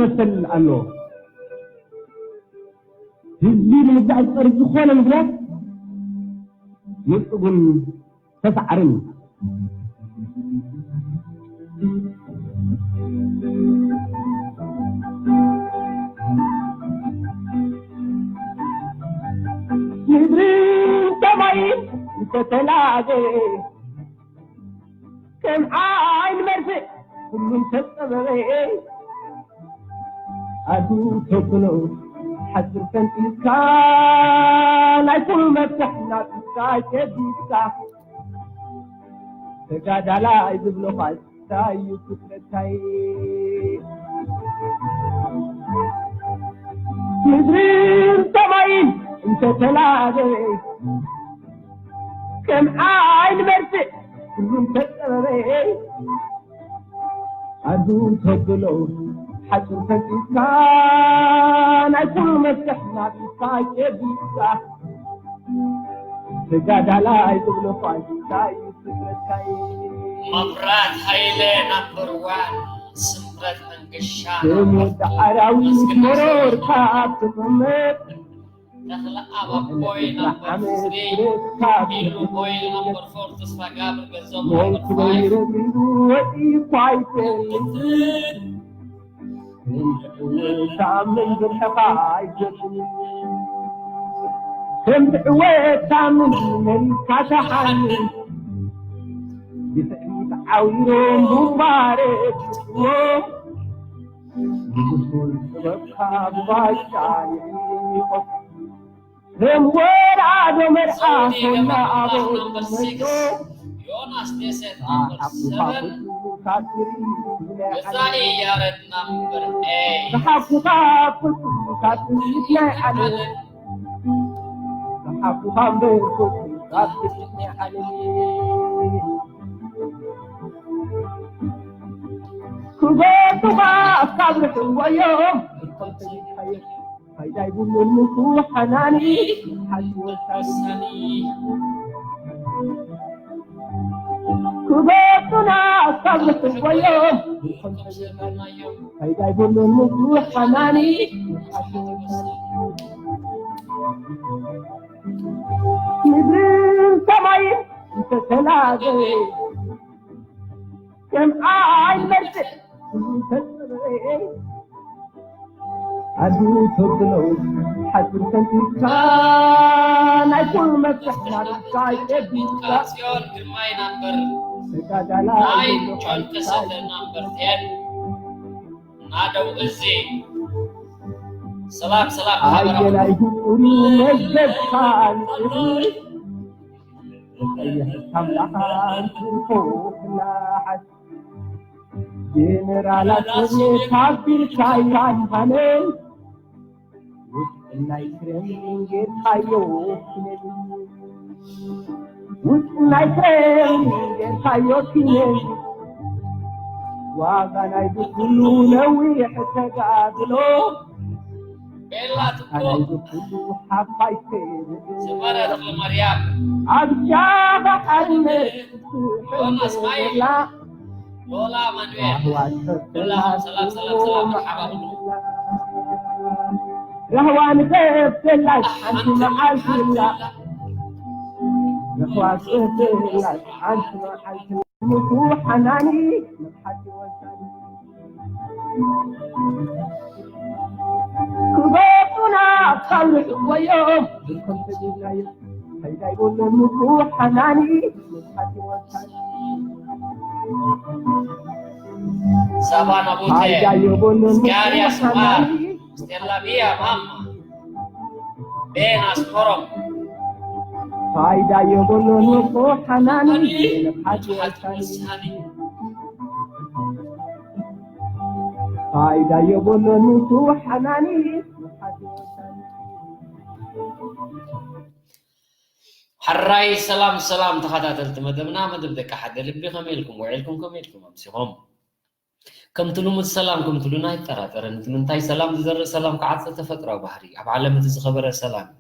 መሰል ኣሎ። ህዝቢ ንምግዛእ ዝቐርብ ዝኾነ ምኽንያት ንጹግን ተሳዕርን እዩ። ምድርን ሰማይን ዝተተላገ ከም ዓይን መርፍእ ኩሉም ተጸበበ። ኣዱ ተብሎ ሓጹር ፈንጢስካ ናይ ኩሉ መፍትሕ ናብ ኢድካ ሸቢብካ ተጋዳላይ ዝብሎ ቃል እንታይ እዩ ክፍለታይ? ምድርን ሰማይን እንተተላገበ ከም ዓይን መርፍእ ኩሉም ተጸበበ። ኣዱ ተብሎ ሓጹር ፈንጢስካ ናይ ኩሉ መፍትሕ ናብ ኢድካ ሸቢብካ ተጋዳላይ ዝብሎ ቃል እንታይ እዩ ክፍለታይ? መብራት ሃይለ ናምበር ዋን፣ ስምረት መንገሻ ስም ወዲ ኣራዊት መሮር ካብ ትቕመጥ ተኽለ ኣብ ኣቦይ ናምበር ስሪ፣ ኢሉ ቦይ ናምበር ፎር፣ ተስፋ ጋብር ገንዘብ ናምበር ፋይቭ። ከም ትዕወት ታምን መሪካ ተሓኒ ብትዕቢት ዓዊሮም ቡምባሬ ትስዎም ንጉሱን ጥበብካ ብባጫ ይዕይቖም። ከም ወራዶ መርዓ ኮና ኣቦ መጆ ዮናስ ደሴት ናምበር ሰቨን፣ ካብ ትሪ ገዛኢ ያረድ ናምበር ኤይት። ዝሓኩኻ ፍጹም ካብ ትሪ ናይ ዓለም ዝሓኩኻ እምበር ፍጹም ካብ ትሪ ናይ ዓለም ክገቱኻ ካብ ርሕወዮም ፋይዳ ይብሉን ምኩ ሓናኒ ሓንቲ ወሳኒ ክበቱና ካብ ዝሕወዮም ፋይዳ ይብሉን ምኩ ሓናኒ ሓንቲ ወሳኒ ምድርን ሰማይን እንተተላገበ ከም ዓይን መርፍእ ኩሉ ተጸበየ ኣዱ ተብሎ ሓጹር ሰንቲካ ናይ ኩሉ መፍትሕ ናብካ ጨቢጥካ ጽዮን ግርማይ ናምበር ተጋዳላይ ናይ ጆን ከሰተ ናምበር ቴን ናደው እዚ ሰላም ሰላም ሓበራ ኣየናይ ፍጡር መዝገብካ ንጽሪ ቀይሕ ኣምላኽ ኣንትርፎ ክላሓት ጀነራላት ሶቪየት ኣቢልካ ይሃንሃነን ውስጥናይ ክረምሊን ጌርካዮ ክነኒ ውስጥናይ ክረምሊን ጌርካዮ ክነኒ ዋጋ ናይዚ ኩሉ ነዊሕ ተጋድሎ ቤላ ትኮ ኣናይ ኩሉ ሓፋይ ዝማራ ተኽለ ማርያም ኣብ ጃባ ሓርነት ዮናስ ማይ ቤላ ሎላ ማኑኤል ኣህዋት ሎላ ሰላም ሰላም ሰላም መርሓባ ብሉ ራህዋ ንኸፍተላ ሓንቲ መዓልቲ ኢላ ራህዋ ንኸፍተላ ሓንቲ መዓልቲ ምኩ ሓናኒ መብሓቲ ወሳኒ ክበጡና ካብ ንሕወዮም ብልኩም ተጊብናዮ ፋይዳ ይብሉን ምኩ ሓናኒ መብሓቲ ወሳኒ ሳባ ናቡቴ ፋይዳ ይብሉን ምኩ ስጋርያ ስብሃር ሓናኒ ስቴላ ቢያ ማማ ቤን ኣስመሮም ፋይዳ የብሉን እኮ ሓናኒ ንሓቂ ወሳኒ ፋይዳ የብሉን እኮ ሓናኒ ንሓቂ ወሳኒ ሕራይ ሰላም ሰላም ተኸታተልቲ መደብና መደብ ደቂ ሓደ ልቢ ከመይ ኢልኩም ውዒልኩም ከመይ ኢልኩም ኣምሲኹም ከምቲ ልሙድ ሰላም ከምቲ ሉና ኣይጠራጠርን። እቲ ምንታይ ሰላም ዝዘርእ ሰላም ክዓጽድ ተፈጥሮኣዊ ባህሪ እዩ። ኣብ ዓለም እቲ ዝኸበረ ሰላም እዩ።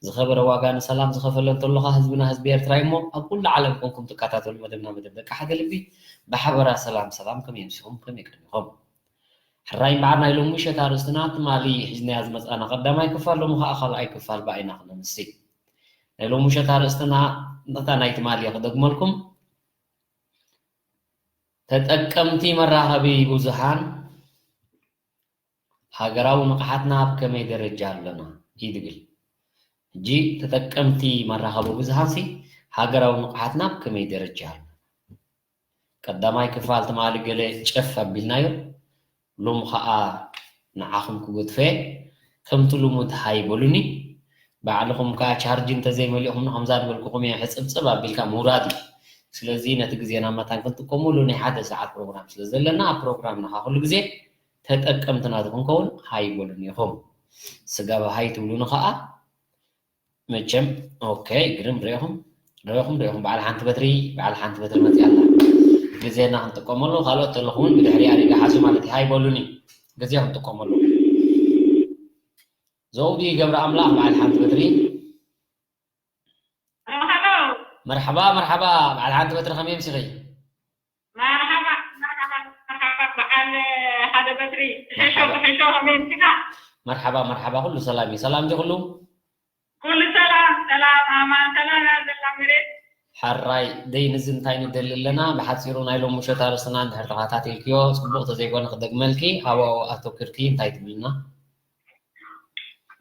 ዝኸበረ ዋጋ ንሰላም ዝኸፈለ እንተሎኻ ህዝብና ህዝቢ ኤርትራ እዩ እሞ ኣብ ኩሉ ዓለም ኮንኩም ትከታተሉ መደብና መደብ ደቂ ሓደ ልቢ ብሓበራ ሰላም ሰላም ከመይ ኣምሲኹም ከመይ ቀኒኹም። ሕራይ እምበኣር ናይ ሎሚ ምሸት ኣርእስትና ትማሊ ሒዝናያ ዝመጻና ቀዳማይ ክፋል፣ ሎሚ ኸኣ ካልኣይ ክፋል ብኣይና ክነምሲ። ናይ ሎሚ ምሸት ኣርእስትና ነታ ናይ ትማሊ ክደግመልኩም። ተጠቀምቲ መራኸቢ ብዙሃን ሃገራዊ ንቕሓትና ኣብ ከመይ ደረጃ ኣለና እዩ ዝብል። ሕጂ ተጠቀምቲ መራኸቢ ብዙሃንሲ ሃገራዊ ንቕሓትና ኣብ ከመይ ደረጃ ኣሎ? ቀዳማይ ክፋል ትማሊ ገለ ጨፍ ኣቢልናዮ፣ ሎም ኸኣ ንዓኹም ክገድፎ እየ። ከምቲ ልሙድ ሃይ በሉኒ። ባዕልኹም ከኣ ቻርጅ እንተዘይመሊእኹም ንኸምዛ ዝበልኩኹም እየ ሕጽብጽብ ኣቢልካ ምውራድ እዩ። ስለዚ ነቲ ግዜና መታን ክንጥቀመሉ ናይ ሓደ ሰዓት ፕሮግራም ስለ ዘለና ኣብ ፕሮግራምና ኸኣ ኩሉ ግዜ ተጠቀምትና ክንከውን ሃይ በሉኒ ኢኹም። ስጋብ ሃይ ትብሉኒ ኸኣ መቸም ኦኬ ግርም ርኢኹም ርኢኹም ርኢኹም በዓል ሓንቲ በትሪ በዓል ሓንቲ በትሪ መፅያ ኣላ። ግዜና ክንጥቀመሉ ካልኦት ተለኹ እውን ብድሕሪኣ ሪጋ ሓዙ ማለት እዩ። ሃይ በሉኒ ግዜ ክንጥቀመሉ። ዘውዲ ገብረ ኣምላኽ በዓል ሓንቲ በትሪ። መርሓባ መርሓባ በዓል ሓንቲ በትሪ ከመይ ምሲኺ? መርሓባ መርሓባ መርሓባ በዓል ሓደ በትሪ ሕሾ ሕሾ ከመይ ምሲኻ? መርሓባ መርሓባ ኩሉ ሰላም እዩ። ሰላም ዲ ኩሉ? ኩሉ ሰላም ሰላም ኣማን ሰላም እያ ዘላ መሬት። ሕራይ ደይ ንዚ እንታይ ንደሊ ኣለና? ብሓፂሩ ናይ ሎም ምሸት ኣርእስትና እንድሕር ተኸታቲልክዮ ፅቡቕ ተዘይኮነ ክደግመልኪ፣ ሃዋኡ ኣተኩርኪ እንታይ ትብልና?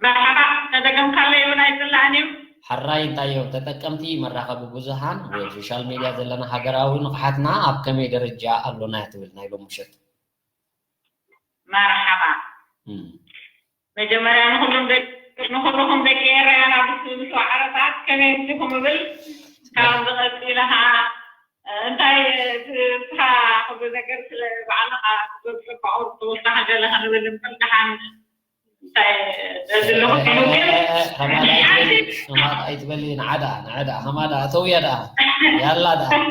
መርሓባ ተደገምካለይ እውን ኣይፅላእን እዩ። ሕራይ እንታይ እዮም ተጠቀምቲ መራኸቢ ብዙሃን ወይ ሶሻል ሜድያ ዘለና ሃገራዊ ንቕሓትና ኣብ ከመይ ደረጃ ኣሎና እያ ትብል ናይ ሎም ምሸት? መርሓባ። መጀመርያ ንኹሉም ንኹልኹም ደቂ ኤረያን ኣብ ዝስምስዋ ዓረታት ከመይ ምሲኹም እብል። ካብ ዝቐፂለ ከዓ እንታይ እስኻ ኩሉ ነገር ስለ ባዕልኻ ትገብር ብኣውር ተወሳኺ ገለ ክንብል እምበር ደሓን እንታይ ደዝለኹ ግን ሓንቲ ከማዳ ኣይትበሊ ንዓዳ ንዓዳ ከማዳ እተውያ ደኣ ያላ ደኣ ደሓን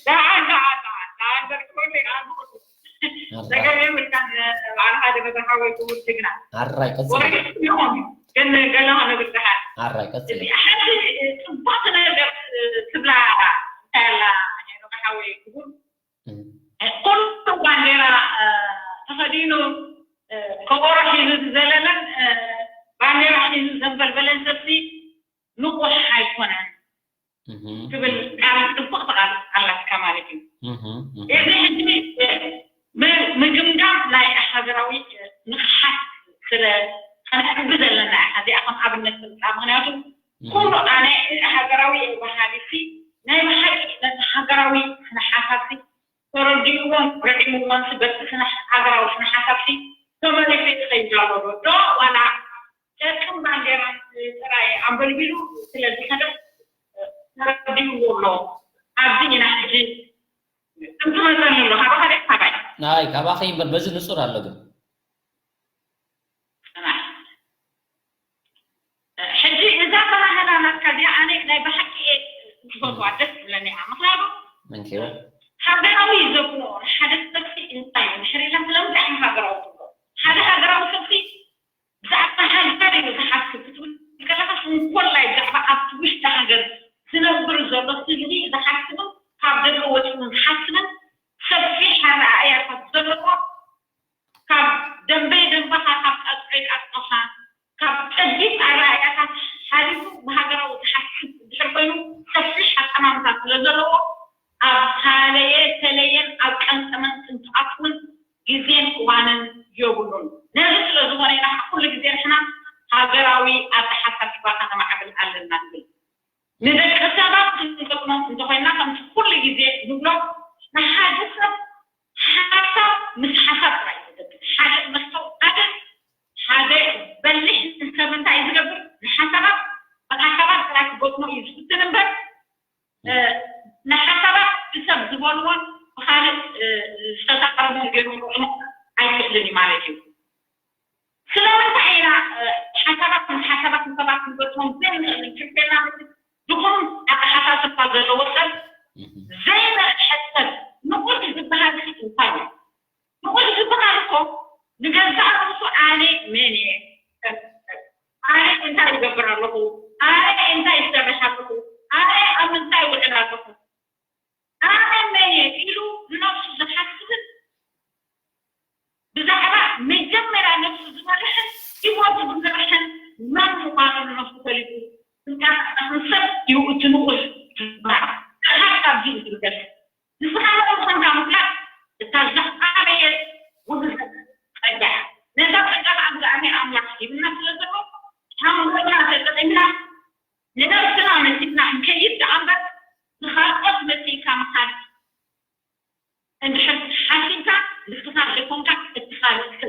ደሓን ደሓን ደሓን ዘርክበሉ ይኣምሩ ዘገብ የብልካን በዓል ሓደ መድረሓ ወይ ክቡር ጅግና ኣራይ ቀጽል ወረድ ይኹን ግን ገለ ክንብል ደሓን ኣራይ ቀጽል እዚ ሓንቲ ጽቡቕቲ ነገር ትብላ እንታይ ኣላ ሄኖክ ሓወይ ክቡር ኩሉ ባንዴራ ተኸዲኑ ከበሮ ሒዙ ዝዘለለን ባንዴራ ሒዙ ዘንበልበለን ሰብሲ ንቑሕ ኣይኮነን ትብል ቃል ፅቡቕቲ ቃል ኣላትካ ማለት እዩ። እዚ ሕጂ ምግምጋም ናይ ሃገራዊ ንቕሓት ስለ ከነዕቢ ዘለና እዚኣ ከም ኣብነት ክምፃ ምክንያቱ ኩሉ ኣነ ሃገራዊ ባህሊ ሲ ናይ ብሓቂ ነቲ ሃገራዊ ስነ ሓሳብ ሲ ተረዲእዎን ርዒምዎን ሲ በቲ ስነ ሃገራዊ ስነ ሓሳብ ሲ ተመሊሱ ይኸይድ ኣሎ ዶ ዋላ ጨርቅን ባንዴራን ጥራይ ኣንበልቢሉ ስለ ዝኸደ ተረዲእዎ ኣሎ ኣብዚ ኢና ሕጂ እንትመፀኒ ኣሎ ካባኻ ደ ካባይ ናይ ካባኸይ እምበር በዚ ንፁር ኣሎ ግን ሕጂ እዛ ተባህላ ናትካ እዚኣ ኣነ ናይ ብሓቂ እየ ዝፈትዋ ደስ ትብለኒ እያ ምክንያቱ መንኪሩ ሃገራዊ ዘብሎ ሓደ ሰብሲ እንታይ እዩ ድሕር ኢለን ስለምንታይ እዮም ሃገራዊ ትብሎ ሓደ ሃገራዊ ሰብሲ ብዛዕባ ሃገር እዩ ዝሓስብ ክትብል ከለካ እንኮላይ ብዛዕባ ኣብቲ ውሽጢ ሃገር ዝነብር ዘሎ ህዝቢ ዝሓስብን ካብ ደገ ወፂኡ ዝሓስብን ሰፊሕ ኣረኣእያታት ዘለዎ ካብ ደንበይ ደንበኻ ካብ ጣጥዖይ ጣጥዖኻ ካብ ፀቢብ ኣረኣእያታት ሓሊፉ ብሃገራዊ ዝሓስብ እንድሕር ኮይኑ ሰፊሕ ኣጠማምታ ስለ ዘለዎ ኣብ ሃለየ ተለየን ኣብ ቀንጠመንጥን ትኣትውን ግዜን እዋንን የብሉን። ነዚ ስለ ዝኾነ ኢና ኩሉ ግዜ ንሕና ሃገራዊ ኣተሓሳስባ ከነማዕብል ኣለና ንብል። ንደቂ ሰባት ክንገጥሞም እንተኾይንና ከምቲ ኩሉ ግዜ ንብሎ ንሓደ ሰብ ሓሳብ ምስ ሓሳብ ጥራይ እዩ ዝገብር። ሓደ መስተውዓሊ ሓደ በሊሕ ሰብ እንታይ እዩ ዝገብር? ንሓሳባት ብሓሳባት ጥራይ ክገጥሞ እዩ ዝፍትን እምበር ንሓሳባት ብሰብ ዝበልዎን ብካልእ ዝተሳቀረሞን ገይሩ ክቕርቦ ኣይክእልን እዩ ማለት እዩ። ስለምንታይ ኢና ሓሳባት ምስ ሓሳባት ንሰባት ክንገጥሞም ዘይንኽእል? ክልቴና ድኹም ኣተሓሳስባ ዘለዎ ሰብ ዘይንርሕቅ ሰብ ንቑሕ ዝበሃል እንታይ እዩ? ንቑሕ ዝበሃል እኮ ንገዛእ ርእሱ ኣነ መን እየ? ኣነ እንታይ እገብር ኣለኹ? ኣነ እንታይ ይሰርሕ ኣለኹ? ኣነ ኣብ ምንታይ ውዕል ኣለኹ? ኣነ መን እየ ኢሉ ንነብሱ ዝሓስብን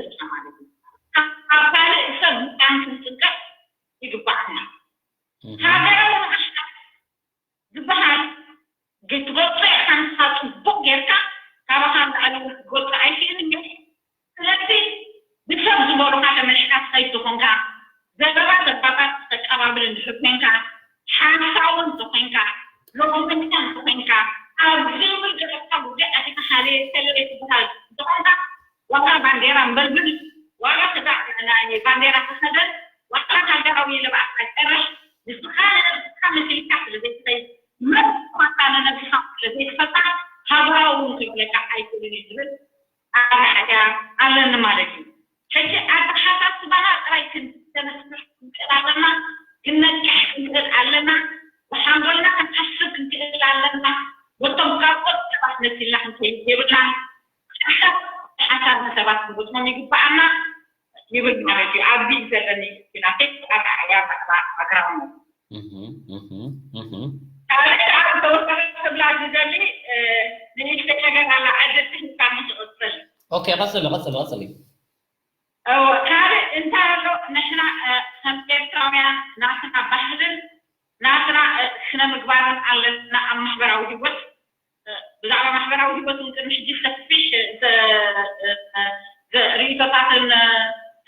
ማለት እዩ። ካብ ካልእ ሰብ ምዃን ክንጥንቀቕ ይግባኣና። ሃገራዊ ንቕሓት ዝበሃል ክትገልጾ ኢኻ ንስኻ ጽቡቕ ጌርካ፣ ካባኻ ንላዕሊ እውን ክትገልጾ ኣይክእልን እዩ። ስለዚ ብሰብ ዝበሉኻ ተመሽካ ትኸይድ ተኾንካ፣ ዘረባ ዘባታት ተቀባብል እንድሕር ኮንካ፣ ሓሳዊ እንተኾንካ፣ ሎመኛ እንተኾንካ፣ ኣብዚ እውን ገለካ ጉዳይ ኣቲካ ሃለየ ከለየ ትበሃል እንተኾንካ፣ ዋላ ባንዴራ እምበር ብል፣ ዋላ ክዳዕ ናይ ባንዴራ ተኸደን፣ ዋላ ሃገራዊ ልምዓት ኣይሰርሕ፣ ንስኻ ንነብስኻ መሲልካ ስለ ዘይትኸይድ፣ መብትኻ ንነብስኻ ስለ ዘይትፈልጣ፣ ሃገራዊ እውን ክብለካ ኣይክእልን እዩ ዝብል ኣረኣእያ ኣለኒ ማለት እዩ። ሕጂ ኣተሓሳስባና ጥራይ ክነስፍሕ ክንክእል ኣለና፣ ክነቅሕ ክንክእል ኣለና፣ ብሓንጎልና ክንሓስብ ክንክእል ኣለና። በቶም ካልኦት ሰባት መሲልና ክንከይድ የብልናን። ሓሳብ ሓሳብ ንሰባት ክንገጥሞም ይግባኣና ይብል ማለት እዩ። ኣብዚ ዘለኒ ናተይ ኣረኣእያ ብዛዕባ ኣግራሞት። እህ፣ እህ፣ እህ። ካልእ ኣብ ተወሰነ ክብላ ዝደሊ፣ እ፣ ንእሽተይ ነገር ኣላ፣ ዕድል ክህብካኒ ትቕጽል። ኦኬ፣ ቀጽሊ፣ ቀጽሊ፣ ቀጽሊ። እዎ፣ ካልእ እንታይ ኣሎ? ንሕና፣ እ፣ ከም ኤርትራውያን ናትና ባህልን ናትና፣ እ፣ ስነ ምግባርን ኣለና ኣብ ማሕበራዊ ህይወት። እ፣ ብዛዕባ ማሕበራዊ ህይወት እውን ቅድሚ ሕጂ ሰፊሕ፣ እ፣ ተ-፣ እ፣ እ፣ ተ-፣ ርእይቶታትን፣ እ፣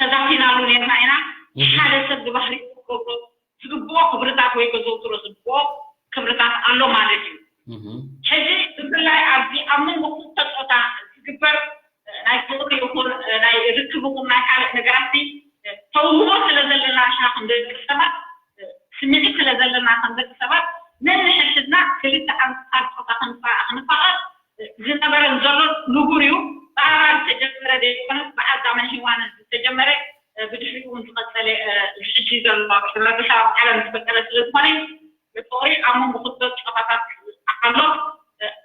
ተዛቲናሉ ነርና ኢና። እህ። ሓደ ሰብ ብባህሪ ዝገብሮ ዝግብኦ ክብርታት ወይ ከዘውትሮ ዝግብኦ ክብርታት ኣሎ ማለት እዩ። እህ። ሕጂ ብፍላይ ኣብዚ ኣብ መንጎ ክልተ ጾታ ዝግበር ናይ ፍቕሪ ይኹን ናይ ርክብ ይኹን ናይ ካልእ ነገራት ተውህቦ ስለ ዘለና ንሕና ከም ደቂ ሰባት፣ ስምዒት ስለ ዘለና ከም ደቂ ሰባት ነንሕድሕድና ክልተ ኣንጻር ጾታ ክንፋ-፣ ክንፋቐር ዝነበረን ዘሎን ንቡር እዩ። ብኣባል ዝተጀመረ ዘይኮነስ ብኣዳምን ሄዋንን ዝተጀመረ፣ ብድሕሪኡ እውን ዝቐጸለ፣ ሕጂ ዘሎ ሕብረተሰብ ኣብ ዓለም ዝፈጠረ ስለ ዝኾነ፣ ፍቕሪ ኣብ መንጎ ክልተ ጾታታት ኣሎ።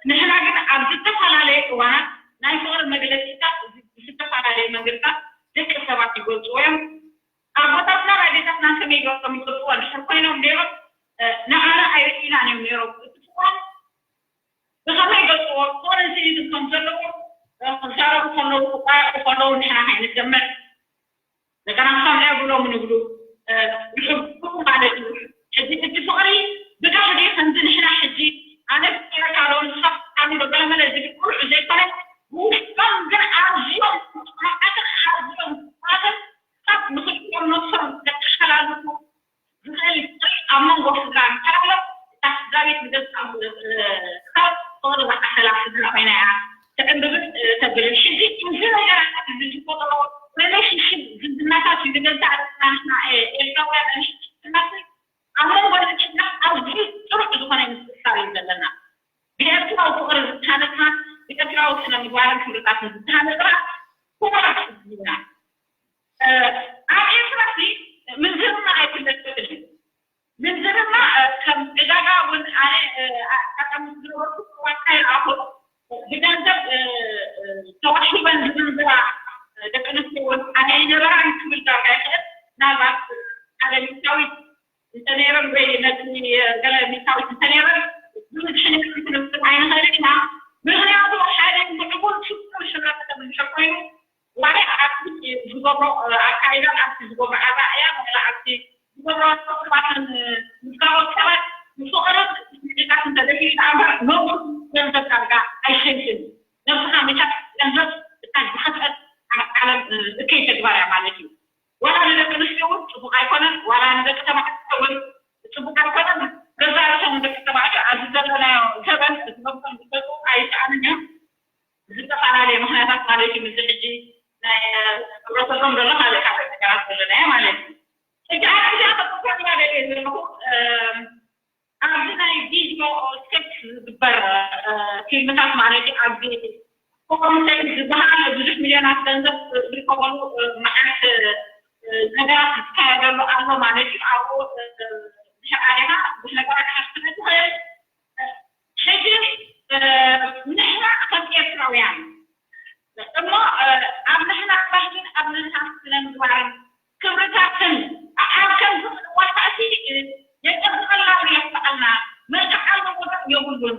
ንሕና ግን ኣብ ዝተፈላለየ እዋናት ናይ ፍቕሪ መግለጺታት ብዝተፈላለየ መንገድታት ደቂ ሰባት ይገልጽዎ እዮም። ኣቦታትናን ኣዴታትናን ከመይ ገይሮም ይገልጽዎ እንድሕር ኮይኖም ነይሮም፣ ንዓና ኣይርእዩናን እዮም ነይሮም። እቲ ፍቕሮም ብኸመይ ይገልጽዎ፣ ፍቕሪ ስኢኑ ከም ዘለዎ ክዛረቡ ከለዉ፣ ክቋየቑ ከለዉ ንሕና ከይንሰምዕ፣ እንደገና ክሰምዑ የብሎምን ይብሉ፣ እ፣ ይሕብሩ ማለት እዩ። ሕጂ እቲ ፍቕሪ ብጋህዲ ከምዚ ንሕና ሕጂ ኣነ ፍቕረካ ዶ ንስኻ ፍቕረኒ ዶ ገለመለ ዝብል ቁሩዕ ዘይኮነ፣ ብውሽጦም ግን ኣዝዮም ጥዑማትን ኣዝዮም ፍቑራትን፣ ክሳብ ንኽልቲኦም ነብሶም ዘተሓላልፉ ዝኽእል ፍቕሪ ኣብ መንጎ ስድራ እንተሎ፣ እታ ስድራ ቤት ንገዝኣ፣ እ፣ ክሳብ ፍቕሪ ዝዓሰላ ስድራ ኮይና እያ ትዕምብብን፣ እ፣ ተብልን። ሕጂ እዚ ነገራት እዚ ዝፈጠሮ ሪሌሽንሽፕ ዝምድናታት እዩ ንገዛእ ርእስና ንሕና፣ እ፣ ኤርትራውያን ኣንሽቲ ስድራቤት ኣብ መንጎ ደቂ ሰባት ኣዝዩ ጥሩዕ ዝኾነ ምትእስሳር እዩ ዘለና። ብኤርትራዊ ፍቕሪ ዝተሃነጽና፣ ብኤርትራዊ ስነ ምግባርን ክብርታትን ዝተሃነጽና ኩቡራት ህዝቢ ኢና። እ፣ ኣብ ኤርትራ እዚ ምንዝርና ኣይፍለጥን እዩ። ምንዝርና፣ እ፣ ከም ዕዳጋ እውን ኣነ፣ እ፣ ኣጋጣሚ ዝነበርኩ እዋን ኣይረኣኹን። ብገንዘብ፣ እ፣ እ፣ ተዋሂበን ዝምንዝራ፣ እ፣ ደቂ ኣንስትዮ እውን ኣይነበራን ክብል ዳርጋ ይኽእል። ምናልባት ሓደ ሚእታዊት እንተነይረን ወይ ነቲ ገለ ሚእታዊት እንተነይረን ብብዝሒ ነቲ ክንብል ኣይንኽእልን ኢና። ምኽንያቱ ሓደ ምዕቡል ስጡም ሕብረተሰብ እንድሕር ኮይኑ ዋላ ኣብቲ ዝገብሮ ኣካይዳን ኣብቲ ዝገብሮ ኣረኣእያን ዋላ ኣብቲ ዝገብሮ ተግባራትን ምዝራቦት ሰባት ንፍቕርን ስምዒታትን ተደፊኡ ደኣ እምበር ነብሱ ገንዘብ ዳርጋ ኣይሸይጥን። ነብስኻ ምሻጥ ገንዘብ እታ ዝኸፍአት ኣብ ዓለም እከይ ተግባር እያ ማለት እዩ። ዋላ ንደቂ ኣንስትዮ እውን ጽቡቕ ኣይኮነን፣ ዋላ ንደቂ ተባዕትዮ እውን ጽቡቕ ኣይኮነን። ገዛ ርእሶም ደቂ ተባዕትዮ ኣብዚ ዘለናዮ ዘበን እቲ መብቶም ዝገዝኡ ኣይሰኣንን እዮም። ዝተፈላለየ ምኽንያታት ማለት እዩ። ምስዚ ሕጂ ናይ ሕብረተሰብ ዘሎ ካልእ ካልእ ነገራት ዘለናዮ ማለት እዩ። ሕጂ ኣብ እዚኣ ከጥቆና ደልየ ዘለኹ፣ እም፣ ኣብዚ ናይ ቪድዮ ስክሪፕት ዝግበር፣ እ፣ ፊልምታት ማለት እዩ። ኣብዚ ኮንቴንት ዝበሃል ብዙሕ ሚልዮናት ገንዘብ ዝርከበሉ፣ እ፣ መዓት፣ እ፣ ነገራት ዝካየደሉ ኣሎ ማለት እዩ። ኣብኡ፣ እ፣ ድሕር ኣሊኻ ብዙሕ ነገራት ክትብል ትኽእል። ሕጂ፣ እ፣ ንሕና ከም ኤርትራውያን እሞ፣ እ፣ ኣብ ንሕና ባህልን ኣብ ንሕና ስነ ምግባርን ክብርታትን ኣብ ከምዚ ዋላ እቲ፣ እ፣ የጸብቐልና ዶ የኽፍኣልና፣ መልክዓ ኣለዎ ዶ የብሉን፣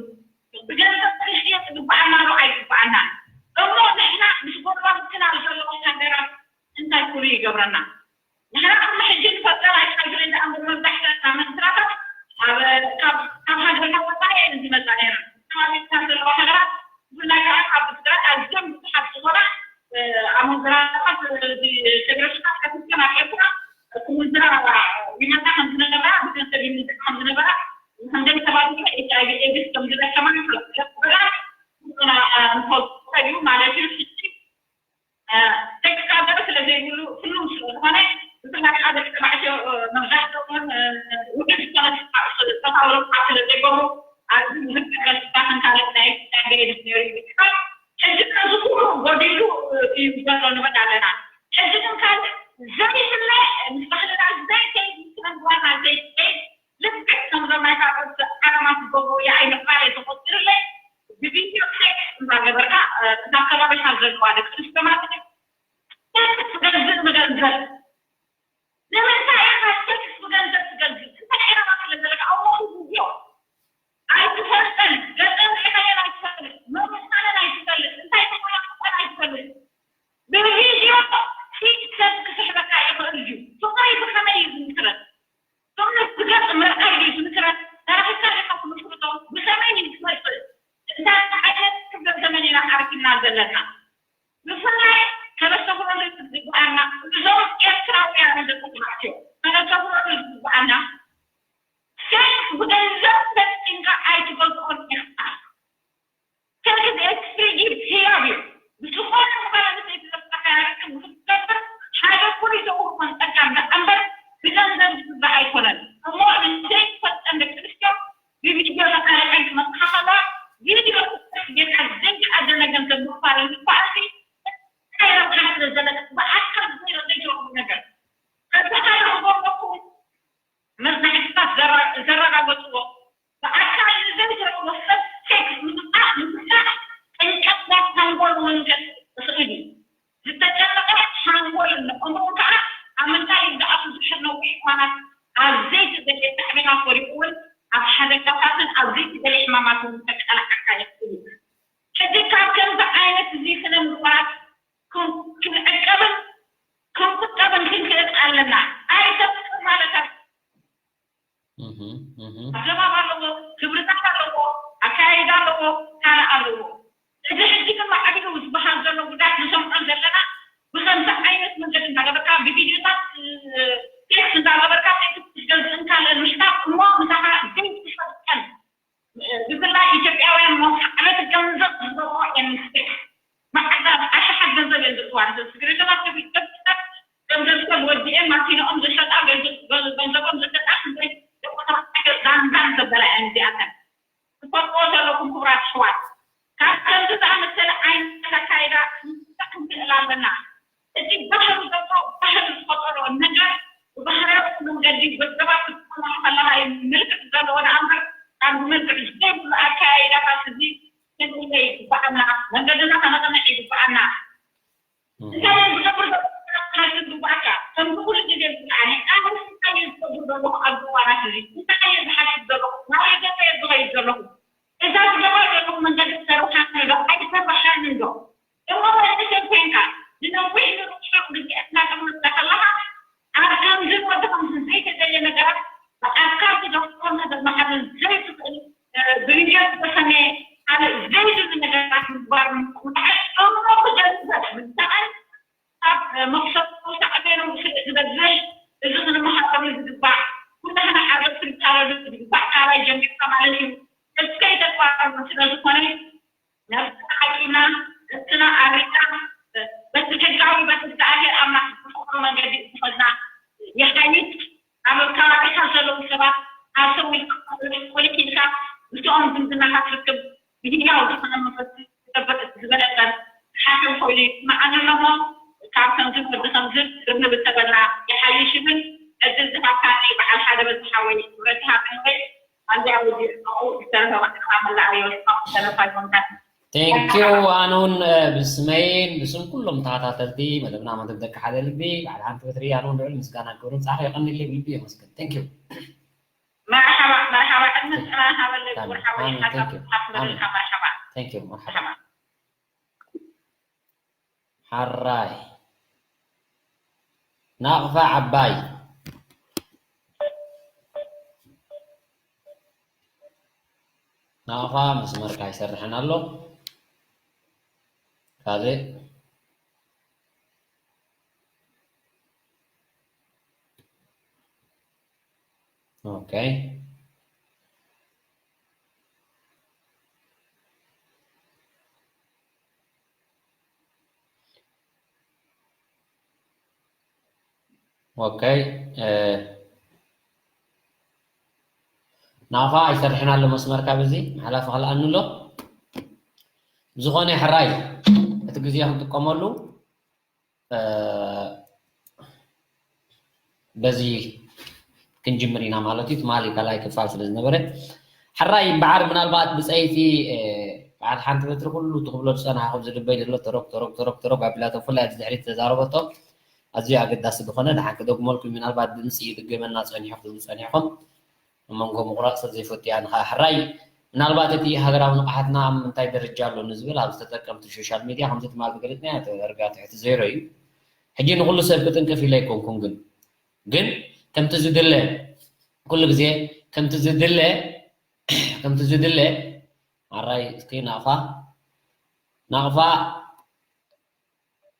ብገንዘብ ክንሽየጥ ይግብኣና ዶ ኣይግብኣናን? እሞ ንሕና ምስ ጎረባብትና ኣብ ዘለዉ ሃገራት ይገብረና። ንሕና ቅድሚ ሕጂ ንፈልጠን ኣይትፈልጥን እንዳ ኣንብር መብዛሕትኣን ኣመንዝራታት ኣብ ካብ ካብ ሃገርና ወፃኢ እየን ዝመፃ ነይረን። ከባቢታት ዘለዋ ሃገራት ብፍላይ ከዓ ካብ ትግራይ ኣዝዮም ብዙሓት ዝኾና ኣመንዝራታት ፌደሬሽናት ከፊትከን ኣብ ኤርትራ ክምንዝራ ይመፃ ከም ዝነበራ ብገንዘብ ይምንዝር ከም ዝነበራ ንከንደይ ሰባት ኤች ኣይ ቪ ኤድስ ከም ዝለከማ ንፈልጥ ነበራ። ንፈልጦ እዩ ማለት እዩ። ሕጂ ቴክስ ካብ ገለ ስለ ዘይብሉ ህሉው ስለ ዝኾነ ብፍላይ ከዓ ደቂ ተባዕትዮ መብዛሕትኦም እውን ውሕድ ዝኾነ ተሳውሮ ከዓ ስለ ዘይገብሩ ኣብዚ ብዙሕ ገስታትን ካልእ ናይ ስታንደርድ ነይሩ ይበሃል። ሕጂ ከዚ ኩሉ ጎዲሉ እዩ ዘሎ ንብል ኣለና። ሕጂ ግን ካልእ ዘይብለ ምስ ባህልና ዘይከይድ ምስ ስነ ምግባርና ዘይከይድ ልክዕ ከምዞም ናይ ካልኦት ዓለማት ዝገብሩ የኣይ ምቕባል እየ ተቆፂሩለይ። ብቪድዮ ሴክስ እንዳገበርካ እዛ ከባቢኻ ዘለዋ ደቂ ኣንስትዮ ማለት እዩ። ሴክስ ትገዝእ ብገንዘብ ንምንታይ ኢኻ ሴክስ ብገንዘብ ትገዝእ? እንታይ ዕላማ ስለ ዘለካ? ኣብ ሞቱ ቪድዮ ኣይትፈልጠን፣ ገፀን ርኢኻየን ኣይትፈልጥ፣ መምሳለን ኣይትፈልጥ፣ እንታይ ተኮና ክኾን ኣይትፈልጥ። ብቪድዮ ፊት ሰብ ክስሕበካ ይኽእል እዩ። ፍቕሪ ብኸመይ እዩ ዝምስረት? ፍቕሪ ብገፅ ምርኣይ ድዩ ዝምስረት? ተራኺብካ ዲኻ ትምስርቶ? ብኸመይ እዩ ዝመፅእ? እንታይ ዓይነት ክፍለ ዘመን ኢና ዓርኪና ዘለና? ብፍላይ ከነስተብህለሉ ዝግብኣና እዞም ኤርትራውያን ደቂ ተባዕትዮ ከነስተብህለሉ ዝግብኣና ሴክስ ብገንዘብ ፈፂምካ ኣይትገዝኦን ኢኻ። ሴክስ ኤክስክሉሲቭ ህያብ እዩ። ብዝኾነ ጓል ኣንስተይቲ ዘፍቀረትካ ርክብ ንክትገብር ሓደ ፍሉይ ተውህቦን ጸጋን ደኣ እምበር ብገንዘብ ዝግዛእ ኣይኮነን። እሞ ንዘይትፈልጠን ደቂ ኣንስትዮ ብቪድዮ ተቃሪጸን ክመጽሓ ከለዋ ቪድዮ ጌርካ ዘይተኣደነ ገንዘብ ምኽፋል እንተኮኣሲ እንታይ ረብሓ ስለ ዘለካ ብኣካል ዘይረ ዘይትረኽቦ ነገር። በዚ ሓደ ክገብረኩም መጽናዕትታት ዘረ- ዘረጋገጽዎ ብኣካል ንዘይትረኽቦ ሰብ ሴክስ ምብጻሕ ምብጻሕ ጭንቀት ናብ ሓንጎል ምምልስ ይኽእል እዩ። ዝተጨነቐ ሓንጎልን ኣእምሮን ከዓ ኣብ ምንታይ እዩ ዝኣቱ ድሕሪ ነዊሕ እዋናት ኣብ ዘይተደልየ ሳዕቤናት ወዲቑ እውን ኣብ ሓደጋታትን ኣብ ዘይተደልየ ሕማማትን እውን ከቃልዓካ ይኽእል እዩ። ሕጂ ካብ ከምዚ ዓይነት እዚ ስነ ምግባራት ክን- ክንዕቀብን ክንቁጠብን ክንክእል ኣለና። ኣይተፍቅር ማለት ኣብ ኣገባብ ኣለዎ፣ ክብርታት ኣለዎ፣ ኣካያይዳ ኣለዎ፣ ካልእ ኣለዎ። እዚ ሕጂ ግን ማዕቢሉ ዝበሃል ዘሎ ጉዳያት ንሰምዖ ዘለና ብኸምዚ ዓይነት መንገዲ እንዳገበርካ ብቪድዮታት ቴክስት እንዳገበርካ ቴክስት ክትገዝእን ካልእን ምሽካት እሞ ምሳኻ ዘይትፈልጠን ብፍላይ ኢትዮጵያውያን ሞት ዓመት ገንዘብ ዝገብሮ ኤምስቴክ መዓዛት ኣሽሓት ገንዘብ እየን ዘእትዋ። ስግሬቶታት ከፊት ከፊትካ ገንዘብ ሰብ ወዲኤን ማኪንኦም ዝሸጣ ገንዘብ- ገንዘቦም ዝሸጣ ክንደይ ደቂ ተባዕትዮ ዛንዛን ዘበላ እየን እዚኣተን። ትፈልጥዎ ዘለኹም ክቡራት ኣሕዋት ካብ ከምዚ ዝኣመሰለ ዓይነት ኣካይዳ ምውፃእ ክንክእል ኣለና። እቲ ባህሪ ዘሎ ባህሪ ዝፈጠሮ ነገር ብባህርያዊ መንገዲ ገንዘባት ክትጥቀመሉ ከለኻ እዩ ምልክዕ ዘለዎ ደኣ እምበር ካብ ብመልክዕ ዘይብሉ ኣከያይዳታት እዚ ክንእለ ይግበኣና። መንገድና ከነቕንዕ ይግበኣና። እንታይ እዮም ዝገብሩ ዘለዉ ክነግር ይግበኣካ። ከምዚ ኩሉ ግዜ ዝለዓለ ኣነ እንታይ እየ ዝገብር ዘለኹ ኣብዚ እዋናት እዚ? እንታይ እየ ዝሓስብ ዘለኹ? ናበይ ገፀ እየ ዝኸይድ ዘለኹ? እዛ ዝገብራ ዘለኹ መንገዲ ትሰርብሓኒ ዶ ኣይትሰርብሓንን ዶ? እሞ መንእሰይ ኮይንካ ንነዊሕ ንርሑቕ ግዜ እናጠመትካ ከለኻ ኣብ ከምዚ ወዲ ከምዚ ዘይተደልየ ነገራት ብኣካል ትደፍሮ ነገር መሓዘን ዘይትኽእል ብቪድዮ ዝተሰነየ ካልእ ዘይድሊ ነገራት ምግባር ምቁምጣዕ እሞ ክገንዘብ ምድዓል ካብ መኽሰብ ሳዕቤኑ ስለ ዝበዝሕ እዚ ክንመሃረሉ ዝግባእ ኩላህና ዓገብ ክንካረሉ ዝግባእ ካባይ ጀሚርካ ማለት እዩ። እስከይ ተግባር ስለ ዝኾነ ነብስና ሓቂና ነብስና ኣሪና በቲ ሕጋዊ በቲ እግዚኣብሔር ኣምላኽ ዝፈቕዶ መንገዲ ዝኸድና የሓይሽ ኣብ ከባቢኻ ዘለዉ ሰባት ኣሰዊልካ ኮሊክ ኢልካ ምስኦም ዝምድናኻ ትርክብ ብህያው ዝኾነ መንፈስ ዝገብር ዝበለጸ ሓኪም ኮይኑ ይስምዓኒ ኣሎ እሞ ካብ ከምዚ ወዲ ከምዚ ርብርብ እተበልና ይሓይሽ ይብል ዕድል ዝሃብካኒ በዓል ሓደ በዚ ሓወይ ክብረት ይሃበኒ ወይ ኣብዚኣ ወዲእኩ ዝተረፈ ባዕልኻ መላኣዮ ዝተረፋ ይኾንካ Thank you ኣነ እውን ብስመይን ብስም ኩሎም ተኸታተልቲ መደብና መደብ ደቂ ሓደ ልቢ ባዕል ሓንቲ በትሪ ኣነ እውን ልዑል ምስጋና ክብሪ ብጻሕሪ የቐንልይ ብልቢ የመስግን Thank you መርሓባ መርሓባ ዕድመ ጥዕና ሃበለይ ክቡር ሓወይ ሓሳብ ሓሳብ መደልካ መርሓባ Thank you መርሓባ ሓራይ ናቕፋ ዓባይ። ናቕፋ መስመርካ ይሰርሕን ኣሎ። ካልእ። ኦኬ። ኦኬ። ናፋ ኣይሰርሕን ኣሎ መስመርካ፣ በዚ ሓላፊ ከልኣኒ ኣሎ። ብዝኾነ ሕራይ እቲ ግዜ ክንጥቀመሉ በዚ ክንጅምር ኢና ማለት እዩ። ትማሊ ካልኣይ ክፋል ስለ ዝነበረ ሕራይ እምበዓር ምናልባት ብፀይቲ በዓል ሓንቲ በትሪ ኩሉ ትኽብሎ ዝፀናሕኹም ዝልበይ ዘሎ ተረግ ተረግ ተረግ ተረግ ኣቢላቶ ብፍላይ ኣብዚ ድሕሪት ተዛረበቶ ኣዝዩ ኣገዳሲ ዝኾነ ደሓን ክደግመልኩም ምናልባት ድምፂ ይድገመና ፀኒሑ ክትብሉ ፀኒሕኹም መንጎ ምቑራፅ ሰብ ዘይፈቱ እያ ንኻ ሕራይ ምናልባት እቲ ሃገራዊ ንቕሓትና ኣብ ምንታይ ደረጃ ኣሎ ንዝብል ኣብዚ ተጠቀምቲ ሶሻል ሚድያ ከምዚ ትማል ዝገለፅና እያ ተደርጋ ትሕቲ ዜሮ እዩ። ሕጂ ንኩሉ ሰብ ክጥንቅፍ ኢለ ኣይኮንኩን ግን ግን ከምቲ ዝድለ ኩሉ ግዜ ከምቲ ዝድለ ከምቲ ዝድለ ኣራይ እስኪ ናቕፋ ናቕፋ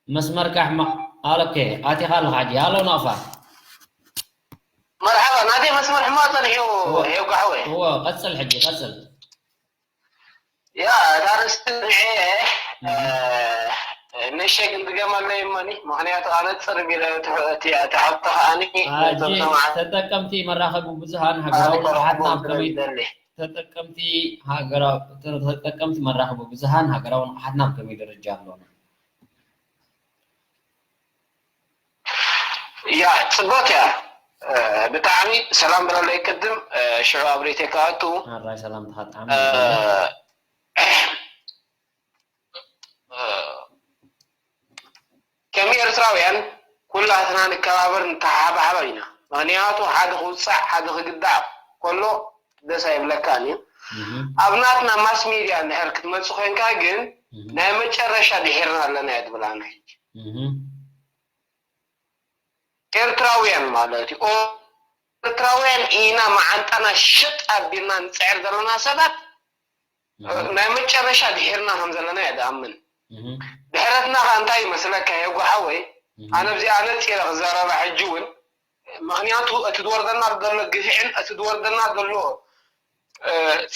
መስመርካ ሕማቕ ኣሎኬ ኣቲኻ ኣለኻ ሕጂ ኣሎ ናቕፋ መርሓባ ናተይ መስመር ሕማቕ ጸኒሑ ሄው ጋሕወ እዎ ቀጽል ሕጂ ቀጽል ያ እታ ርእስቲ ንዐ ንእሸ ግን ድገመለይ እመኒ ምክንያቱ ኣነፅር ቢለ ትሕቶ ከዓኒ ተጠቀምቲ መራኸቢ ብዙሃን ሃገራዊ ንቕሓትና ከመይ ተጠቀምቲ ሃገራዊ ተጠቀምቲ መራኸቢ ብዙሃን ሃገራዊ ንቕሓትና ኣብ ከመይ ደረጃ ኣለና ያ ፅቡቅ እያ ብጣዕሚ ሰላም ብለለይ ቅድም ሽዑ ኣብሬቴ ክኣቱ ኣራይ ሰላምትኻ ጣዕሚ ከም ኤርትራውያን ኩላትና ንከባበር ንተሓባሓበር ኢና ምክንያቱ ሓደ ክውፃዕ ሓደ ክግዳዕ ከሎ ደስ ኣይብለካን እዩ ኣብ ናትና ማስ ሚድያ እንድሕር ክትመፅእ ኮንካ ግን ናይ መጨረሻ ድሒርና ኣለና እየ ትብላና ሕጂ ኤርትራውያን ማለት እዩ ኤርትራውያን ኢና መዓንጣና ሽጥ ኣቢልና ንፅዕር ዘለና ሰባት ናይ መጨረሻ ድሒርና ከም ዘለና እየ ዝኣምን ድሕረትና ከ እንታይ ይመስለካ የጉሓወይ ኣነ ብዚኣ ነፂረ ክዛረባ ሕጂ እውን ምክንያቱ እቲ ዝወርደና ዘሎ ግፍዕን እቲ ዝወርደና ዘሎ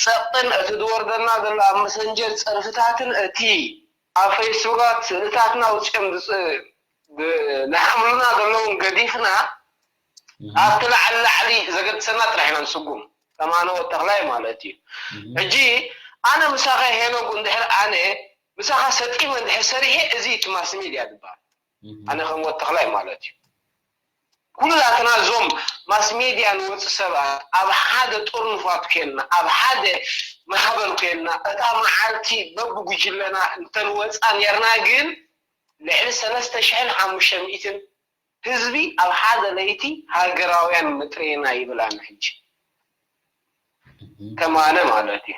ፀቕጥን እቲ ዝወርደና ዘሎ ኣብ መሰንጀር ፀርፍታትን እቲ ኣብ ፌስቡካት ስእልታትና ውፅኦም ዝሓምሉና ዘለውን ገዲፍና ኣብቲ ላዕሊ ላዕሊ ዘገድሰና ጥራሕ ኢና ንስጉም ከማነወ ተኽላይ ማለት እዩ ሕጂ ኣነ ምሳኸ ሄኖግ እንድሕር ኣነ ምሳኻ ሰጢመ እንድሕር ሰሪሐ እዚ እቲ ማስ ሚድያ ዝበሃል ኣነ ከም ወተኽላይ ማለት እዩ ኩላትና እዞም ማስ ሚድያ ንወፂ ሰባት ኣብ ሓደ ጥርንፋት ኮይንና ኣብ ሓደ ማሕበር ኮይንና እታ መዓልቲ በብጉጅለና እንተንወፃ ነርና ግን ልዕሊ ሰለስተ ሽሕን ሓሙሽተ ሚእትን ህዝቢ ኣብ ሓደ ለይቲ ሃገራውያን ምጥሬና ይብል ኣነ ሕጂ ከማነ ማለት እዩ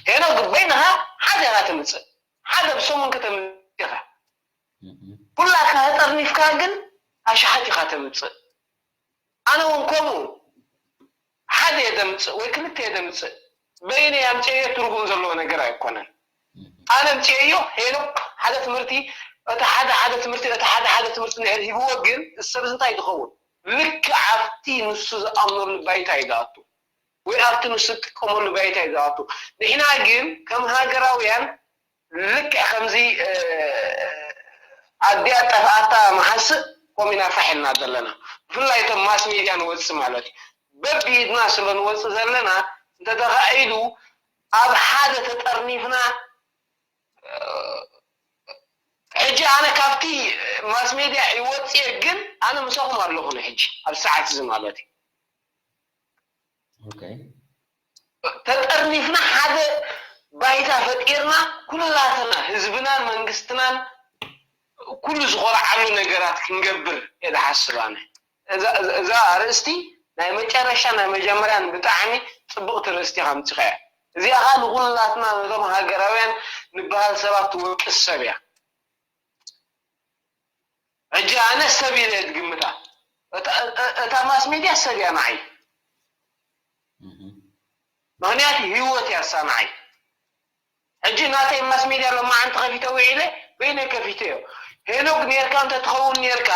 ሄኖግ በይንኻ ሓደ ኢኻ ትምፅእ ሓደ ብሰሙን ከተምፅእ ኢኻ ኩላካ ተጠርኒፍካ ግን ኣሽሓት ኢኻ ተምፅእ ኣነ እውን ከምኡ ሓደ የደምፅእ ወይ ክልተ የደምፅእ በይነ ያምፅኤዮ ትርጉም ዘለዎ ነገር ኣይኮነን ኣነ ምፅኤዮ ሄኖክ ሓደ ትምህርቲ እቲ ሓደ ሓደ ትምህርቲ እቲ ሓደ ሓደ ትምህርቲ ንሕር ሂብዎ ግን ሰብ እንታይ ትኸውን ልክዕ ኣብቲ ንሱ ዝኣምነሉ ባይታ እዩ ዝኣቱ ወይ ኣብቲ ንሱ ዝጥቀመሉ ባይታ እዩ ዝኣቱ ንሕና ግን ከም ሃገራውያን ልክዕ ከምዚ ኣዲኣ ጠፍኣታ መሓስእ ከምኡ ኢና ፋሕ ኢልና ዘለና ብፍላይ እቶም ማስ ሚድያ ንወፅእ ማለት እዩ በቢኢድና ስለ ንወፅእ ዘለና እንተተኻኢሉ ኣብ ሓደ ተጠርኒፍና ሕጂ ኣነ ካብቲ ማስ ሜድያ ይወፅየ ግን ኣነ ምሳኹም ኣለኹ ሕጂ ኣብ ሰዓት እዚ ማለት እዩ ተጠርኒፍና ሓደ ባይታ ፈጢርና ኩላትና ህዝብናን መንግስትናን ኩሉ ዝኾርዓሉ ነገራት ክንገብር እየ ዝሓስብ ኣነ እዛ ኣርእስቲ ናይ መጨረሻ ናይ መጀመርያን ብጣዕሚ ፅብቕቲ ርእስቲ ከምፅኻ እያ እዚኣ ከዓ ንኩላትና ነቶም ሃገራውያን ንበሃል ሰባት ትወቅስ ሰብ እያ ሕጂ ኣነ ሰብ ኢለ እየ ዝግምታ እታ ማስ ሜድያ ሰብ እያ ንዓይ። ምኽንያቱ ህይወት እያ እሳ ንዓይ። ሕጂ ናተይ ማስ ሜድያ ሎማዓንቲ ከፊተ ውዒለ በይነይ ከፊተዮ። ሄኖክ ኔርካ እንተትኸውን ኔርካ፣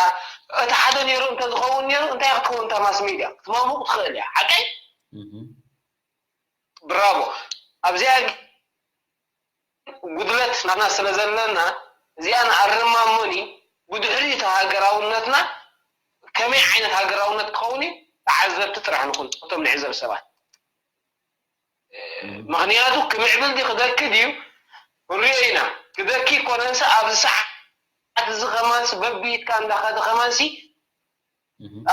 እቲ ሓደ ኔሩ እንተዝኸውን ኔሩ እንታይ ክትከውን እታ ማስ ሜድያ ክትመሙቕ ትኽእል እያ። ሓቀይ? ብራቮ። ኣብዚኣ ጉድለት ናትና ስለ ዘለና እዚኣ ንኣርማ እሞኒ ብድሕሪ እቲ ሃገራውነትና ከመይ ዓይነት ሃገራውነት ክኸውን እዩ ተዓዘብቲ ጥራሕ ንኹን እቶም ንዕዘብ ሰባት። ምኽንያቱ ክምዕብል ድዩ ክደኪ ድዩ ክንሪኦ ኢና። ክደኪ ይኮነንሲ ኣብዚ ሰዓት እዚ ከማንሲ በቢትካ እንዳኸደ ከማንሲ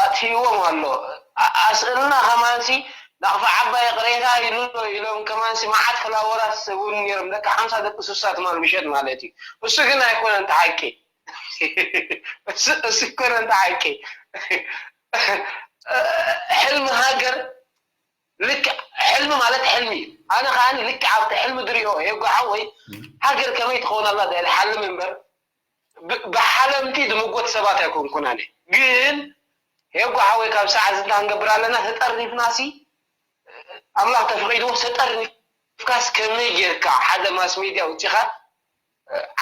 ኣጥፊእዎም ኣሎ። ኣስእልና ከማንሲ ናቕፋ ዓባይ ቅሬታ ኢሉ ኢሎም ከማንሲ መዓት ፍላወራት ሰቡን ነይሮም ደቂ ሓምሳ ደቂ ሱሳ ትማል ምሸት ማለት እዩ። እሱ ግን ኣይኮነን ተሓቂ እሱ ኣይኮነን ተሓቂ ሕልሚ ሃገር ልክ ሕልሚ ማለት ሕልሚ እዩ። ኣነ ከዓኒ ልክ ኣብቲ ሕልሚ ድሪኦ የጓሓ ወይ ሃገር ከመይ ትኸውን ኣላ ዳ ሓልም እምበር ብሓለምቲ ድምጎት ሰባት ኣይኮንኩን ኣነ። ግን ሄጎ ሓወይ ካብ ሰዓት ዝንታ ክንገብር ኣለና ተጠሪፍና ሲ ኣምላኽ ተፈቒድዎ ተጠሪፍካስ ከመይ ጌርካ ሓደ ማስ ሜድያ ውፂኻ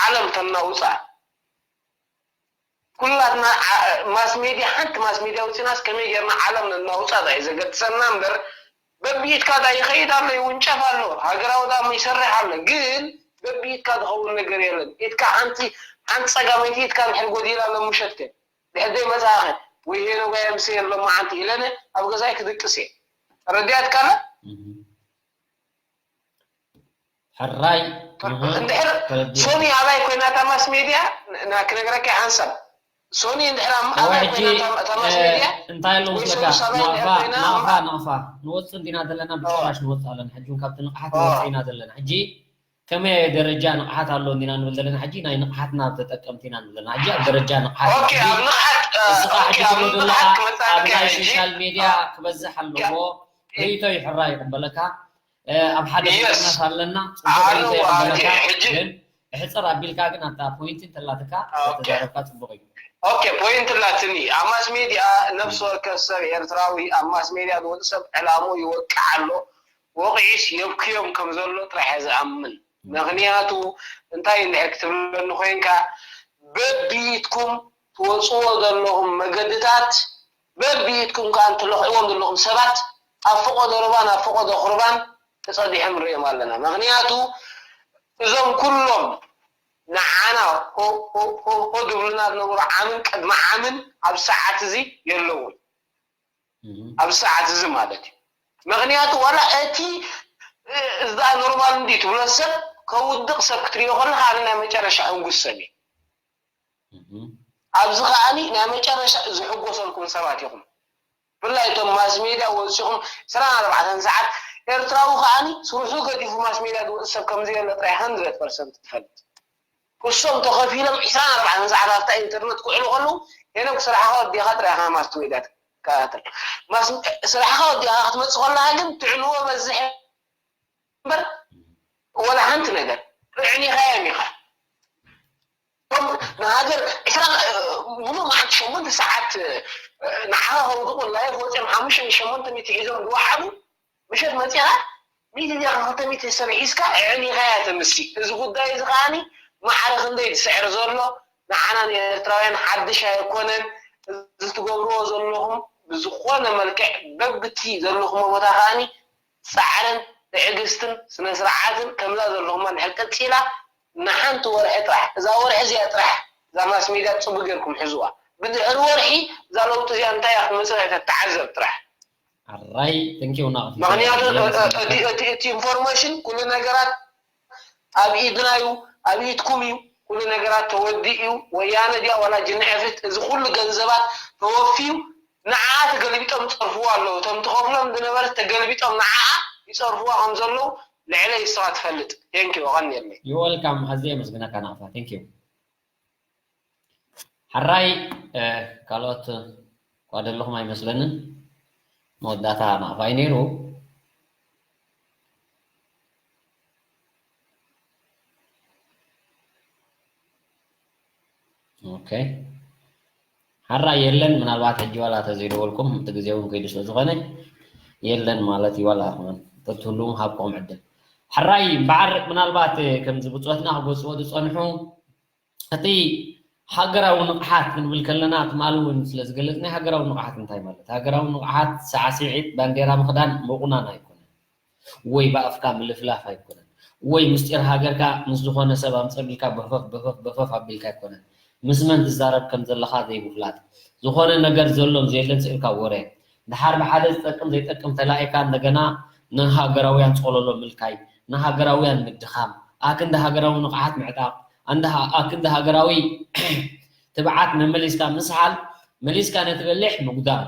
ዓለም ተናውፃ ኩላትና ማስ ሜድያ ሓንቲ ማስ ሜድያ ውፂናስ ከመይ ጌርና ዓለም ነናውፃ ዳ እዩ ዘገድሰና እምበር በብኢድካ ዳ ይኸይድ ኣሎ ይውንጨፍ ኣሎ ሃገራዊ ዳ ይሰርሕ ኣሎ ግን በብኢድካ ዝኸውን ነገር የለን ኢድካ ሓንቲ ሓንቲ ፀጋመይቲ ኢድካ ድሕር ጎዲላ ኣሎ ምሸት ከ ድሕር ደይ መፃኸ ወይ ሄኖ ጋይ ኣምስየ ኣሎ መዓንቲ ኢለነ ኣብ ገዛይ ክድቅስ እየ ረድያትካ ኣሎ ሕራይ እንድሕር ሶኒ ኣባይ ኮይና እታ ማስ ሜድያ ክነግረካ ሓንሳብ ሶኒ እንድሕር ኣባይ ኮይና እታ ማስ ሜድያ እንታይ ኣሎ ምስለካ ናቕፋ ናቕፋ ንወፅእ እንዲና ዘለና ብጭራሽ ንወፅእ ኣለና ሕጂ ካብቲ ንቕሓት ንወፅእ ኢና ዘለና ሕጂ ከመይ ደረጃ ንቕሓት ኣሎ እንዲና ንብል ዘለና ሕጂ ናይ ንቕሓትና ተጠቀምቲ ኢና ንብል ዘለና ሕጂ ኣብ ደረጃ ንቕሓት እስኻ ሕጂ ትብሎ ዘለኻ ኣብ ናይ ሶሻል ሜድያ ክበዝሕ ኣለዎ ርእይቶ ይሕራ ይቕበለካ ኣብ ሓደ ፍጥነት ኣለና ፅቡቅ ርእይቶ ይቕበለካ ግን ሕፅር ኣቢልካ ግን ኣብታ ፖይንት እንተላትካ ተዛረብካ ፅቡቅ እዩ ኦኬ ፖይንት ላትኒ ኣብ ማስ ሜድያ ነፍሲ ወከፍ ሰብ ኤርትራዊ ኣብ ማስ ሜድያ ዝወፅ ሰብ ዕላሙ ይወቅዕ ኣሎ ወቂዒስ የብክዮም ከም ዘሎ ጥራሕ እየ ዝኣምን ምኽንያቱ እንታይ እንድሕር ክትብለኒ ኮይንካ በቢኢትኩም ትወፅዎ ዘለኹም መገድታት በቢኢትኩም ከዓ እትለኽዕዎም ዘለኹም ሰባት ኣብ ፈቐዶ ሩባን ኣብ ፈቐዶ ኹርባን ተፀዲሖም ንሪኦም ኣለና ምኽንያቱ እዞም ኩሎም ንዓና ሆ ድብሉና ዝነበሩ ዓምን ቅድሚ ዓምን ኣብ ሰዓት እዚ የለውን ኣብ ሰዓት እዚ ማለት እዩ ምክንያቱ ዋላ እቲ እዛ ኖርማል እንዲ ትብሎ ሰብ ከውድቕ ሰብ ክትሪኦ ከለካ ኣነ ናይ መጨረሻ ሕንጉስ ሰብ እዩ ኣብዚ ከዓኒ ናይ መጨረሻ ዝሕጎሰልኩም ሰባት ኢኹም ብፍላይ እቶም ማስ ሜድያ ወፂኹም ዕስራን ኣርባዕተን ሰዓት ኤርትራዊ ከዓኒ ስርሑ ገዲፉ ማስ ሜድያ ዝወፅእ ሰብ ከምዘየለ ጥራይ hundred percent ትፈልጥ እሶም ተኸፊሎም ዕስራን ኣርባዕተን ሰዓት ኣብታ ኢንተርነት ክውዕሉ ከለዉ ሄኖክ ስራሕኻ ወዲኻ ጥራይ ኢኻ ማስ ሜድያ ትከታተል ስራሕኻ ወዲኻ ክትመፅእ ከለኻ ግን ትዕልዎ በዝሕ እምበር ወላ ሓንቲ ነገር ኣዕኒኻዮም ኢኻ ንሃገር ዕስራ ሙሉእ መዓልቲ ሸሞንተ ሰዓት ንዓኻ ከውድቑ ላይፍ ወፂኦም ሓሙሽተ ሸሞንተ ሚእቲ ሒዞም ዝወዓሉ ምሸት መፂኻ ሚእቲ ዲኻ ክልተ ሚእቲ ሰብ ሒዝካ ኣዕኒኻያ ተምሲ እዚ ጉዳይ እዚ ከዓኒ ማዕረ ክንደይ ዝስዕር ዘሎ ንዓና ንኤርትራውያን ሓድሽ ኣይኮነን እዚ ትገብርዎ ዘለኹም ብዝኾነ መልክዕ በብቲ ዘለኹሞ ቦታ ከዓኒ ፃዕርን ትዕግስትን ስነ ስርዓትን ከምዛ ዘለኹማ እንድሕር ቀፂላ ንሓንቲ ወርሒ ጥራሕ እዛ ወርሒ እዚኣ ጥራሕ እዛ ማስ ሜድያ ፅቡቅ ጌርኩም ሕዝዋ ብድሕሪ ወርሒ እዛ ለውጢ እዚኣ እንታይ እያ ክትመፅእ እያ ተተዓዘብ ጥራሕ ኣራይ ተንኪው ናቕፍ ምክንያቱ እቲ ኢንፎርሜሽን ኩሉ ነገራት ኣብ ኢድና እዩ ኣብ ኢድኩም እዩ ኩሉ ነገራት ተወዲእ እዩ ወያነ ድያ ዋላ ጅንዕፍት እዚ ኩሉ ገንዘባት ተወፍዩ ንዓኣ ተገልቢጦም ይፀርፍዋ ኣለዉ እቶም ትኸፍሎም ዝነበረት ተገልቢጦም ንዓኣ ይፀርፍዋ ከም ዘለዉ ልዕለይ ንስኻ ትፈልጥ ቴንኪዩ ኣቐንየለይ ዩ ወልካም ኣዝየ የመስግነካ ናቕፋ ቴንኪዩ ሓራይ ካልኦት እኳ ዘለኹም ኣይመስለንን መወዳእታ ናቕፋ እዩ ነይሩ ኦኬ ሓራይ የለን። ምናልባት ሕጂ ዋላ ተዘይደወልኩም፣ እቲ ግዜ እውን ከይዱ ስለ ዝኾነ የለን ማለት እዩ። ዋላ ተትህልዉ ሃብኩም ዕድል። ሕራይ እምበኣር ምናልባት ከምዚ ብጾትና ክገጽዎ ዝጸንሑ፣ እቲ ሃገራዊ ንቕሓት ክንብል ከለና፣ ትማሊ እውን ስለ ዝገለጽ፣ ናይ ሃገራዊ ንቕሓት እንታይ ማለት? ሃገራዊ ንቕሓት ሳዕስዒት፣ ባንዴራ ምኽዳን፣ ምቑናን ኣይኮነን። ወይ ብኣፍካ ምልፍላፍ ኣይኮነን። ወይ ምስጢር ሃገርካ ምስ ዝኾነ ሰብ ኣምጸልካ በፈፍ፣ በፈፍ፣ በፈፍ ኣቢልካ ኣይኮነን። ምስ መን ትዛረብ ከም ዘለኻ ዘይምፍላጥ። ዝኾነ ነገር ዘሎን ዘየለን ስኢልካ ወረ። ድሓር ብሓደ ዝጠቅም ዘይጠቅም ተላኢካ እንደገና ንሃገራውያን ጸለሎ ምልካይ፣ ንሃገራውያን ምድኻም። ኣክንዲ ሃገራዊ ንቕሓት ምዕጣቕ፣ ኣንዳ ሃ-፣ ኣክንዲ ሃገራዊ ትብዓት መመሊስካ ምስሓል፣ መሊስካ ነቲ በሊሕ ምጉዳም።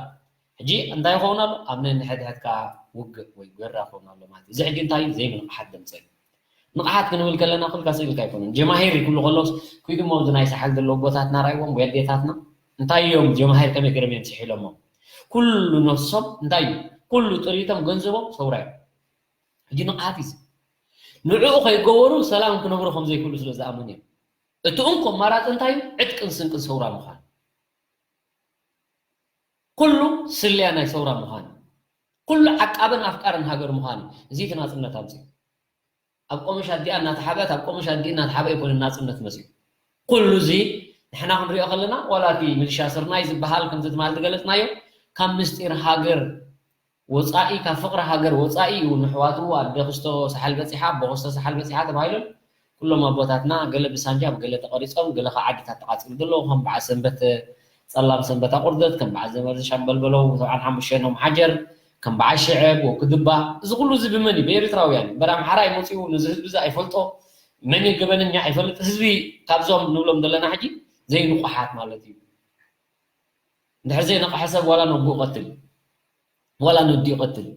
ሕጂ እንታይ ይኸውን ኣሎ? ኣብ ነንሕድሕድካ ውግእ ወይ ጎራ ይኸውን ኣሎ ማለት እዩ። እዚ ሕጂ እንታይ እዩ? ዘይምንቕሓት ደምፀ እዩ። ንቕሓት ክንብል ከለና ኩልካ ስኢልካ ኣይኮነን። ጀማሂር ክብሉ ከለውስ፣ ኩይድሞ ኣብዚ ናይ ሳሕል ዘለዉ ኣቦታትና ራእይዎም ወይ ኣዴታትና እንታይ እዮም? ጀማሂር ከመይ ገይሮም እዮም ስሒሎሞ? ኩሉ ነፍሶም እንታይ እዩ? ኩሉ ጥሪቶም ገንዘቦም ሰውራ እዮም። ሕጂ ንቕሓት እዩ እዚ። ንዕኡ ከይገበሩ ሰላም ክነብሩ ከም ዘይክእሉ ስለ ዝኣመኑ እዮም። እቲ እንኮ ኣማራፂ እንታይ እዩ? ዕጥቅን ስንቅን ሰውራ ምዃን። ኩሉ ስልያ ናይ ሰውራ ምዃን። ኩሉ ዓቃብን ኣፍቃርን ሃገር ምዃን እዩ። እዚ እቲ ናፅነት ኣምፅኡ። ኣብ ቆምሽ ኣዲኣ እናተሓብአት፣ ኣብ ቆምሽ ኣዲኡ እናተሓብአ ኣይኮነን ናፅነት መፅኡ። ኩሉ እዚ ንሕና ክንሪኦ ከለና፣ ዋላ እቲ ሚሊሻ ስርናይ ዝበሃል፣ ከምዚ ትማል ዝገለፅናዮ፣ ካብ ምስጢር ሃገር ወፃኢ፣ ካብ ፍቕሪ ሃገር ወፃኢ እዩ። ንሕዋቱ ኣደ ክስቶ ሳሕል በፂሓ፣ ኣቦ ክስቶ ሳሕል በፂሓ ተባሂሉን ኩሎም ኣቦታትና ገለ ብሳንጃ፣ ገለ ተቐሪጾም፣ ገለ ካብ ዓድታት ተቓጺሉ ዘሎ፣ ከም በዓል ሰንበት ጸላም ሰንበት ኣቑርደት፣ ከም በዓል ዘመርዚ ሻምበል በለው ሰብዓን ሓሙሽተን ኦም ሓጀር፣ ከም በዓል ሽዕብ ወክድባ፣ እዚ ኩሉ እዚ ብመን እዩ? ብኤርትራውያን እዩ። እምበር ኣምሓራይ መጺኡ ነዚ ህዝቢ እዚ ኣይፈልጦ፣ መን እዩ ገበነኛ ኣይፈልጥ። ህዝቢ ካብዞም ንብሎም ዘለና ሕጂ ዘይንቑሓት ማለት እዩ። እንድሕር ዘይነቕሐ ሰብ ዋላ ነቦኡ ቀትል፣ ዋላ ነዲኡ ቀትል።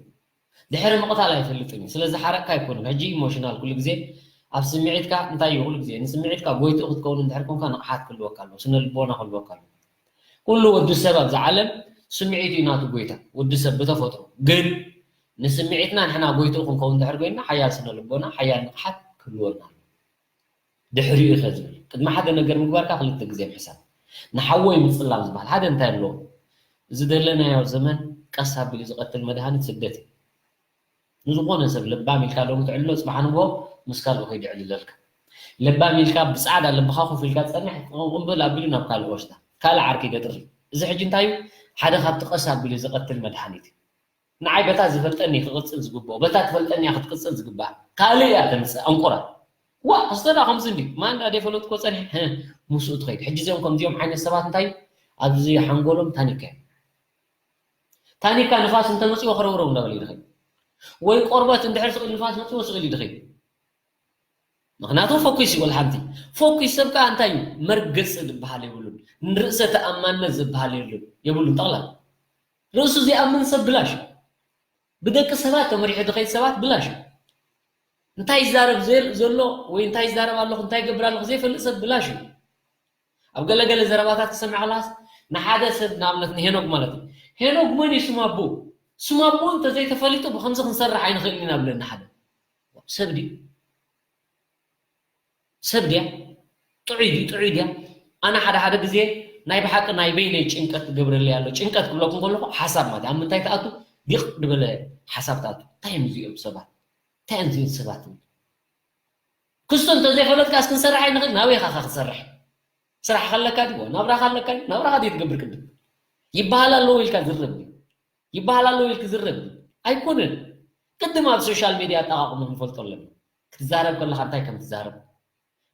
ድሕሪ ምቕታል ኣይፈልጥን እዩ። ስለ ዝሓረቕካ ኣይኮነን። ሕጂ ኢሞሽናል ኩሉ ግዜ ኣብ ስምዒትካ እንታይ እዩ? ኩሉ ግዜ ንስምዒትካ ጎይትኡ ክትከውን እንድሕር ኮንካ ንቕሓት ክህልወካ ኣለዎ፣ ስነ ልቦና ክህልወካ ኣለዎ። ኩሉ ወዲ ሰብ ኣብዚ ዓለም ስምዒቱ እዩ ናቱ ጎይታ፣ ወዲ ሰብ ብተፈጥሮ። ግን ንስምዒትና ንሕና ጎይትኡ ክንከውን እንድሕር ኮይንና ሓያል ስነ ልቦና፣ ሓያል ንቕሓት ክህልወና ኣለዎ። ድሕሪኡ ኢኸ ዝብል። ቅድሚ ሓደ ነገር ምግባርካ ክልተ ግዜ ምሕሳብ። ንሓወይ ምጽላም ዝበሃል ሓደ እንታይ ኣለዎ? እዚ ዘለናዮ ዘመን ቀስ ኣቢሉ ዝቐትል መድሃኒት ስደት እዩ። ንዝኾነ ሰብ ለባም ኢልካ ሎሚ ትዕልሎ፣ ጽባሕ ንግሆ ምስ ካልእ ከይዱ ይዕልለልካ። ለባም ኢልካ ብጻዕዳ ልብኻ ኮፍ ኢልካ ትጸንሕ፣ ቅንቅንብል ኣቢሉ ናብ ካልእ ወሽታ፣ ካልእ ዓርኪ ገጥር እዩ። እዚ ሕጂ እንታይ እዩ? ሓደ ካብቲ ቀስ ኣቢሉ ዝቐትል መድሃኒት እዩ። ንዓይ በታ ዝፈልጠኒ ክቕጽል ዝግብኦ፣ በታ ትፈልጠኒ እያ ክትቅጽል ዝግብኣ። ካልእ እያ ተምጽእ፣ ኣንቁራ። ዋ፣ ክስተ ደኣ ከምዚ እንድዩ። ማን ደኣ ደይፈለጥኩዎ ጸኒሐ፣ ህ፣ ምስኡ ትኸይድ። ሕጂ እዚኦም ከምዚኦም ዓይነት ሰባት እንታይ ኣብዚ ሓንጎሎም ታኒካ እዩ። ታኒካ ንፋስ እንተመጺዎ ከረውረው እንዳበለ እዩ ዝኸይድ። ወይ ቆርበት እንድሕር ስቕ ኢሉ ንፋስ መጺዎ ስቕ ኢሉ እዩ ዝኸይድ። ምኽንያቱ ፎኪስ ይበል ሓንቲ። ፎኪስ ሰብ ከኣ እንታይ እዩ? መርገጺ ዝበሃል የብሉን። ንርእሰ ተኣማንነት ዝበሃል የብሉን። የብሉን ጠቕላላ። ርእሱ ዘይኣምን ሰብ ብላሽ እዩ። ብደቂ ሰባት ተመሪሑ ዝኸይድ ሰባት ብላሽ እዩ። እንታይ ይዛረብ ዘል-፣ ዘሎ ወይ እንታይ ይዛረብ ኣለኹ፣ እንታይ ይገብር ኣለኹ ዘይፈልጥ ሰብ ብላሽ እዩ። ኣብ ገለገለ ዘረባታት ክሰምዕ ከለኻስ ንሓደ ሰብ ንኣብነት ንሄኖክ ማለት እዩ። ሄኖክ መን እዩ ስም ኣቦኡ? ስም ኣቦኡ እንተዘይተፈሊጡ ብኸምዚ ክንሰርሕ ኣይንኽእልን ኢና ብለኒ ሓደ። ሰብ ድዩ? ሰብ ድያ? ጥዑይ ድዩ? ጥዑይ ድያ? ኣነ ሓደ ሓደ ግዜ ናይ ብሓቂ ናይ በይነይ ጭንቀት ትገብረለይ ኣሎ። ጭንቀት ክብለኩም ከለኹ ሓሳብ ማለት እዩ። ኣብ ምንታይ ትኣቱ? ዲቕ ዝበለ ሓሳብ ትኣቱ። እንታይ እዮም እዚኦም ሰባት? እንታይ እዮም እዚኦም ሰባት? ክስቶ እንተዘይፈለጥካስ ክንሰርሕ ኣይንኽእል። ናበይ ኢኻ ክትሰርሕ? ስራሕ ከለካ ድዩ? ናብራኻ ኣለካ ድዩ? ናብራኻ ድዩ ትገብር ቅድም? ይበሃል ኣለዎ ኢልካ ዝረብ ድዩ? ይበሃል ኣለዎ ኢልክ ዝረብ ድዩ? ኣይኮነን። ቅድም ኣብ ሶሻል ሚድያ ኣጠቓቕሙ ክንፈልጦ ኣለና። ክትዛረብ ከለኻ እንታይ ከም ትዛረብ፣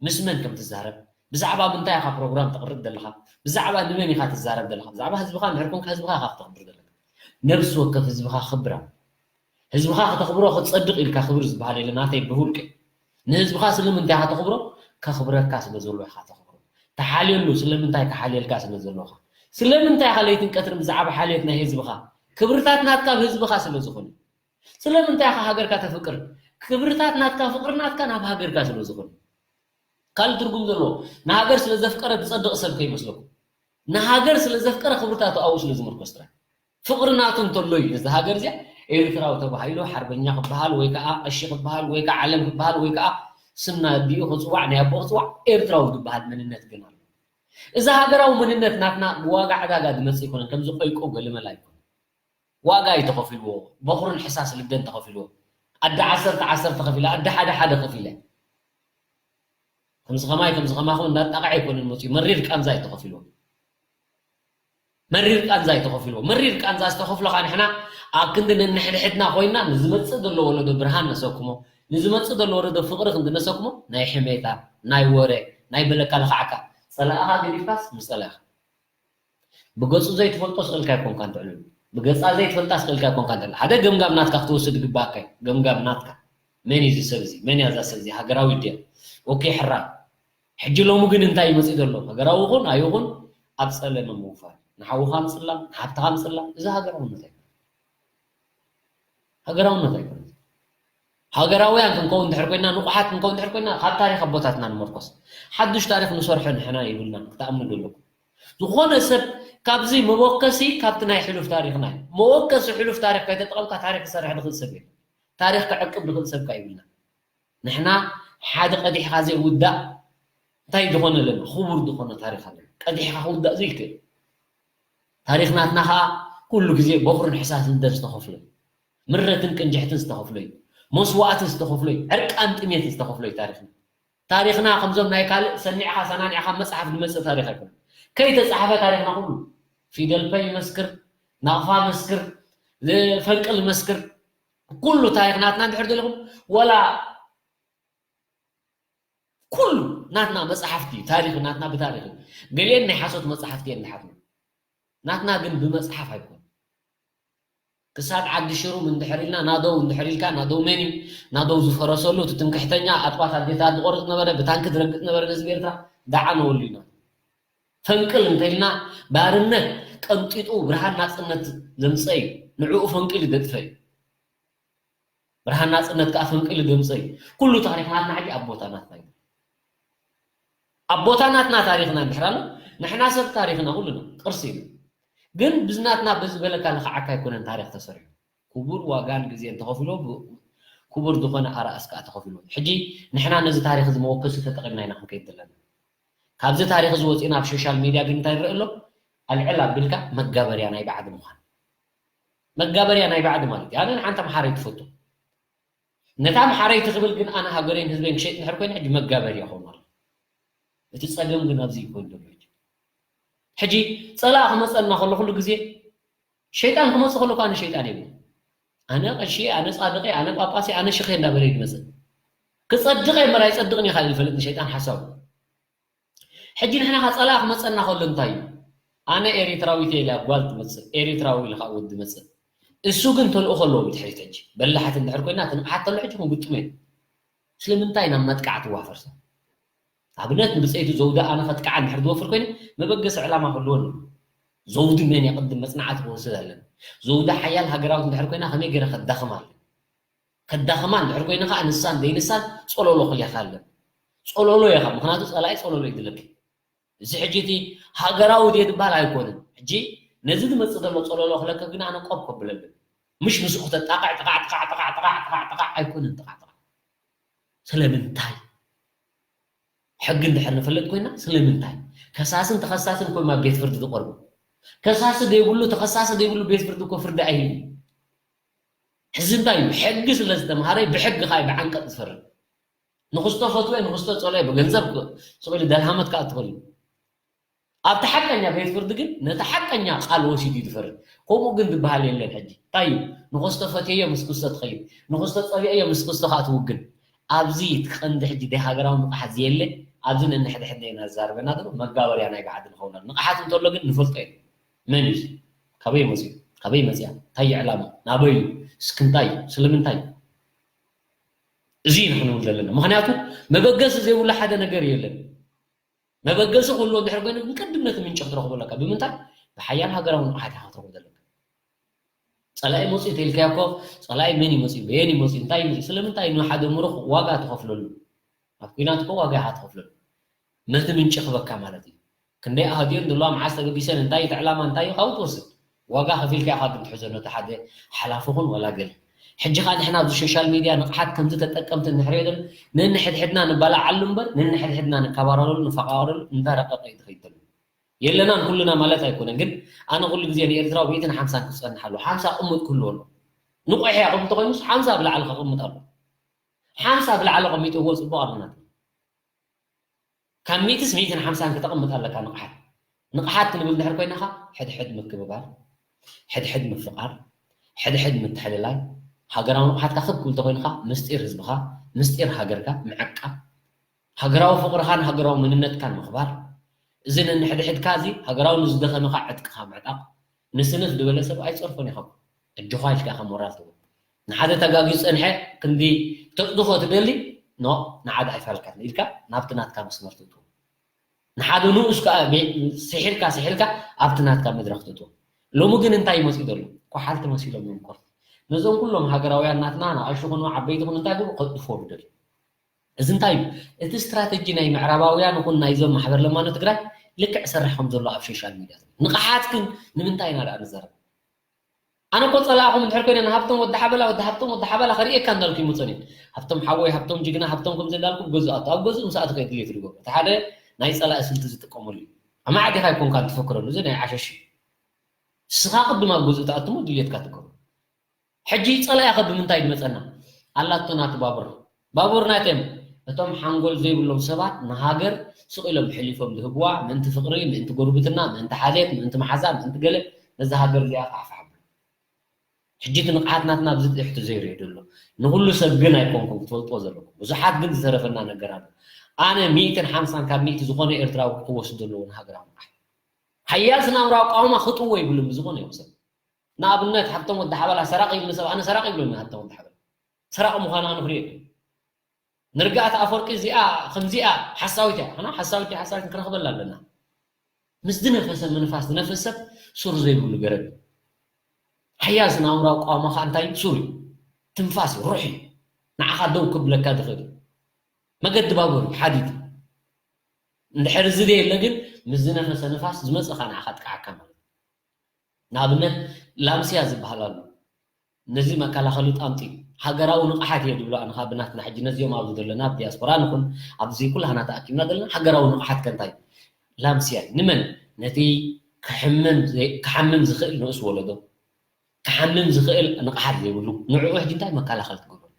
ምስ መን ከም ትዛረብ፣ ብዛዕባ ምንታይ ኢኻ ፕሮግራም ተቕርብ ዘለኻ፣ ብዛዕባ ንመን ኢኻ ትዛረብ ዘለኻ፣ ብዛዕባ ህዝብኻ እንድሕር ኮንካ ህዝብኻ ኢኻ ክተኽብር ዘለካ። ነብሲ ወከፍ ህዝብኻ ክኽብር ኣለዎ። ህዝብኻ ክተኽብሮ ክትጸድቕ ኢልካ ክብር ዝበሃል የለ ናተይ ብውልቀይ። ንህዝብኻ ስለምንታይ ኢኻ ተኽብሮ? ከኽብረካ ስለ ዘለዎ ኢኻ ተኽብሮ። ተሓልየሉ ስለምንታይ? ክሓልየልካ ስለ ዘለዎኻ። ስለምንታይ ኢኻ ለይትን ቀትርን ብዛዕባ ሓልዮት ናይ ህዝብኻ? ክብርታት ናትካ ኣብ ህዝብኻ ስለ ዝኾነ። ስለምንታይ ኢኻ ሃገርካ ተፍቅር? ክብርታት ናትካ ፍቕሪ ናትካ ናብ ሃገርካ ስለ ዝኾነ። ካልእ ትርጉም ዘለዎ፣ ንሃገር ስለ ዘፍቀረ ዝጸድቕ ሰብ ከይመስለኩም። ንሃገር ስለ ዘፍቀረ ክብርታቱ ኣብኡ ስለ ዝምርኮስ ጥራይ። ፍቕሪ ናቱ እንተሎ እዩ ነዚ ሃገር እዚኣ ኤርትራዊ ተባሂሉ ሓርበኛ ክበሃል ወይ ከዓ ቀሺ ክበሃል ወይ ከዓ ዓለም ክበሃል ወይ ከዓ ስም ናይ ኣዲኡ ክጽዋዕ ናይ ኣቦኡ ክጽዋዕ ኤርትራዊ ዝበሃል መንነት ግን ኣሎ። እዚ ሃገራዊ መንነት ናትና ብዋጋ ዕዳጋ ዝመጽእ ኣይኮነን። ከምዚ ቆይቆ ገለመል ኣይኮነን። ዋጋ እዩ ተኸፊልዎ። በኹርን ሕሳስ ልደን ተኸፊልዎ። ኣደ ዓሰርተ ዓሰርተ ከፊላ፣ ኣደ ሓደ ሓደ ከፊለ። ከምዚ ከማይ ከምዚ ከማኹም እንዳጣቕዐ ኣይኮነን መፅዩ። መሪር ቃንዛ እዩ ተኸፊልዎ። መሪር ቃንዛ እዩ ተኸፊልዎ። መሪር ቃንዛ ዝተኸፍሎ ከዓ ንሕና ኣብ ክንዲ ነንሕድሕድና ኮይና ንዝመፅእ ዘሎ ወለዶ ብርሃን ነሰክሞ፣ ንዝመፅእ ዘሎ ወለዶ ፍቕሪ ክንዲ ነሰክሞ ናይ ሕሜታ፣ ናይ ወረ፣ ናይ በለካ ልኽዓካ ፀላእኻ ገዲፍካስ ምስ ፀላእኻ ብገጹ ዘይትፈልጦ ስእልካ ኣይኮንካን ትዕልሉ። ብገጻ ዘይትፈልጣ ስእልካ ኣይኮንካን ትዕልሉ። ሓደ ገምጋም ናትካ ክትወስድ ይግባኣካ እዩ። ገምጋም ናትካ። መን እዩ እዚ ሰብ እዚ? መን እያ እዛ ሰብ እዚ? ሃገራዊት ድያ? ኦኬ፣ ሕራይ። ሕጂ ሎሚ ግን እንታይ እዩ መጺኡ ዘሎ? ሃገራዊ ይኹን ኣይኹን ኣብ ጸለመ ምውፋር። ንሓውኻ ኣምጽላ፣ ንሓብትኻ ኣምጽላ። እዚ ሃገራውነት ኣይኮነን። ሃገራውነት ኣይኮነን። ሃገራውያን ክንከውን እንድሕር ኮይና፣ ንቑሓት ክንከውን እንድሕር ኮይና፣ ካብ ታሪኽ ኣቦታትና ንመርኮስ። ሓዱሽ ታሪኽ ንሰርሖ ንሕና ይብልና፣ ክትኣምኑ ኣለኩም። ዝኾነ ሰብ ካብዚ መወከሲ ካብቲ ናይ ሕሉፍ ታሪኽና እዩ። መወከሲ ሕሉፍ ታሪኽ ከይተጠቐምካ ታሪኽ ክሰርሕ ዝኽእል ሰብ የለን። ታሪኽ ክዕቅብ ዝኽእል ሰብ ከ ይብልና። ንሕና ሓደ ቀዲሕኻ ዘይውዳእ እንታይ ዝኾነ ኣለና? ክቡር ዝኾነ ታሪኽ ኣለና። ቀዲሕኻ ክውዳእ ዘይክእል። ታሪኽ ናትና ኸኣ ኩሉ ግዜ በኹርን ሕሳስ ልደን ዝተኸፍሎ እዩ። ምረትን ቅንጅሕትን ዝተኸፍሎ እዩ። መስዋእትን ዝተኸፍሎ እዩ። ዕርቃን ጥሜትን ዝተኸፍሎ እዩ ታሪኽና። ታሪኽና ከምዞም ናይ ካልእ ሰኒዕኻ ሰናኒዕኻ መጽሓፍ ዝመጽእ ታሪኽ ኣይኮነን። ከይተጻሕፈ ታሪኽና ኩሉ ፊደል ፐ ይመስክር፣ ናቕፋ መስክር፣ ፈንቅል መስክር፣ ኩሉ ታሪኽ ናትና እንድሕር ደለኹም ወላ ኩሉ ናትና መጽሓፍቲ ታሪኽ ናትና ብታሪኽ እዩ። ገሊአን ናይ ሓሶት መጽሓፍቲ እየን ዝሓትማ። ናትና ግን ብመጽሓፍ ኣይኮን። ክሳብ ዓዲ ሽሩም እንድሕር ኢልና ናደው እንድሕር ኢልካ ናደው መን እዩ? ናደው ዝፈረሰሉ እቲ ትምክሕተኛ ኣጥባት ኣዴታት ዝቆርጽ ነበረ፣ ብታንኪ ዝረግጥ ነበረ ንህዝቢ ኤርትራ ደዓ ነበሉ ኢና። ፈንቅል እንተኢልና ባርነት ቀንጢጡ ብርሃን ናጽነት ዘምጸ እዩ። ንዕኡ ፈንቅል ይደጥፈ እዩ። ብርሃን ናጽነት ከኣ ፈንቂሉ ደምጸ እዩ። ኩሉ ታሪኽ ናትና ሕጂ ኣብ ቦታ ናትና እዩ። ኣብ ቦታ ናትና ታሪኽና እንድሕር ኣሎ፣ ንሕና ሰብ ታሪኽና ኩሉና ቅርሲ እዩ። ግን ብዝናትና በዚ በለካ ልኽዓካ ኣይኮነን ታሪኽ ተሰሪሑ። ክቡር ዋጋን ግዜን ተኸፊሎ፣ ብ-፣ ክቡር ዝኾነ ኣርኣስ ከኣ ተኸፊሎ። ሕጂ ንሕና ነዚ ታሪኽ እዚ መወከሲ ተጠቒምና ኢና ክንከይድ ዘለና። ካብዚ ታሪኽ እዚ ወፂና ኣብ ሶሻል ሚድያ ግን እንታይ ይረአ ኣሎ? ኣልዕል ኣቢልካ መጋበርያ ናይ ባዕዲ ምዃን። መጋበርያ ናይ ባዕዲ ማለት እዩ። ኣነ ንሓንቲ ኣምሓረይ ትፈቱ። ነታ ኣምሓረይ ትኽብል ግን ኣነ ሃገረይን ህዝበይን ክሸይጥ እንድሕር ኮይነ ሕጂ መጋበርያ ኾኑ ኣሎ። እቲ ፀገም ግን ኣብዚ እዩ ኮይኑ ዘሎ ሕጂ። ሕጂ ፀላእ ክመፀና ከሎ ኩሉ ግዜ ሸይጣን ክመፅእ ከሎ እኳ ኣነ ሸይጣን የብለይን። ኣነ ቀሺ፣ ኣነ ፃድቐ፣ ኣነ ጳጳሰ፣ ኣነ ሽኸ እንዳበለ እዩ ዝመፅእ። ክፀድቐ እምበር ኣይፀድቕን እዩ ካልእ ዝፈልጥ ንሸይጣን ሓሳቡ። ሕጂ ንሕና ኸ ፀላእ ክመፀና ከሎ እንታይ እዩ? ኣነ ኤሪትራዊት እየ ኢላ ጓል ትመፅእ፣ ኤሪትራዊ ኢሉ ከዓ ወዲ መፅእ። እሱ ግን ተልእኾ ኣለዎ ብድሕሪት። ሕጂ በላሕቲ እንድሕር ኮይና ትንቕሓት ተሎ ሕጂ ክንግጥሞ እዩ። ስለምንታይ ናብ መጥቃዕቲ ዋፈር ሰብ? ኣብነት ንብፀይቲ ዘውዲ ኣነ ከጥቅዓ እንድሕር ዝወፍር ኮይነ መበገሲ ዕላማ ክህልወኒ እዩ። ዘውዲ መን የቕድም መፅናዕቲ ክወስድ ኣለኒ። ዘውዲ ሓያል ሃገራዊት እንድሕር ኮይና ከመይ ገይረ ከዳኽማ ኣለኒ? ከዳኽማ እንድሕር ኮይነ ከዓ ንሳን ዘይንሳን ጸለሎ ክልያካ ኣለኒ። ጸለሎ ኢኻ፣ ምኽንያቱ ጸላኢ ጸለሎ እዩ ድለኪ። እዚ ሕጂ እቲ ሃገራዊ ድየ ዝበሃል ኣይኮነን። ሕጂ ነዚ ዝመጽእ ዘሎ ጸለሎ ክለከ ግን ኣነ ቆብ ከብለሉ። ምሽ ምስኡ ክተጣቕዕ ጥቓዕ ጥቓዕ ጥቓዕ ጥቓዕ ጥቓዕ ጥቓዕ ኣይኮነን ጥቓዕ ጥቓዕ። ስለምንታይ? ሕጊ እንድሕር ንፈልጥ ኮይና ስለምንታይ? ከሳስን ተኸሳስን እኮ እዮም ኣብ ቤት ፍርዲ ዝቐርቡ። ከሳሲ ዘይብሉ ተኸሳሲ ዘይብሉ ቤት ፍርዲ እኮ ፍርዲ ኣይህብን እዩ። ሕዚ እንታይ እዩ? ሕጊ ስለ ዝተምሃረ ብሕጊ ከዓ እዩ ብዓንቀፅ ዝፈርድ። ንኽስቶ ፈትወ ንኽስቶ ፀልኦ ብገንዘብ ስቕ ኢሉ ደልሃመት ከዓ ትኽእል እዩ። ኣብቲ ሓቀኛ ቤት ፍርዲ ግን ነቲ ሓቀኛ ቃል ወሲዱ እዩ ዝፈርድ። ከምኡ ግን ዝበሃል የለን። ሕጂ እንታይ እዩ? ንኽስቶ ፈትየዮ ምስ ክስቶ ትኸይድ፣ ንኽስቶ ፀሊአዮ ምስ ክስቶ ከዓ ትውግን። ኣብዚ እቲ ቀንዲ ሕጂ ደይ ሃገራዊ ንቕሓት ዘየለ ኣብዚ ነንሕድሕድና ኢና ዝዛረበና ዘሎ መጋበርያ ናይ ብዓዲ ንኸውን ኣሎ። ንቕሓት እንተሎ ግን ንፈልጦ ኢና። መን እዩ እዚ? ካበይ መፅዩ? ካበይ መፅያ? እንታይ እዩ ዕላማ? ናበይ እዩ? እስኪ እንታይ እዩ? ስለምንታይ እዩ? እዚ ኢና ክንብል ዘለና። ምኽንያቱ መበገሲ ዘይብሉ ሓደ ነገር የለን። መበገሲ ክህልዎ እንድሕር ኮይኑ ግን ቅድም ነቲ ምንጪ ክትረኽቦ ኣለካ። ብምንታይ? ብሓያል ሃገራዊ ንቕሓት ኢኻ ክትረኽቦ ዘለካ። ጸላኢ መፅዩ ተልካዮ እኮ፣ ጸላኢ መን እዩ መፅዩ? በየን እዩ መፅዩ? እንታይ እዩ መፅዩ? ስለምንታይ ንሓደ ምሩኽ ዋጋ ትኸፍለሉ? ኣብ ኲናት እኮ ዋጋ ኢኻ ትኸፍለሉ። ነቲ ምንጪ ክበካ ማለት እዩ። ክንደይ ኣህድዮን ዘለዋ መዓስ ተበጊሰን እንታይ እቲ ዕላማ እንታይ እዩ ካብኡ ትወስድ። ዋጋ ከፊልካ ኢኻ ግን ትሕዞ ነቲ ሓደ ሓላፊ ኹን ዋላ ገለ። ሕጂ ኸኣ ንሕና ኣብዚ ሶሻል ሚድያ ንቕሓት ከምዚ ተጠቀምቲ እንድሕር የለን ነንሕድሕድና ንባላዓሉ እምበር ነንሕድሕድና ንከባረረሉ ንፈቃቀረሉ እንዳረቀቀ እዩ ዝኸይድ ዘሎ። የለናን ኩልና ማለት ኣይኮነን፣ ግን ኣነ ኩሉ ግዜ ንኤርትራዊ ሚእትን ሓምሳን ክጸንሕ ኣለዎ። ሓምሳ ቅሙጥ ክህልዎ ኣለዎ። ንቑሕ እያ ቅሙጥ ተኮይኑስ ሓምሳ ብላዕሊ ከቕምጥ ኣለዎ። ሓምሳ ብላዕሊ ቀሚጥዎ ጽቡቕ ኣለና። ካብ ሚእትስ ሚእትን ሓምሳን ክተቕምጥ ኣለካ ንቕሓት። ንቕሓት ክንብል ድሕር ኮይናኻ ሕድሕድ ምክብባር፣ ሕድሕድ ምፍቓር፣ ሕድሕድ ምትሕልላይ፣ ሃገራዊ ንቕሓትካ ክብ ክብል ተኮይንካ ምስጢር ህዝብኻ፣ ምስጢር ሃገርካ ምዕቃብ፣ ሃገራዊ ፍቕርኻን ሃገራዊ መንነትካን ምኽባር፣ እዚ ነንሕድሕድካ እዚ ሃገራዊ ንዝደኸመኻ ዕጥቅኻ ምዕጣቕ፣ ንስንፍ ዝበለ ሰብ ኣይትጸርፎን ኢኻ። ኣጆኻ ኢልካ ኢኻ ሞራል ትህቦ። ንሓደ ተጋግዩ ዝጸንሐ ክንዲ ተጽድፎ ትደሊ፣ ኖ፣ ንዓድ ኣይፋልካን ኢልካ ናብቲ ናትካ መስመር ትእትዎ። ንሓደ ንኡስ ከኣ ቤ-፣ ስሒልካ፣ ስሒልካ ኣብቲ ናትካ መድረኽ ትእትዎ። ሎሚ ግን እንታይ ይመጽእ ዘሎ? ኳሓልቲ መሲሎም እዮም ኮርት። ነዞም ኩሎም ሃገራውያን ናትና፣ ንኣሽቱ ኩኑ ዓበይቲ ኩኑ እንታይ ግቡ? ከጽድፎ ይደልዩ። እዚ እንታይ እዩ? እቲ ስትራተጂ ናይ ምዕራባውያን ይኹን ናይዞም ማሕበር ለማኖ ትግራይ ልክዕ ሰርሕ ከም ዘሎ ኣብ ሶሻል ሚድያ። ንቕሓት ግን ንምንታይ ኢና ደኣ ንዛረብ? ኣነ እኮ ጸላእኹም እንድሕር ኮይነ ንሃብቶም ወዲ ሓበላ፣ ወዲ ሃብቶም ወዲ ሓበላ ከርእየካ እንዳልኩ ይመጾን እየ። ሃብቶም ሓወይ፣ ሃብቶም ጅግና፣ ሃብቶም ከምዚ እንዳልኩ ገዝኡ ኣቱ። ኣብ ገዝኡ ምስ ኣተኸ ድሌት ዝገብሮ። እቲ ሓደ ናይ ጸላኢ ስልቲ ዝጥቀመሉ እዩ። ኣማዕዲኻ ኣይኮንካን ትፈክረሉ፣ እዚ ናይ ዓሸሽ እዩ። ንስኻ ቅድም ኣብ ገዝኡ ትኣትሞ ድሌትካ ትገብሮ። ሕጂ ጸላኢኸ ብምንታይ ድመጸና? ኣላቶ ናቱ ባቡር። ባቡር ናተም እቶም ሓንጎል ዘይብሎም ሰባት ንሃገር ስቕ ኢሎም ሕሊፎም ዝህብዋ ምእንቲ ፍቕሪ፣ ምእንቲ ጉርብትና፣ ምእንቲ ሓልየት፣ ምእንቲ መሓዛ፣ ምእንቲ ገለ ነዛ ሃገር እዚኣ ፋሕፋሕ ኣብሉ። ሕጂ እቲ ንቕሓት ናትና ኣብዚ ትሕቲ ዘይርኤ ዘሎ። ንኹሉ ሰብ ግን ኣይኮንኩም ክትፈልጥዎ ዘለኩም። ብዙሓት ግን ዝተረፈና ነገር ኣሎ። ኣነ ሚእትን ሓምሳን ካብ ሚእቲ ዝኾነ ኤርትራዊ ክወስድ ዘለዎ ንሃገራዊ ንቕሓት። ሓያል ስነ ኣእምራዊ ኣቃውማ ክጥዎ ይብሉን ብዝኾነ ይኹን ሰብ። ንኣብነት ሃብቶም ወዲ ሓበላ ሰራቂ ይብሉ ሰብ፣ ኣነ ሰራቂ ይብሎ ሃብቶም ወዲ ሓበላ። ሰራቂ ምዃኑ ኣነ ክሪኦ። ንርግኣት ኣፈወርቂ እዚኣ ከምዚኣ ሓሳዊት እያ። ኣና ሓሳዊት እያ፣ ሓሳዊት ክንረኽበላ ኣለና። ምስ ዝነፈሰ ምንፋስ ዝነፍስ ሰብ ሱር ዘይብሉ ገረብ እዩ። ሓያል ስነ ኣእምራዊ ኣቃውማ ከዓ እንታይ እዩ? ሱር እዩ። ትንፋስ እዩ፣ ሩሕ እዩ። ንዓኻ ደው ክብለካ ዝኽእል እዩ። መገዲ ባቡር እዩ፣ ሓዲድ እዩ። እንድሕር እዚ ዘየለ ግን ምስ ዝነፈሰ ንፋስ ዝመጽእ ከዓ ንዓኻ ጥቅዓካ ማለት እዩ። ንኣብነት ላምስያ ዝበሃል ኣሎ። ነዚ መከላኸሊ ጣምጢ ሃገራዊ ንቕሓት እየ ዝብሎ ኣነ ካብ ብናትና ሕጂ ነዚኦም ኣብዚ ዘለና ኣብ ዲያስፖራ ንኹን ኣብዚ ኩላህና ተኣኪብና ዘለና ሃገራዊ ንቕሓት ከ እንታይ እዩ? ላምስያ እዩ። ንመን? ነቲ ክሕምም ዘይ-፣ ክሓምም ዝኽእል ንኡስ ወለዶ፣ ክሓምም ዝኽእል ንቕሓት ዘይብሉ ንዕኡ ሕጂ እንታይ መከላኸሊ ትገብረሉ?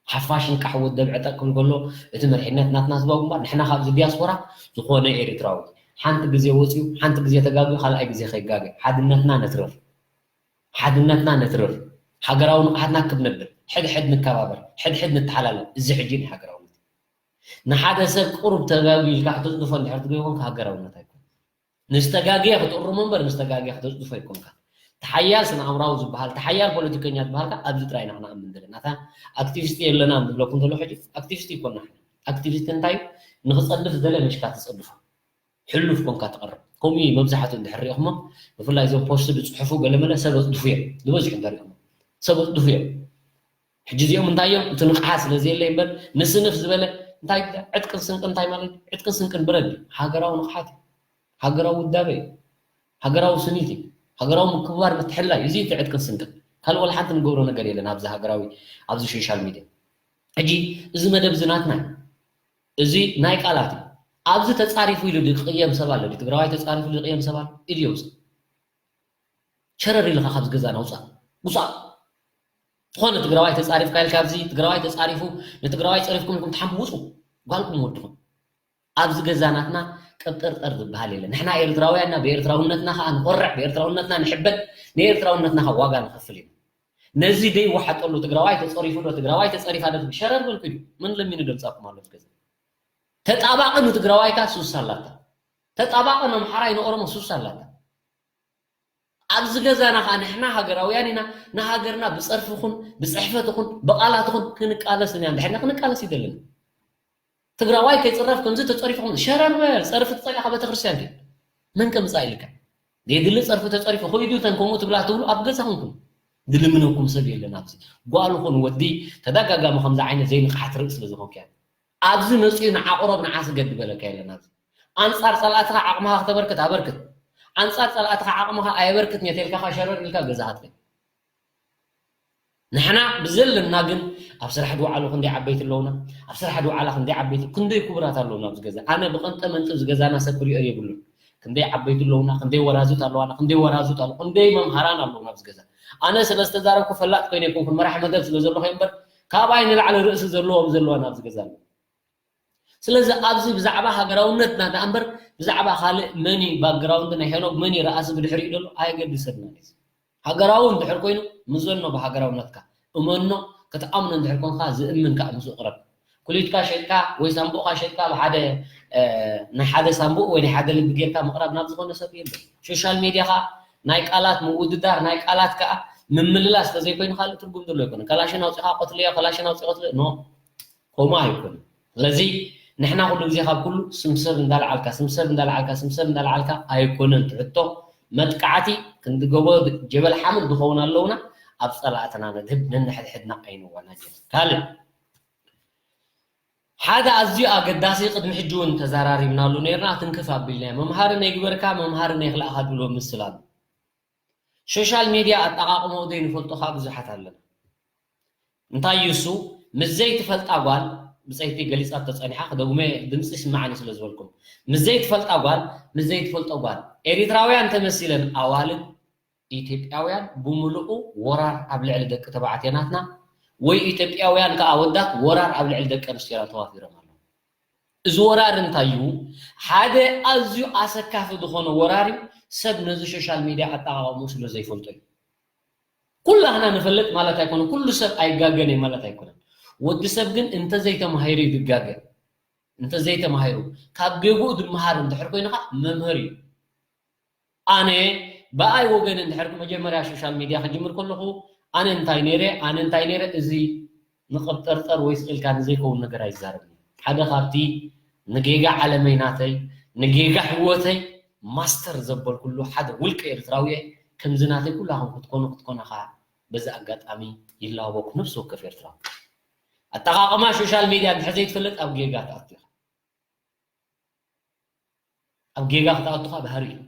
ሓፋሽ ንቃሕ ወደብ ዕጠቅ ክብል ከሎ እቲ መሪሕነት ናትና ህዝባዊ ግንባር ንሕና ካብዚ ዲያስፖራ ዝኾነ ኤርትራዊ ሓንቲ ግዜ ወፅዩ ሓንቲ ግዜ ተጋግዩ ካልኣይ ግዜ ከይጋገ ሓድነትና ነትርር። ሓድነትና ነትርር። ሃገራዊ ንቕሓትና ክብ ነብል፣ ሕድሕድ ንከባበር፣ ሕድሕድ ንተሓላለፍ። እዚ ሕጂ ናይ ሃገራውነት። ንሓደ ሰብ ቁሩብ ተጋግዩ ኢልካ ክትጽድፎ እንድሕር ትገብሮም ሃገራውነት ኣይኮነን። ንዝተጋግየ ክትእርሞ እምበር ንዝተጋግየ ክተጽድፎ ኣይኮንካ። ተሓያል ስነ ኣእምራዊ ዝበሃል፣ ተሓያል ፖለቲከኛ ዝበሃልካ ኣብዚ ጥራይ ኢና ክንኣምን ዘለና። እታ ኣክቲቪስት የለናን ዝብለኩም ዘሎ ሕጂ ኣክቲቪስት ኣይኮንና። ኣክቲቪስት እንታይ እዩ? ንኽጸድፍ ዝደለ መሽካ ትጸድፎ። ሕሉፍ ኮንካ ትቐርብ። ከምኡ እዩ መብዛሕትኡ እንድሕር ሪእኹሞ፣ ብፍላይ እዞም ፖስት ዝጽሕፉ ገለመለ ሰብ ኣጽድፉ እዮም ዝበዝሑ እንተሪእኹሞ። ሰብ ኣጽድፉ እዮም። ሕጂ እዚኦም እንታይ እዮም? እቲ ንቕሓት ስለ ዘየለ እምበር ንስንፍ ዝበለ እንታይ ዕጥቅን ስንቅን እንታይ ማለት እዩ? ዕጥቅን ስንቅን ብረት እዩ። ሃገራዊ ንቕሓት እዩ። ሃገራዊ ውዳበ እዩ። ሃገራዊ ስኒት እዩ። ሃገራዊ ምክብባር ምትሕልላይ እዩ። እዚ እቲ ዕጥቅን ስንቅን። ካልእ ወላ ሓንቲ ንገብሮ ነገር የለን ኣብዚ ሃገራዊ፣ ኣብዚ ሶሻል ሚድያ። ሕጂ እዚ መደብ እዚ ናትና እዩ። እዚ ናይ ቃላት እዩ። ኣብዚ ተጻሪፉ ኢሉ ድዩ ክቕየም ሰብ ኣሎ? ድዩ ትግራዋይ ተጻሪፉ ኢሉ ዝቕየም ሰብ ኣሎ? ኢድዮ ውፅእ። ሸረር ኢልኻ ካብዚ ገዛና ውፃእ። ውፃእ። ዝኾነ ትግራዋይ ተጻሪፍካ ኢልካ ኣብዚ ትግራዋይ ተጻሪፉ ንትግራዋይ ጸሪፍኩም ኢልኩም ትሓምቡ ውፁ። ጓልኩም ወድኹም። ኣብዚ ገዛ ናትና ቅብጥርጥር ዝበሃል የለን። ንሕና ኤርትራውያንና ብኤርትራውነትና ከዓ ንኾርዕ፣ ብኤርትራውነትና ንሕበን፣ ንኤርትራውነትና ከዓ ዋጋ ንኸፍል ኢና። ነዚ ደይወሓጠሉ ትግራዋይ ተጸሪፉ ዶ ትግራዋይ ተጸሪፋ ዶ ሸረር በልኩ ኢሉ መን ለሚኑ ደምጻኩም ኣሎ ገዛ? ተጣባቂ ንትግራዋይካ ሱስ ኣላታ። ተጣባቂ ንኣምሓራይ ንኦሮሞ ሱስ ኣላታ። ኣብዚ ገዛና ከዓ ንሕና ሃገራውያን ኢና። ንሃገርና ብጸርፊ ኹን ብጽሕፈት ኹን ብቓላት ኹን ክንቃለስ ኢና። እንድሕና ክንቃለስ ይደልን። ትግራዋይ ከይጽረፍ ከምዚ ተጸሪፍኹም ሸረር በል። ጸርፊ ትጸሊእኻ ቤተክርስትያን ድዩ? መን ከምጻእ ኢልካ? የድሊ ጸርፊ ተጸሪፉ ኮይዱ እተን ከምኡ ትብላ ትብሉ ኣብ ገዛኹም ኩኑ። ዝልምነኩም ሰብ የለን ኣብዚ። ጓል ኹን ወዲ ተደጋጋሚ ከምዚ ዓይነት ዘይንቕሓት ርእስ ስለ ዝኾንኩ እያ። ኣብዚ መጺኡ ንዓ ቁረብ ንዓ ስገድ ዝበለካ የለን ኣብዚ። ኣንጻር ጸላእትኻ ዓቕምኻ ክተበርክት ኣበርክት። ኣንጻር ጸላእትኻ ዓቕምኻ ኣየበርክት ነቴልካኻ ሸረር ኢልካ ገዛኻ ትኸይድ። ንሕና ብዘለና ግን ኣብ ስራሕ ድውዓሉ ክንደይ ዓበይቲ ኣለውና፣ ኣብ ስራሕ ድውዓላ ክንደይ ዓበይቲ፣ ክንደይ ክቡራት ኣለውና ኣብዚ ገዛ። ኣነ ብቐንጠ መንጥብ ዝገዛና ሰብ ክሪኦ የብሉን። ክንደይ ዓበይቲ ኣለውና፣ ክንደይ ወራዙት ኣለዋና፣ ክንደይ ወራዙት ኣሎ፣ ክንደይ መምሃራን ኣለውና ኣብዚ ገዛ። ኣነ ስለ ዝተዛረብኩ ፈላጥ ኮይነ ኣይኮንኩን፣ መራሒ መደብ ስለ ዘለኹ እምበር፣ ካብኣይ ንላዕሊ ርእሲ ዘለዎም ዘለዋና ኣብዚ ገዛ ኣለዉ። ስለዚ ኣብዚ ብዛዕባ ሃገራውነትና ደኣ እምበር፣ ብዛዕባ ካልእ መን እዩ ባክግራውንድ ናይ ሄኖክ፣ መን እዩ ራእሲ ብድሕሪኡ ዘሎ ኣየገድሰናን እዩ። ሃገራዊ እንድሕር ኮይኑ ምዘኖ ብሃገራውነትካ፣ እመኖ፣ ክትኣምኖ እንድሕር ኮንካ ዝእምን ከኣ ምስኡ ቅረብ። ኩሊትካ ሸይጥካ ወይ ሳምቡእካ ሸይጥካ ብሓደ፣ እ፣ ናይ ሓደ ሳምቡእ ወይ ናይ ሓደ ልቢ ጌርካ ምቕራብ ናብ ዝኾነ ሰብ የለን። ሶሻል ሜድያ ከኣ ናይ ቃላት ምውድዳር፣ ናይ ቃላት ከኣ ምምልላስ ተዘይኮይኑ ካልእ ትርጉም ዘለዎ ኣይኮነን። ከላሽን ኣውጺኻ ቀትልዮ፣ ከላሽን ኣውጺ ቀትልዮ፣ ኖ፣ ከምኡ ኣይኮነን። ስለዚ ንሕና ኩሉ ግዜ ካብ ኩሉ ስም ሰብ እንዳልዓልካ፣ ስም ሰብ እንዳልዓልካ፣ ስም ሰብ እንዳልዓልካ ኣይኮነን ትሕቶ። መጥቃዕቲ ክንዲ ጎቦ ጀበል ሓመድ ንኸውን ኣለውና፣ ኣብ ጸላእትና ነድህብ፣ ነንሕድሕድና ኣይንወናጀል። ካልእ ሓደ ኣዝዩ ኣገዳሲ፣ ቅድሚ ሕጂ እውን ተዘራሪብናሉ ነይርና፣ ትንክፍ ኣቢልናዮ። መምሃሪ ናይ ግበርካ፣ መምሃሪ ናይ ክላእካ ድሎ ምስል ኣሎ። ሶሻል ሚድያ ኣጠቓቕማኡ ዘይንፈልጦ ከዓ ብዙሓት ኣለና። እንታይ እዩ እሱ? ምስ ዘይትፈልጣ ጓል፣ ብፀይቲ ገሊፃቶ ፀኒሓ፣ ክደግሞ እየ፣ ድምፂ ይስማዓኒ ስለ ዝበልኩም፣ ምስ ዘይትፈልጣ ጓል፣ ምስ ዘይትፈልጦ ጓል፣ ኤሪትራውያን ተመሲለን ኣዋልድ ኢትዮጵያውያን ብምልኡ ወራር ኣብ ልዕሊ ደቂ ተባዕትዮ ናትና፣ ወይ ኢትዮጵያውያን ከዓ ኣወዳት ወራር ኣብ ልዕሊ ደቂ ኣንስትዮና ተዋፊሮም ኣለዉ። እዚ ወራር እንታይ እዩ? ሓደ ኣዝዩ ኣሰካፊ ዝኾነ ወራር እዩ። ሰብ ነዚ ሶሻል ሚድያ ኣጠቓቕምኡ ስለ ዘይፈልጦ እዩ። ኩላህና ንፈልጥ ማለት ኣይኮነን፣ ኩሉ ሰብ ኣይጋገን እዩ ማለት ኣይኮነን። ወዲ ሰብ ግን እንተዘይተማሂሩ እዩ ዝጋገ። እንተዘይተማሂሩ፣ ካብ ጌግኡ ዝመሃር እንድሕር ኮይኑ ከዓ መምህር እዩ። ኣነ ብኣይ ወገን እንድሕር መጀመርያ ሶሻል ሚድያ ክጅምር ከለኹ፣ ኣነ እንታይ ነይረ፣ ኣነ እንታይ ነይረ፣ እዚ ንቕብጠርጠር ወይ ስቕ ኢልካ ንዘይከውን ነገር ኣይዛረብን። ሓደ ካብቲ ንጌጋ ዓለመይ ናተይ፣ ንጌጋ ህይወተይ ማስተር ዘበልኩሉ ሓደ ውልቀ ኤርትራዊ እየ። ከምዚ ናተይ ኩላኹም ክትኮኑ ክትኮና ከዓ በዚ ኣጋጣሚ ይላበኩ ነፍሲ ወከፍ ኤርትራዊ። ኣጠቓቕማ ሶሻል ሚድያ እንድሕር ዘይትፈልጥ ኣብ ጌጋ ትኣቱ ኢኻ። ኣብ ጌጋ ክትኣቱኻ ባህሪ እዩ።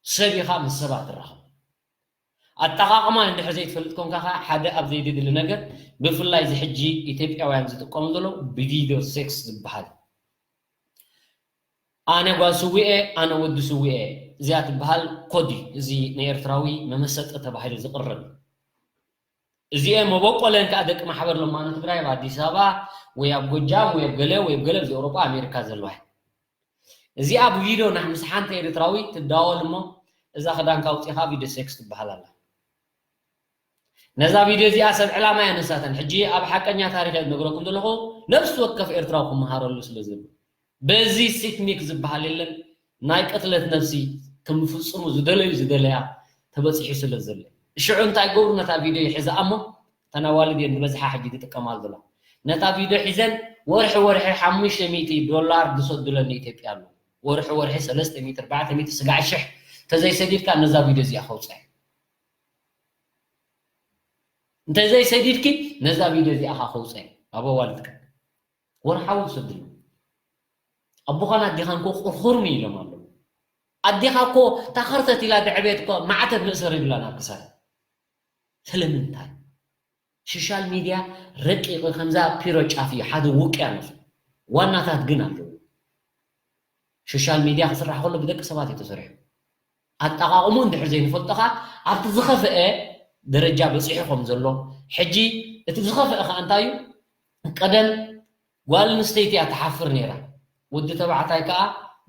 ሰብ ኢኻ ምስ ሰባት ትራኸብ። ኣጠቓቕማ እንድሕር ዘይትፈልጥ ኮንካ ከዓ ሓደ ኣብ ዘይድሊ ነገር፣ ብፍላይ እዚ ሕጂ ኢትዮጵያውያን ዝጥቀሙ ዘለዉ ብቪድዮ ሴክስ ዝበሃል፣ ኣነ ጓል ስዊኤ፣ ኣነ ወዲ ስዊኤ፣ እዚኣ ትበሃል ኮድ እዩ። እዚ ንኤርትራዊ መመሰጢ ተባሂሉ ዝቕርብ። እዚኤ መበቆለን ከዓ ደቂ ማሕበር ለማኖ ትግራይ ኣብ ኣዲስ ኣበባ ወይ ኣብ ጎጃም ወይ ኣብ ገለ ወይ ኣብ ገለ ኣብዚ ኤውሮጳ ኣሜሪካ ዘለዋ እያ። እዚኣ ብቪድዮ ናይ ምስ ሓንቲ ኤርትራዊ ትዳወል እሞ እዛ ክዳንካ ኣውፂኻ ቪድዮ ሴክስ ትበሃል ኣላ። ነዛ ቪድዮ እዚኣ ሰብ ዕላማ እያ ነሳተን። ሕጂ ኣብ ሓቀኛ ታሪኽ እየ ዝነግረኩም ዘለኹ፣ ነፍሲ ወከፍ ኤርትራዊ ክመሃረሉ ስለ ዝብል። በዚ ሲክኒክ ዝበሃል የለን። ናይ ቅትለት ነፍሲ ክምፍጽሙ ዝደለዩ ዝደለያ ተበጺሑ ስለ ዘሎ። ሽዑ እንታይ ገብሩ? ነታ ቪድዮ ይሕዝኣ እሞ፣ እተን ኣዋልድ እየን ዝበዝሓ ሕጂ ዝጥቀማሉ ዘለዋ። ነታ ቪድዮ ሒዘን ወርሒ ወርሒ ሓሙሽተ ሚእቲ ዶላር ዝሰዱለን ንኢትዮጵያ ኣለዉ። ወርሒ ወርሒ ሰለስተ ሚእቲ፣ ኣርባዕተ ሚእቲ፣ ስጋዕ ሽሕ ተዘይሰዲድካ ነዛ ቪድዮ እዚኣ ከውፅኣ። እንተዘይሰዲድኪ ነዛ ቪድዮ እዚኣ ከውፅኣ። ኣብ ኣዋልድካ ወርሓዊ ዝሰድሉ። ኣቦኻን ኣዴኻን እኮ ቁርኹርሚ ኢሎም ኣለዉ። ኣዴኻ እኮ ታኸርተት ኢላ ድዕቤት እኮ ማዕተብ ንእሰር ይብላ ናብ ክሳድ። ስለምንታይ? ሶሻል ሚድያ ረቂቕ ከምዛ ፒሮ ጫፍ እዩ፣ ሓደ ውቅያኖስ። ዋናታት ግን ኣለዉ። ሶሻል ሚድያ ክስራሕ ከሎ ብደቂ ሰባት እዩ ተሰሪሑ። ኣጠቓቕሙ እንድሕር ዘይንፈልጦ ኸዓ ኣብቲ ዝኸፍአ ደረጃ በፂሑ ከም ዘሎ፣ ሕጂ እቲ ዝኸፍአ ኸዓ እንታይ እዩ? ቀደም ጓል ኣንስተይቲ እያ ትሓፍር ነይራ። ወዲ ተባዕታይ ከኣ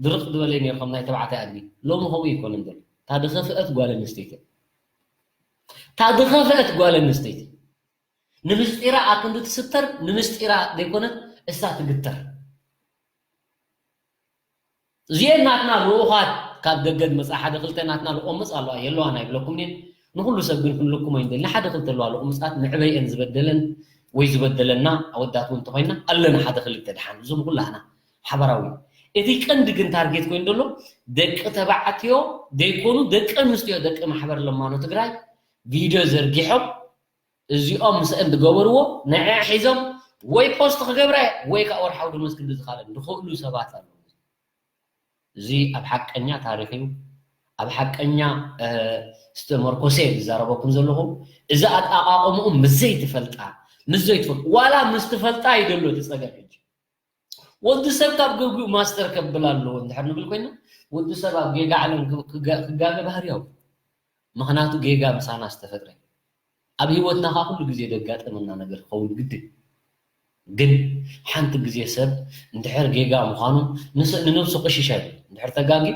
ድርቕ ዝበለ ነይሩ ከም ናይ ተባዕታይ ኣድጊ። ሎሚ ከምኡ ኣይኮነን ዘሎ። እታ ዝኸፍአት ጓል ኣንስተይቲ እያ። እታ ዝኸፍአት ጓል ኣንስተይቲ። ንምስጢራ ኣክንዲ ትስተር፣ ንምስጢራ ዘይኮነት እሳ ትግተር። እዚኤን ናትና ልኡኻት ካብ ደገ ዝመጻ ሓደ ክልተ ናትና ልቆምጽ ኣለዋ፣ የለዋን ኣይብለኩምን እየ። ንኹሉ ሰብ ግን ክንልኩሞ ኣይንደልን። ሓደ ክልተ ኣለዋ ልቑምጻት፣ መዕበይአን ዝበደለን ወይ ዝበደለና ኣወዳት እውን እንተኾይንና ኣለና ሓደ ክልተ ደሓን። እዞም ኩላህና ሓበራዊ። እቲ ቀንዲ ግን ታርጌት ኮይኑ ዘሎ ደቂ ተባዕትዮ ዘይኮኑ ደቂ ኣንስትዮ፣ ደቂ ማሕበር ለማኖ ትግራይ ቪድዮ ዘርጊሖም እዚኦም ምስአን ዝገበርዎ ንዐ ሒዞም ወይ ፖስት ክገብራ ወይ ከዓ ወርሓዊ ደሞዝ ክንዲ ዝኻለን ዝኽእሉ ሰባት ኣለዉ። እዚ ኣብ ሓቀኛ ታሪኽ እዩ። ኣብ ሓቀኛ፣ እ፣ ዝተመርኮሰ እዩ ዝዛረበኩም ዘለኹ። እዚ ኣጠቓቕምኡ ምስ ዘይትፈልጣ፣ ምስ ዘይትፈልጡ፣ ዋላ ምስ ትፈልጣ እዩ ዘሎ እቲ ጸገም ሕጂ። ወዲ ሰብ ካብ ጌግኡ ማስተር ከብል ኣለዎ እንድሕር ንብል ኮይና፣ ወዲ ሰብ ኣብ ጌጋ ዓለም ክጋገ ባህርያዊ። ምኽንያቱ ጌጋ ምሳና ዝተፈጥረ። ኣብ ህይወትና ከኣ ኩሉ ግዜ ደጋጠመና ነገር ክኸውን ግድን። ግን ሓንቲ ግዜ ሰብ እንድሕር ጌጋ ምዃኑ ንነብሱ ቅሽሽ ኣይብል። እንድሕር ተጋጊ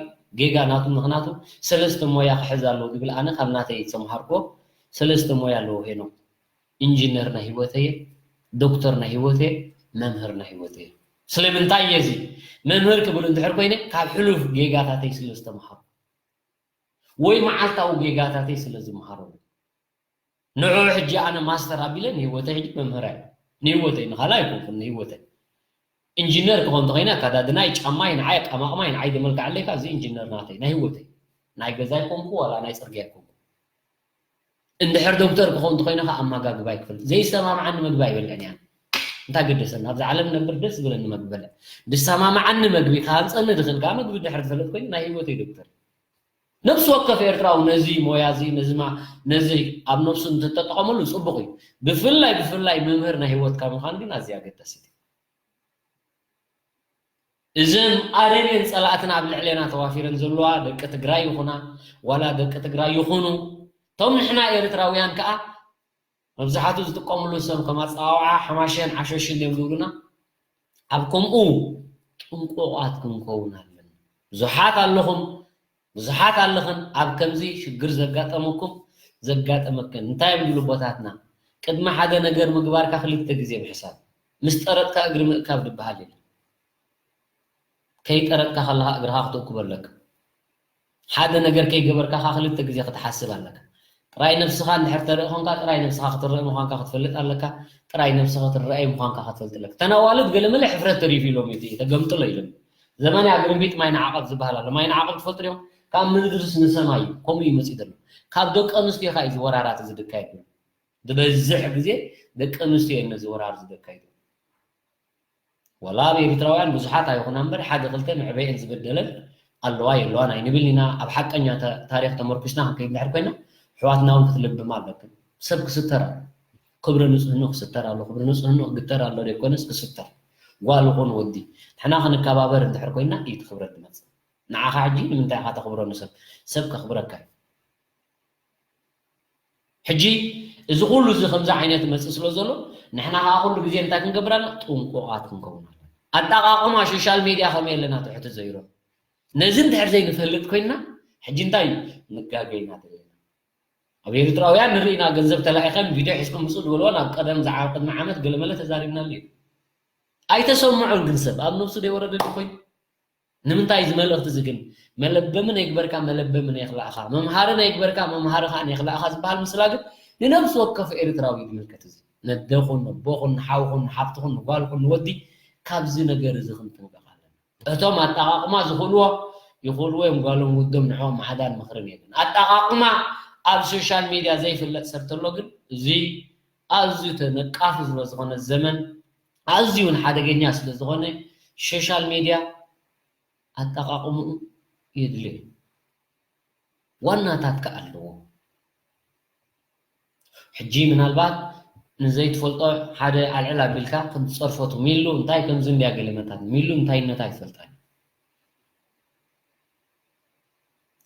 ጌጋ ናቱ፣ ምኽንያቱ ሰለስተ ሞያ ክሕዝ ኣለዎ ዝብል ኣነ ካብ ናተይ ዝተምሃርክዎ ሰለስተ ሞያ ኣለዎ ሄኖክ። ኢንጂነር ናይ ህይወተየ፣ ዶክተር ናይ ህይወተየ፣ መምህር ናይ ህይወተየ። ስለምንታይ እየ እዚ መምህር ክብል እንድሕር ኮይነ ካብ ሕሉፍ ጌጋታተይ ስለ ዝተምሃሩ ወይ መዓልታዊ ጌጋታተይ ስለ ዝምሃረሉ። ንዑ ሕጂ ኣነ ማስተር ኣቢለ ንህይወተይ ሕጂ መምህር እየ። ንህይወተይ ንኻልእ ኣይኮንኩን ንህይወተይ። ኢንጂነር ክኾን እንተኾይነ ኣካዳድናይ ጫማይ ንዓይ ኣቀማቕማይ ንዓይ ደመልክዓለይ ካብ እዚ ኢንጂነር ናተይ ናይ ህይወተይ ናይ ገዛ ኣይኮንኩ ዋላ ናይ ፅርግያ ኣይኮንኩ። እንድሕር ዶክተር ክኾን እንተኾይነ ከዓ ኣመጋግባይ ክፈልጥ ዘይሰማምዓኒ ምግቢ ኣይበልዕን እያ። እንታይ ገደሰኒ ኣብዛ ዓለም ነብር ደስ ዝበለኒ ምግቢ በልዕ። ዝሰማምዓኒ ምግቢ ክሃንፀኒ ድኽእል ከዓ ምግቢ ድሕር ዝፈለጥ ኮይኑ ናይ ህይወተይ ዶክተር። ነብሲ ወከፍ ኤርትራዊ ነዚ ሞያ እዚ ነዚ ማ ነዚ ኣብ ነብሱ እንተተጠቐመሉ ጽቡቕ እዩ። ብፍላይ ብፍላይ መምህር ናይ ህይወትካ ምዃን ግን ኣዝያ ኣገዳሲት እያ። እዘን ኣረሜን ጸላእትና ኣብ ልዕሌና ተዋፊረን ዘለዋ ደቂ ትግራይ ይኹና ዋላ ደቂ ትግራይ ይኹኑ እቶም ንሕና ኤርትራውያን ከኣ መብዛሕቱ ዝጥቀምሉ ሰብ ከም ኣጸዋውዓ ሓማሸን ዓሸሽን እዮም ዝብሉና። ኣብ ከምኡ ጥንቁቓት ክንከውን ኣለና። ብዙሓት ኣለኹም፣ ብዙሓት ኣለኽን ኣብ ከምዚ ሽግር ዘጋጠመኩም፣ ዘጋጠመክን። እንታይ እዮም ዝብሉ ኣቦታትና? ቅድሚ ሓደ ነገር ምግባርካ ክልተ ግዜ ምሕሳብ። ምስ ጠረጥካ እግሪ ምእካብ ዝበሃል የለን። ከይጠረጥካ ከለኻ እግርኻ ክትእክቦ ኣለካ። ሓደ ነገር ከይገበርካ ከኣ ክልተ ግዜ ክትሓስብ ኣለካ። ጥራይ ነብስኻ እንድሕር ተርኢ ኾንካ፣ ጥራይ ነብስኻ ክትረኢ ምዃንካ ክትፈልጥ ኣለካ። ጥራይ ነብስኻ ክትረኣይ ምዃንካ ክትፈልጥ ኣለካ። እተን ኣዋልድ ገለመለ ሕፍረት ተሪፉ ኢሎም እዩ ተገምጥሎ ኢሎም። ዘመንያ ግርምቢጥ ማይ ንዓቐብ ዝበሃል ኣሎ። ማይ ንዓቐብ ትፈልጡ ዲኹም? ካብ ምድርስ ንሰማይ እዩ። ከምኡ እዩ መፂኡ ዘሎ። ካብ ደቂ ኣንስትዮ ኸኣ እዩ እዚ ወራራት እዚ ዝካየድ ዘሎ። ዝበዝሕ ግዜ ደቂ ኣንስትዮ እየን ነዚ ወራር እዚ ዘካይዱ። ወላ ኣብ ኤርትራውያን ብዙሓት ኣይኹና እምበር ሓደ ክልተ መዕበየን ዝበደለን ኣለዋ የለዋን ኣይንብል ኢና። ኣብ ሓቀኛ ተ- ታሪኽ ተመርኩስና ክንከይድ እንድሕር ኮይና ኣሕዋትና እውን ክትልብማ ኣለክን። ሰብ ክስተር ኣሎ። ክብሪ ንጽህንኡ ክስተር ኣሎ። ክብሪ ንጽህንኡ ክግተር ኣሎ ዘይኮነስ ክስተር። ጓል ይኹን ወዲ ንሕና ክንከባበር እንድሕር ኮይና እዩ እቲ ክብረት ዝመጽእ። ንዓኻ ሕጂ ንምንታይ ኢኻ ተኽብሮ ንሰብ? ሰብ ከኽብረካ እዩ። ሕጂ እዚ ኩሉ እዚ ከምዚ ዓይነት መፅእ ስለ ዘሎ ንሕና ከዓ ኩሉ ግዜ እንታይ ክንገብር ኣለና? ጥንቁቓት ክንከውን ኣለና። ኣጠቓቕማ ሶሻል ሚድያ ከመይ ኣለና ትሕቲ ዘይሮ ነዚ እንድሕር ዘይንፈልጥ ኮይንና ሕጂ እንታይ እዩ ንጋገ ኢና ዘለና። ኣብ ኤርትራውያን ንርኢ ኢና ገንዘብ ተላኢኸም ቪድዮ ሒዝኩም ምፁ ዝበልዎ ናብ ቀደም ዝዓ ቅድሚ ዓመት ገለመለ ተዛሪብናሉ እዩ። ኣይተሰምዖን ግን ሰብ ኣብ ነብሱ ዘይወረደሉ ኮይኑ ንምንታይ እዚ መልእኽቲ እዚ ግን መለበሚ ነይግበርካ መለበሚ ነይኽላእኻ መምሃሪ ነይግበርካ መምሃሪ ከዓ ነይኽላእኻ ዝበሃል ምስላ ግን ንነብሲ ወከፍ ኤርትራዊ እዩ ዝምልከት እዚ ነደኹን ነቦኹን ንሓውኹን ንሓፍትኹን ንጓልኹን ንወዲ ካብዚ ነገር እዚ ክንጥንቀቕ ኣለና እቶም ኣጠቓቕማ ዝኽእልዎ ይኽእልዎ እዮም ጓሎም ውዶም ንዕኦም ምሓዳን ምኽርን የለን ኣጠቓቕማ ኣብ ሶሻል ሚድያ ዘይፍለጥ ሰብ ተሎ ግን እዚ ኣዝዩ ተነቃፊ ስለ ዝኾነ ዘመን ኣዝዩ እውን ሓደገኛ ስለ ዝኾነ ሶሻል ሚድያ ኣጠቓቕምኡ የድልዮ እዩ። ዋናታት ከኣ ኣለዎ። ሕጂ ምናልባት ንዘይትፈልጦ ሓደ ኣልዕል ኣቢልካ ከም ትጸርፎ ትሚሉ እንታይ ከምዚ እንድያ ገለመታት ሚሉ እንታይነታ ኣይትፈልጣን።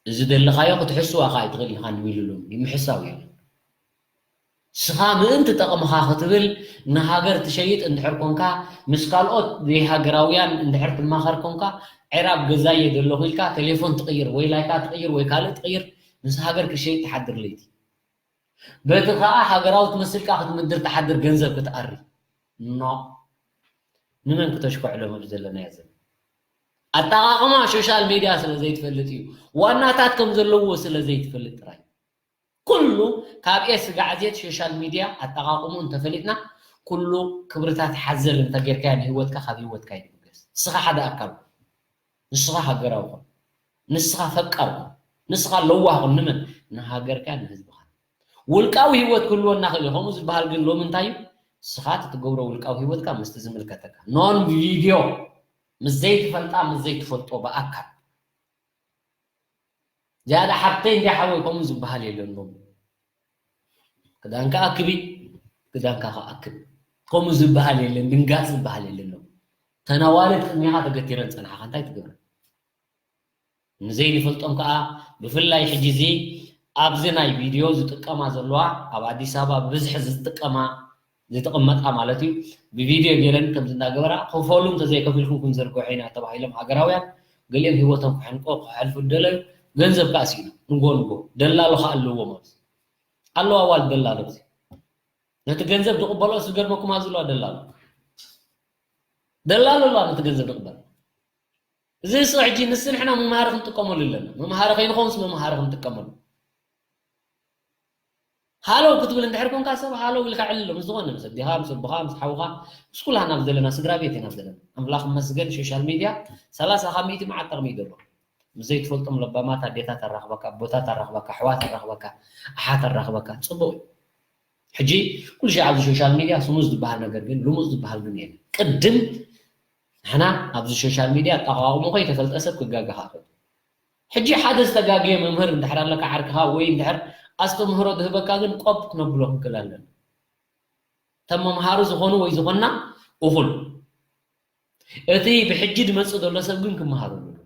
እዚ ደለኻዮ ክትሕስዋ ከኣ ኣይትኽእል ኢኻ ንሚሉ ሎሚ ምሕሳው የለን። ስኻ ምእንቲ ጠቕምኻ ክትብል ንሃገር ትሸይጥ እንድሕር ኮንካ ምስ ካልኦት ዘይሃገራውያን እንድሕር ትማኸር ኮንካ ዕራብ ገዛየ ዘለኹ ኢልካ ቴሌፎን ትቕይር ወይ ላይካ ትቕይር ወይ ካልእ ትቕይር ምስ ሃገር ክሸይጥ ትሓድር ለይቲ በቲ ኸኣ ሃገራዊ ትመስልካ ክትምድር ትሓድር ገንዘብ ክትኣሪ ኖ ንመን ክተሽኮዕሎም ኣብ ዘለናዮ ዘመን ኣጠቓቕማ ሶሻል ሚድያ ስለ ዘይትፈልጥ እዩ ዋናታት ከም ዘለዎ ስለ ዘይትፈልጥ ጥራይ ኩሉ ካብ ኤስ ጋዕዜት ሶሻል ሚድያ ኣጠቓቕሙ እንተፈሊጥና ኩሉ ክብርታት ሓዘል እንተጌርካዮ ንህይወትካ ካብ ህይወትካ ይድብገስ እስኻ ሓደ ኣካል ንስኻ ሃገራዊ ኹን ንስኻ ፈቃር ኹን ንስኻ ለዋህ ኹን ንመን ንሃገርካ ንህዝብኻ ውልቃዊ ህይወት ክህልወና ክእል ከምኡ ዝበሃል ግን ሎሚ እንታይ እዩ ስኻ ትትገብሮ ውልቃዊ ህይወትካ ምስቲ ዝምልከተካ ኖን ቪድዮ ምስ ዘይትፈልጣ ምስ ዘይትፈልጦ ብኣካል ዝያዳ ሓብተይ እንዲ ሓወይ ከምኡ ዝበሃል የለን ሎም ክዳንካ ኣክቢ ክዳንካ ከኣክብ ከምኡ ዝበሃል የለን ድንጋፅ ዝበሃል የለን ሎም ተን ኣዋልድ ቅድሜኻ ተገቲረን ጸንሓኻ እንታይ ትገብረን? ንዘይንፈልጦም ከኣ ብፍላይ ሕጂ እዚ ኣብዚ ናይ ቪድዮ ዝጥቀማ ዘለዋ ኣብ ኣዲስ ኣበባ ብብዝሒ ዝጥቀማ ዝጥቀመጣ ማለት እዩ። ብቪድዮ ገይረን ከምዚ እንዳገበራ ክፈሉ እንተዘይከፊልኩም ክንዘርግሖ ኢና ተባሂሎም ሃገራውያን ገሊኦም ህይወቶም ክሕንቆ ክሕልፉ ደለዩ። ገንዘብ ከኣ ስኢኑ ንጎ ንጎ ደላሎ ከኣ ኣለዎ ማለት እዩ። ኣለዋ ዋል ደላሎ እዚ ነቲ ገንዘብ ዝቕበሎ ዝገርመኩም ኣብዚ ኣለዋ ደላሎ ደላሎ ኣለዋ ነቲ ገንዘብ ዝቕበል እዚ እሱ ሕጂ ንስ ንሕና መምሃሪ ክንጥቀመሉ ኣለና። መምሃሪ ከይንኸውንስ መምሃሪ ክንጥቀመሉ። ሃሎ ክትብል እንድሕር ኮንካ ሰብ ሃሎ ኢልካ ዕልሎ ምስ ዝኾነ ምስ ኣዴኻ ምስ ኣቦኻ ምስ ሓውኻ ምስ ኩላህና ኣብ ዘለና ስድራ ቤት ኢና ዘለና። ኣምላኽ ይመስገን ሶሻል ሚድያ ሰላሳ ካብ ሚእቲ መዓት ጠቕሚ እዩ ዘሎ። ምስ ዘይትፈልጦም ለባማት ኣዴታት ኣራኽበካ፣ ኣቦታት ኣራኽበካ፣ ኣሕዋት ኣራኽበካ፣ ኣሓት ኣራኽበካ። ጽቡቕ እዩ። ሕጂ ኩሉ ሻዕ ኣብዚ ሶሻል ሚድያ ስሙዝ ዝበሃል ነገር ግን ልሙፅ ዝበሃል ግን የለን። ቅድም ንሕና ኣብዚ ሶሻል ሚድያ ኣጠቓቕሙ ከይተፈልጠ ሰብ ክጋገኻ ይኽእል። ሕጂ ሓደ ዝተጋገየ መምህር እንድሕር ኣለካ ዓርክኻ ወይ እንድሕር ኣስተምህሮ ዝህበካ ግን ቆብ ክነብሎ ክንክእል ኣለና። እቶም መምሃሪ ዝኾኑ ወይ ዝኾና እኹል እቲ ብሕጂ ዝመፅእ ዘሎ ሰብ ግን ክመሃረሉ ኣለዎ።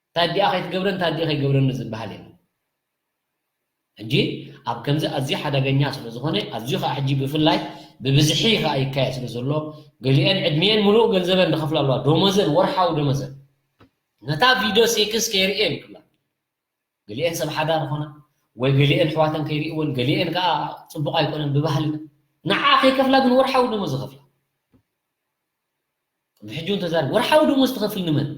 እንታይ ኣዲኣ ከይትገብረን እንታይ ኣዲኣ ከይገብረን ዝበሃል የለን። ሕጂ ኣብ ከምዚ ኣዝዩ ሓደገኛ ስለ ዝኾነ ኣዝዩ ከዓ ሕጂ ብፍላይ ብብዝሒ ከዓ ይካየድ ስለ ዘሎ ገሊአን ዕድሚአን ምሉእ ገንዘበን ዝኸፍላ ኣለዋ ደሞዘን ወርሓዊ ደሞዘን ነታ ቪድዮ ሴክስ ከይርእየን ይብላ ገሊአን ሰብ ሓዳር ኾና ወይ ገሊአን ኣሕዋተን ከይርእወን ገሊአን ከዓ ፅቡቕ ኣይኮነን ብባህልና ንዓ ከይከፍላ ግን ወርሓዊ ደሞዝ ዝኸፍላ ቅድሚ ሕጂ እውን ተዛሪብ ወርሓዊ ደሞዝ ትኸፍል ንመን?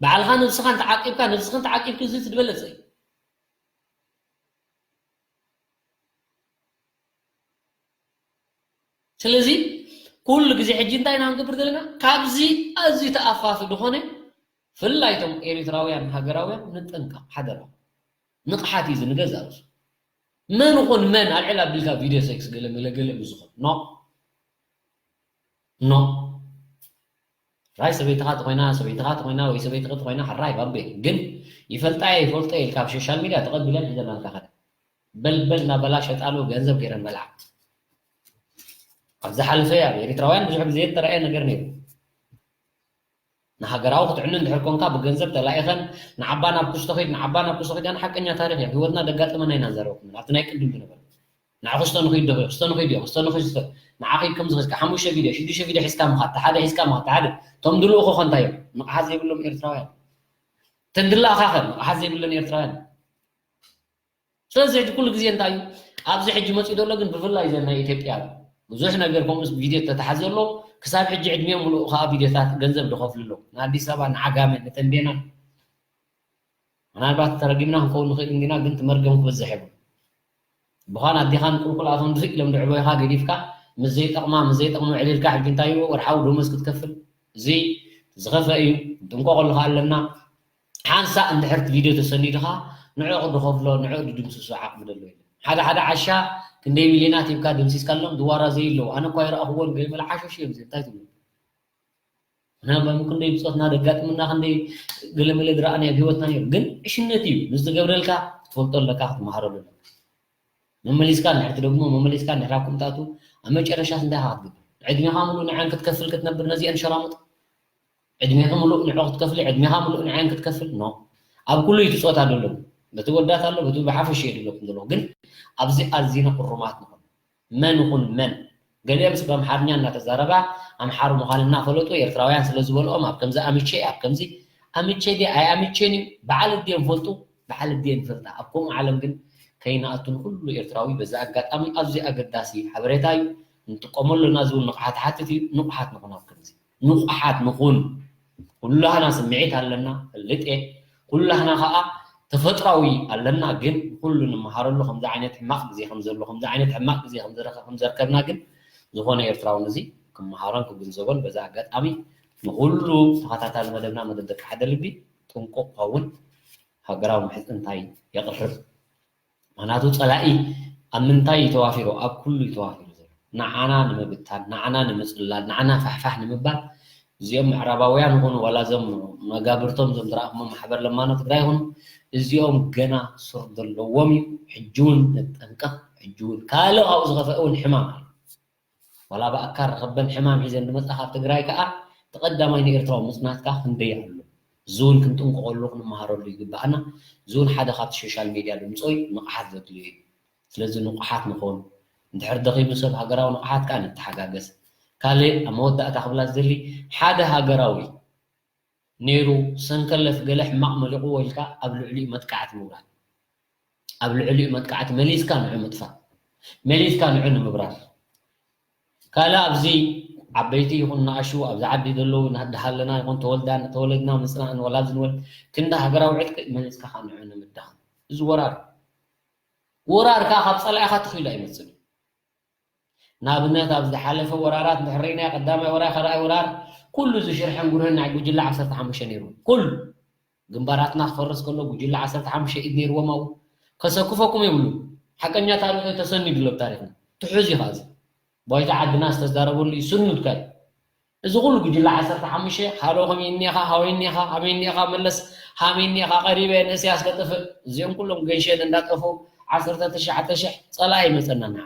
ባዕልኻ ነብስኻ እንተዓቂብካ ነብስኻ እንተዓቂብክ እዚ ዝበለፀ እዩ። ስለዚ ኩሉ ግዜ ሕጂ እንታይ ኢና ክንገብር ዘለና ካብዚ ኣዝዩ ተኣፋፊ ዝኾነ ፍላይ እቶም ኤሪትራውያን ሃገራውያን ንጠንቀቕ ሓደራ ንቕሓት እዩ ዝንገዛ ርእሱ መን ይኹን መን ኣልዕል ኣቢልካ ቪድዮ ሴክስ ገለ መለ ገለ ብዝኾን ኖ ኖ ራይ ሰበይትኻ ተኾይና ሰበይትኻ ተኾይና ወይ ሰበይትኺ ተኾይና ሕራይ ባቤ ግን ይፈልጣ እየ ይፈልጦ እየ ኢልካ ኣብ ሶሻል ሚድያ ተቐቢለን ሒዘናልካ ከደ በልበል እናበላ ሸጣሉ ገንዘብ ገይረን በልዓ ኣብ ዝሓለፈ ኣብ ኤሪትራውያን ብዙሕ ግዜ ዝተረኣየ ነገር ነይሩ ንሃገራዊ ክትዕኑ እንድሕር ኮንካ ብገንዘብ ተላኢኸን ንዓባ ናብ ኩስቶ ኺድ ንዓባ ናብ ኩስቶ ኺድ ኣነ ሓቀኛ ታሪኽ እያ ብህይወትና ደጋጠመና ኢና ንዛረበኩም ኣብቲ ናይ ቅድም ዝነበረ ንዓ ክስቶ ንኺድ ዶ ክስቶ ንኺድ ዮ ክስቶ ንኺድ ንዓ ኺድ ከም ዝኽስካ ሓሙሽተ ቪድዮ ሽዱሽተ ቪድዮ ሒዝካ ምኻድ ተሓደ ሒዝካ ምኻድ ተሓደ እቶም ድልኡ ኾ እንታይ እዮም ንቕሓት ዘይብሎም ኤርትራውያን ተን ድላእኻ ኸ ንቕሓት ዘይብለን ኤርትራውያን ስለዚ ሕጂ ኩሉ ግዜ እንታይ እዩ ኣብዚ ሕጂ መፂኡ ዘሎ ግን ብፍላይ ዘን ናይ ኢትዮጵያ ብዙሕ ነገር ከምኡ ቪድዮ ተተሓዘ ኣሎ ክሳብ ሕጂ ዕድሚኦም ምሉእ ከዓ ቪድዮታት ገንዘብ ዝኸፍሉ ኣለዉ ንኣዲስ ኣበባ ንዓጋመ ንተንቤና ምናልባት ተረጊምና ክንከውን ንኽእል እንዲና ግን ትመርገም ክበዝሕ የብሉ ብዃን ኣዴኻን ቁልቁል ኣቶም ድፍእ ኢሎም ድዕቦይኻ ገዲፍካ ምስ ዘይጠቕማ ምስ ዘይጠቕሙ ዕሊልካ ሕጂ እንታይ ይዎ ወርሓዊ ደሞዝ ክትከፍል እዚ ዝኸፈ እዩ ንጥንቀቐሉ ከዓ ኣለና ሓንሳእ እንድሕር እቲ ቪድዮ ተሰኒዱ ከዓ ንዕኡ ድኸፍሎ ንዕኡ ድድምስሶ ዓቕሚ ደሎ የለን ሓደ ሓደ ዓሻ ክንደይ ሚልዮናት ሂብካ ደምሲስካሎም ዝዋራ ዘይለዉ ኣነ እኳ ይረኣኽዎን ገይመለ ሓሾሽ እዮም እንታይ ትብሉ ምናልባት ክንደይ ብፆትና ደጋጥምና ክንደይ ገለመለ ዝረኣናዮ ኣብ ሂወትና ነይሩ ግን ዕሽነት እዩ ንዝገብረልካ ክትፈልጦ ኣለካ ክትመሃረሉ ኣለካ መመሊስካ እንድሕር ትደግሞ መመሊስካ እንድሕር ኣብ ከምኡ ትኣትው ኣብ መጨረሻስ እንታይ ኢኻ ክትገብር ዕድሜኻ ሙሉእ ንዐን ክትከፍል ክትነብር ነዚአን ሸራሙጥ ዕድሜኺ ሙሉእ ንዕኡ ክትከፍሊ ዕድሜኻ ሙሉእ ንዐን ክትከፍል ኖ ኣብ ኩሉ እዩ ትፆታ ደሎ በቲ ወዳት ኣሎ በቲ ብሓፈሽ እየ ድብለኩም ዘለኹ ግን ኣብዚ ኣዚና እሩማት ንኹን መን ይኹን መን ገሊኦምስ ብኣምሓርኛ እናተዛረባ ኣምሓሩ ምዃን እናፈለጡ ኤርትራውያን ስለ ዝበልኦም ኣብ ከምዚ ኣምቼ ኣብ ከምዚ ኣምቼ ድየ ኣይኣምቼን እዩ በዓል ኣዲኦም ፈልጡ በዓል ኣዲኤን ይፈልጣ ኣብ ከምኡ ዓለም ግን ከይንኣቱ ንኹሉ ኤርትራዊ በዚ ኣጋጣሚ ኣዝዩ ኣገዳሲ ሓበሬታ እዩ ንጥቀመሉ ኣለና ዝብል ንቕሓት ሓትት እዩ ንቑሓት ንኹን ኣብ ከምዚ ንቑሓት ንኹን ኩላህና ስምዒት ኣለና ፈልጥ እየ ኩላህና ከዓ ተፈጥራዊ ኣለና ግን ኩሉ ንምሃረሉ ከምዚ ዓይነት ሕማቕ ግዜ ከም ዘሎ ከምዚ ዓይነት ሕማቕ ግዜ ከም ዘረከ ከም ዘርከብና ግን ዝኾነ ኤርትራዊ ነዚ ክመሃሮን ክግንዘቦን በዚ ኣጋጣሚ ንኹሉ ተኸታታሊ መደብና መደብ ደቂ ሓደ ልቢ ጥንቁቕ ክኸውን ሃገራዊ ምሕጽንታይ የቕርብ። ምኽንያቱ ጸላኢ ኣብ ምንታይ እዩ ተዋፊሩ? ኣብ ኩሉ እዩ ተዋፊሩ ዘሎ። ንዓና ንምብታን፣ ንዓና ንምጽላል፣ ንዓና ፋሕፋሕ ንምባል እዚኦም ምዕራባውያን ይኹኑ ዋላ እዞም መጋብርቶም እዞም ዝረኣኹሞም ማሕበር ለማኖ ትግራይ ይኹኑ እዚኦም ገና ሱር ዘለዎም እዩ። ሕጂ እውን ንጠንቀቕ። ሕጂ እውን ካልእ ካብኡ ዝኸፍአ እውን ሕማም ኣሎ። ዋላ ብኣካል ረኸበን ሕማም ሒዘን ዝመጻ ካብ ትግራይ ከኣ እቲ ቀዳማይ ንኤርትራዊ ምጽናትካ ክንደይ ኣሎ። እዚ እውን ክንጥንቀቐሉ ክንመሃረሉ ይግብኣና። እዚ እውን ሓደ ካብቲ ሶሻል ሜድያ ድምፆ እዩ፣ ንቕሓት ዘድልዮ እዩ። ስለዚ ንቑሓት ንኾን። እንድሕር ደኺሙ ሰብ ሃገራዊ ንቕሓት ከኣ ንተሓጋገዝ። ካልእ ኣብ መወዳእታ ክብላ ዝደሊ ሓደ ሃገራዊ ነይሩ ሰንከለፍ ገለ ሕማቕ መሊቕዎ ኢልካ ኣብ ልዕሊኡ መጥቃዕቲ ምውራድ። ኣብ ልዕሊኡ መጥቃዕቲ መሊስካ ንዑ ምጥፋእ። መሊስካ ንዑ ንምብራር። ካልእ ኣብዚ ዓበይቲ ይኹን ንኣሽቱ ኣብዚ ዓዲ ዘለዉ እናድሃለና ይኹን ተወልዳ ተወለድና ምፅናእን ወላ ኣብዚ ንወል ክንዲ ሃገራዊ ዕጥቂ መሊስካ ከዓ ንዑ ንምድኻም። እዚ ወራር ወራር ከዓ ካብ ፀላኢኻ ተኺሉ ኣይመፅን እዩ። ንኣብነት ኣብ ዝሓለፈ ወራራት እንድሕር ርኢናዮ ቀዳማይ ወራር ካልኣይ ወራር ኩሉ እዚ ሽርሕን ጉርህን ናይ ጉጅለ ዓሰርተ ሓሙሽተ ነይሩ ኩሉ ግንባራትና ክፈርስ ከሎ ጉጅለ ዓሰርተ ሓሙሽተ ኢድ ነይርዎም ኣብኡ ከሰክፈኩም የብሉ ሓቀኛ ታሪኽ ተሰኒዱ ኣሎ ታሪኽና ትሑዝ እዩ ኻዚ ባይታ ዓድና ዝተዛረበሉ እዩ ስኑድ ካል እዚ ኩሉ ጉጅለ ዓሰርተ ሓሙሽተ ሃሎ ከመይ እኒኻ ሃወይ እኒኻ ሃመይ እኒኻ መለስ ሃመይ እኒኻ ቀሪበ ንእስያስ ከጥፍእ እዚኦም ኩሎም ገንሸል እንዳጠፉ ዓሰርተ ትሽዓተ ሽሕ ፀላኢ ይመፀና ንዓ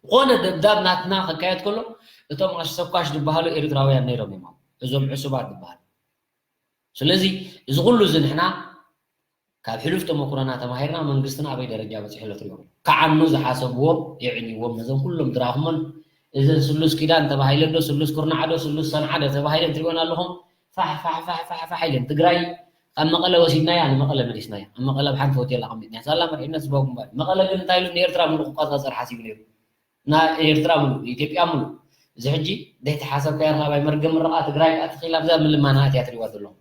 ዝኾነ ደብዳብ ናትና ክካየድ ከሎ እቶም ኣሰኳሽ ዝበሃሉ ኤርትራውያን ነይሮም እዮም እዞም ዕሱባት ዝበሃሉ ስለዚ እዚ ኩሉ እዚ ንሕና ካብ ሕሉፍ ተመክሮና ተማሂርና መንግስትና ኣበይ ደረጃ በፂሑ ኣሎ ትሪኦ ከዓኑ ዝሓሰብዎ የዕንዎም ነዞም ኩሎም ድራኹሞን እዘን ስሉስ ኪዳን ተባሂለ ዶ ስሉስ ኩርናዓዶ ስሉስ ሰንዓደ ተባሂለን ትሪኦን ኣለኹም ፋሕ ፋሕ ፋሕ ፋሕ ፋሕ ኢለን ትግራይ ካብ መቐለ ወሲድናያ ንመቐለ መሊስናያ ኣብ መቐለ ብሓንቲ ሆቴል ኣቐሚጥናያ ሳላ መርሒነት ዝበኩም ባል መቐለ ግን እንታይ ኢሉ ንኤርትራ ምሉ ክቆፃፀር ሓሲቡ ነይሩ ንኤርትራ ምሉ ንኢትዮጵያ ምሉ እዚ ሕጂ ዘይተሓሰብካያ ርኻባይ መርገም ምርቓ ትግራይ ኣትኺላ ብዛ ምልማና እትያ ትሪዋ ዘለኹም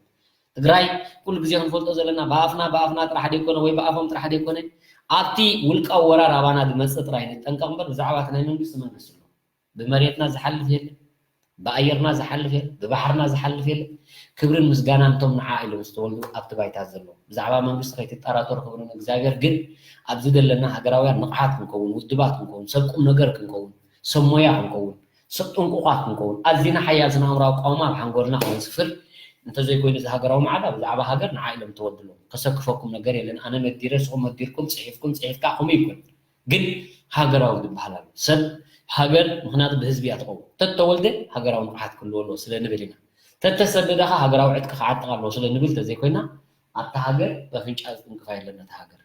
ትግራይ ኩሉ ግዜ ክንፈልጦ ዘለና ብኣፍና ብኣፍና ጥራሕ ደይኮነ ወይ ብኣፎም ጥራሕ ደይኮነ ኣብቲ ውልቃዊ ወራር ኣባና ዝመፅእ ጥራይ ንጠንቀቕ እምበር ብዛዕባ እቲ ናይ መንግስቲ መንግስቲ ኣሎ ብመሬትና ዝሓልፍ የለ ብኣየርና ዝሓልፍ የለ ብባሕርና ዝሓልፍ የለ ክብርን ምስጋናን እቶም ንዓ ኢሎም ዝተወልዱ ኣብቲ ባይታ ዘሎ ብዛዕባ መንግስቲ ከይትጠራጠሩ ክብሪ ንእግዚኣብሔር ግን ኣብዚ ዘለና ሃገራውያን ንቕሓት ክንከውን ውድባት ክንከውን ሰብ ቁም ነገር ክንከውን ሰብ ሞያ ክንከውን ሰብ ጥንቁቓት ክንከውን ኣዚና ሓያል ስነ ኣእምራዊ ኣቃውማ ኣብ ሓንጎልና ከነስፍር እንተዘይኮይኑ እዚ ሃገራዊ ማዕዳ ብዛዕባ ሃገር ንዓ ኢሎም ተወድሎም ከሰክፈኩም ነገር የለን ኣነ መዲረ ስኹም መዲርኩም ፅሒፍኩም ፅሒፍካ ከምኡ ይኮን ግን ሃገራዊ ዝበሃል ኣሎ ሰብ ሃገር ምክንያቱ ብህዝቢ እያ ትኸውን ተተወልደ ሃገራዊ ንቕሓት ክህልዎ ኣለዎ ስለ ንብል ኢና ተተሰደደ ከ ሃገራዊ ዕጥቂ ክዓጥቕ ኣለዎ ስለ ንብል ተዘይኮይና ኣብታ ሃገር በፍንጫ ዝጥንቅፋ የለን ነታ ሃገር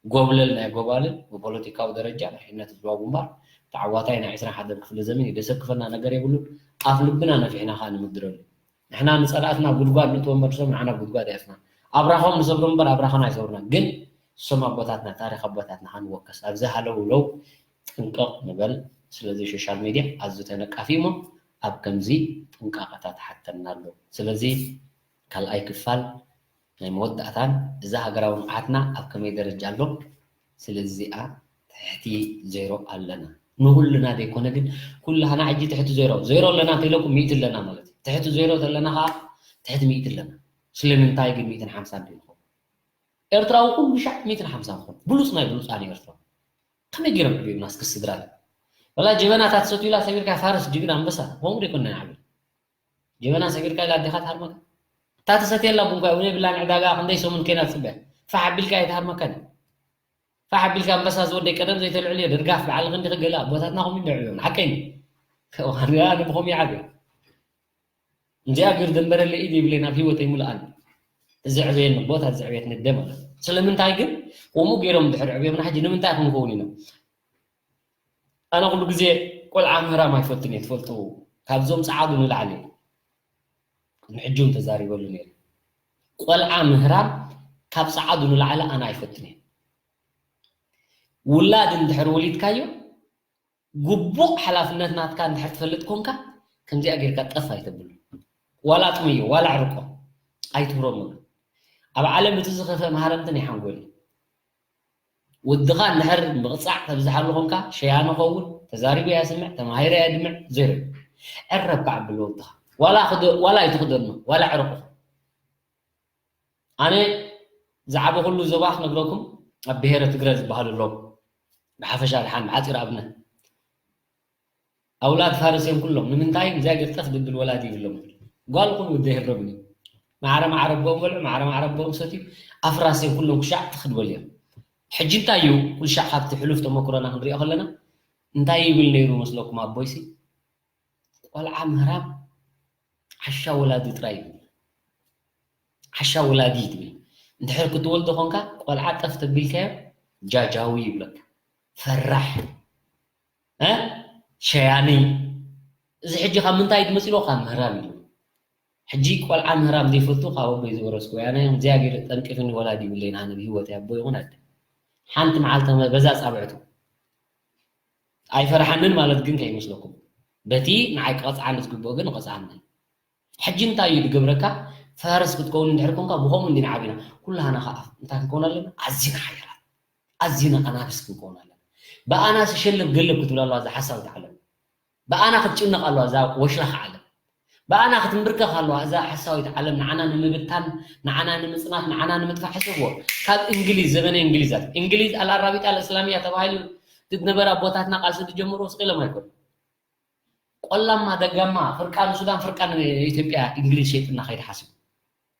ጎብለል ናይ ጎባልል ብፖለቲካዊ ደረጃ መሪሕነት ህዝባዊ ግንባር ተዓዋታይ ናይ ዕስራን ሓደን ክፍለ ዘመን የደሰክፈና ነገር የብሉን ኣፍ ልብና ነፊሕና ከዓ ንምድረሉ ንሕና ንፀላእትና ጉድጓድ ንእትዎ እምበር ንሶም ንዓና ጉድጓድ ኣየእትና ኣብራኾም ንሰብሮ እምበር ኣብራኾና ኣይሰብሩና ግን እሶም ኣቦታትና ታሪኽ ኣቦታትና ከንወከስ ኣብዚ ሃለው ለው ጥንቅቕ ንበል ስለዚ ሶሻል ሜድያ ኣዝዩ ተነቃፊ እሞ ኣብ ከምዚ ጥንቃቐታት ሓተና ኣሎ ስለዚ ካልኣይ ክፋል ናይ መወዳእታን እዛ ሃገራዊ ንቕሓትና ኣብ ከመይ ደረጃ ኣሎ ስለዚ እዚኣ ትሕቲ ዜሮ ኣለና ንኩልና ዘይኮነ ግን ኩላህና ሕጂ ትሕቲ ዜሮ ዜሮ ኣለና እንተኢለኩም ሚእቲ ኣለና ማለት እዩ ትሕቲ ዜሮ ተለና ከዓ ትሕቲ ሚእቲ ኣለና ስለምንታይ ግን ሚእትን ሓምሳን ዘይንኸውን ኤርትራዊ ኩሉ ሻዕ ሚእትን ሓምሳን ክኾን ብሉፅ ናይ ብሉፃን እዩ ኤርትራዊ ከመይ ገይሮም ዕብዮምና እስኪ ስድራ ወላ ጀበናታት ሰትዩላ ሰቢርካ ፋርስ ጅግና ኣንበሳ ከምኡ ዘይኮነ ንዓብዮ ጀበና ሰጊርካ ኢላ ኣዴኻ ትሃርመካ። እታ ትሰትየላ ቡን እኳ እውን የብላን ዕዳጋ ክንደይ ሰሙን ኮይና ትፅበያ። ፋሕ ኣቢልካ ኣይትሃርመካን እዩ። ፋሕ ኣቢልካ ኣንበሳ ዝወደይ ቀደም ዘይተልዕልዮ ደርጋፍ በዓል ክንዲ ክገለ ኣቦታትና ከምኡ ይንዕብዮም ሓቀይ እዩ። ኣነ ብኸምኡ ይዓብዮ። እንዚኣ ግር ደንበረለ ኢድ ይብለይ ናብ ህይወተይ ምልኣን። እዚ ዕበየኒ ኣቦታት እዚ ዕብየት ነደ ማለት እዩ። ስለምንታይ ግን ከምኡ ገይሮም ድሕሪ ዕብዮምና ሕጂ ንምንታይ ክንከውን ኢና? ኣነ ኩሉ ግዜ ቆልዓ ምህራም ኣይፈቱን እየ ትፈልጡ ካብዞም ፃዓዱ ንላዕሊ እየ ቅድሚ ሕጂ እውን ተዛሪበሉ ነይረ ቆልዓ ምህራም ካብ ፃዓዱ ንላዕሊ ኣነ ኣይፈቱን እየ ውላድ እንድሕር ወሊድካዮ ግቡእ ሓላፍነት ናትካ እንድሕር ትፈልጥ ኮንካ ከምዚኣ ጌርካ ጠፍ ኣይተብሉ ዋላ ጥምዮ ዋላ ዕርቆ ኣይትህሮም ኣብ ዓለም እቲ ዝኸፈ መሃረምቲ ናይ ሓንጎል እዩ ወድኻ እንድሕር ምቕጻዕ ተብዝሓሉ ኾንካ ሸያኒ ኸውን ተዛሪቡ ያስምዕ ተማሂረ ያድምዕ ዜሮ ዕረብ ከዓብል ወድኻ ዋላ ኣይትኽደኖ ዋላ ዕርቁ ኣነ ዝዓበኹሉ ዞባ ክነግረኩም ኣብ ብሄረ ትግረ ዝበሃሉ ኣለዉ ብሓፈሻ ድሓን ብሓፂር ኣብነት ኣውላድ ፋርስ እዮም ኩሎም ንምንታይ እግዚኣብሔር ጠፍ ድብል ወላዲ ይብሎም ጓል ኩን ወደ የብሎም እዩ ማዕረ ማዕረ ኣቦኦም በልዑ ማዕረ ማዕረ ኣቦኦም ሰትዩ ኣፍራስ እዮም ኩሎም ክሻዕ ትኽድበል እዮም ሕጂ እንታይ እዩ ኩልሻዕ ካብቲ ሕሉፍ ተመክሮና ክንሪኦ ከለና እንታይ ይብል ነይሩ መስለኩም ኣቦይሲ? ቆልዓ ምህራም ዓሻ ወላዲ ጥራይ ይብል። ዓሻ ወላዲ ትብል። እንድሕር ክትወልዶ ኾንካ ቆልዓ ጠፍ ተቢልካዮ ጃጃዊ ይብለካ። ፈራሕ። እ? ሸያኒ። እዚ ሕጂ ካብ ምንታይ እዩ መፂኡ? ካብ ምህራም እዩ። ሕጂ ቆልዓ ምህራም ዘይፈቱ ካብ ኣቦይ ዝወረስኩ እያ። ናይ እግዚኣብሔር ጠንቂፍኒ ወላዲ ይብለይን ኣነ ብህይወት ኣቦ ይኹን ኣደ። ሓንቲ መዓልቲ በዛ ፃብዕቱ ኣይፈርሓንን ማለት ግን ከይመስለኩም። በቲ ንዓይ ክቐፅዓኒ ዝግብኦ ግን ቐፅዓኒ። ሕጂ እንታይ እዩ ዝገብረካ? ፋርስ ክትከውን እንድሕር ኮንካ ብኸምኡ እንዲና ዓቢና። ኩላህና ከዓ እንታይ ክንከውን ኣለና? ኣዚና ሓያላት፣ ኣዚና ኣናብስ ክንከውን ኣለና። ብኣና ስሸልብ ገለብ ክትብል ኣለዋ እዛ ሓሳዊት ዓለም። ብኣና ክትጭነቕ ኣለዋ እዛ ወሽላኻ ዓለም። ብኣና ክትንብርከኽ ኣለዋ እዛ ሓሳዊት ዓለም። ንዓና ንምብታን፣ ንዓና ንምጽናት፣ ንዓና ንምጥፋእ ሕሰብዎ። ካብ እንግሊዝ፣ ዘመነ እንግሊዛት፣ እንግሊዝ ኣልኣራቢጣ ኣልእስላሚያ ተባሂሉ ዝነበረ ኣቦታትና ቃልሲ ዝጀመሩ ስቕ ኢሎም ኣይኮኑን። ቆላማ ደጋማ ፍርቃ ንሱዳን ፍርቃ ንኢትዮጵያ እንግሊዝ ሸይጥና ከይድ ሓስቡ።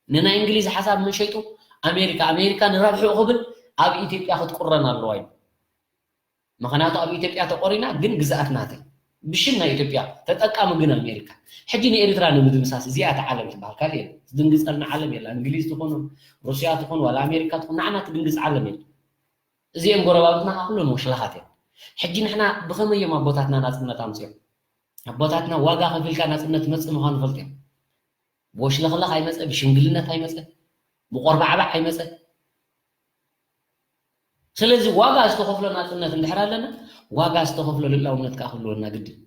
ንናይ እንግሊዝ ሓሳብ መን ሸይጡ? ኣሜሪካ። ኣሜሪካ ንረብሑ ክብል ኣብ ኢትዮጵያ ክትቁረን ኣለዋ እዩ። ምኽንያቱ ኣብ ኢትዮጵያ ተቆሪና ግን ግዝኣት ናተይ ብሽም ናይ ኢትዮጵያ ተጠቃሚ ግን ኣሜሪካ። ሕጂ ንኤርትራ ንምድምሳስ እዚኣ እታ ዓለም ትበሃል ካልእ የለን። ትድንግፀልና ዓለም የላ። እንግሊዝ ትኹን ሩስያ ትኹን ዋላ ኣሜሪካ ትኹን ንዓና ትድንግፅ ዓለም የለን። እዚኦም ጎረባብትና ኩሎም ወሽላኻት እዮም። ሕጂ ንሕና ብኸመይ እዮም ኣቦታትና ናፅነት ኣምፅኦም? ኣቦታትና ዋጋ ከፊልካ ናፅነት ትመፅእ ምዃኑ ፈልጥ እዮም። ብወሽለኽለኽ ኣይመፀ፣ ብሽምግልነት ኣይመፀ፣ ብቆርባዕባዕ ኣይመፀ። ስለዚ ዋጋ ዝተኸፍሎ ናፅነት እንድሕር ኣለና፣ ዋጋ ዝተኸፍሎ ልእላውነት ከዓ ክህልወና ግድን።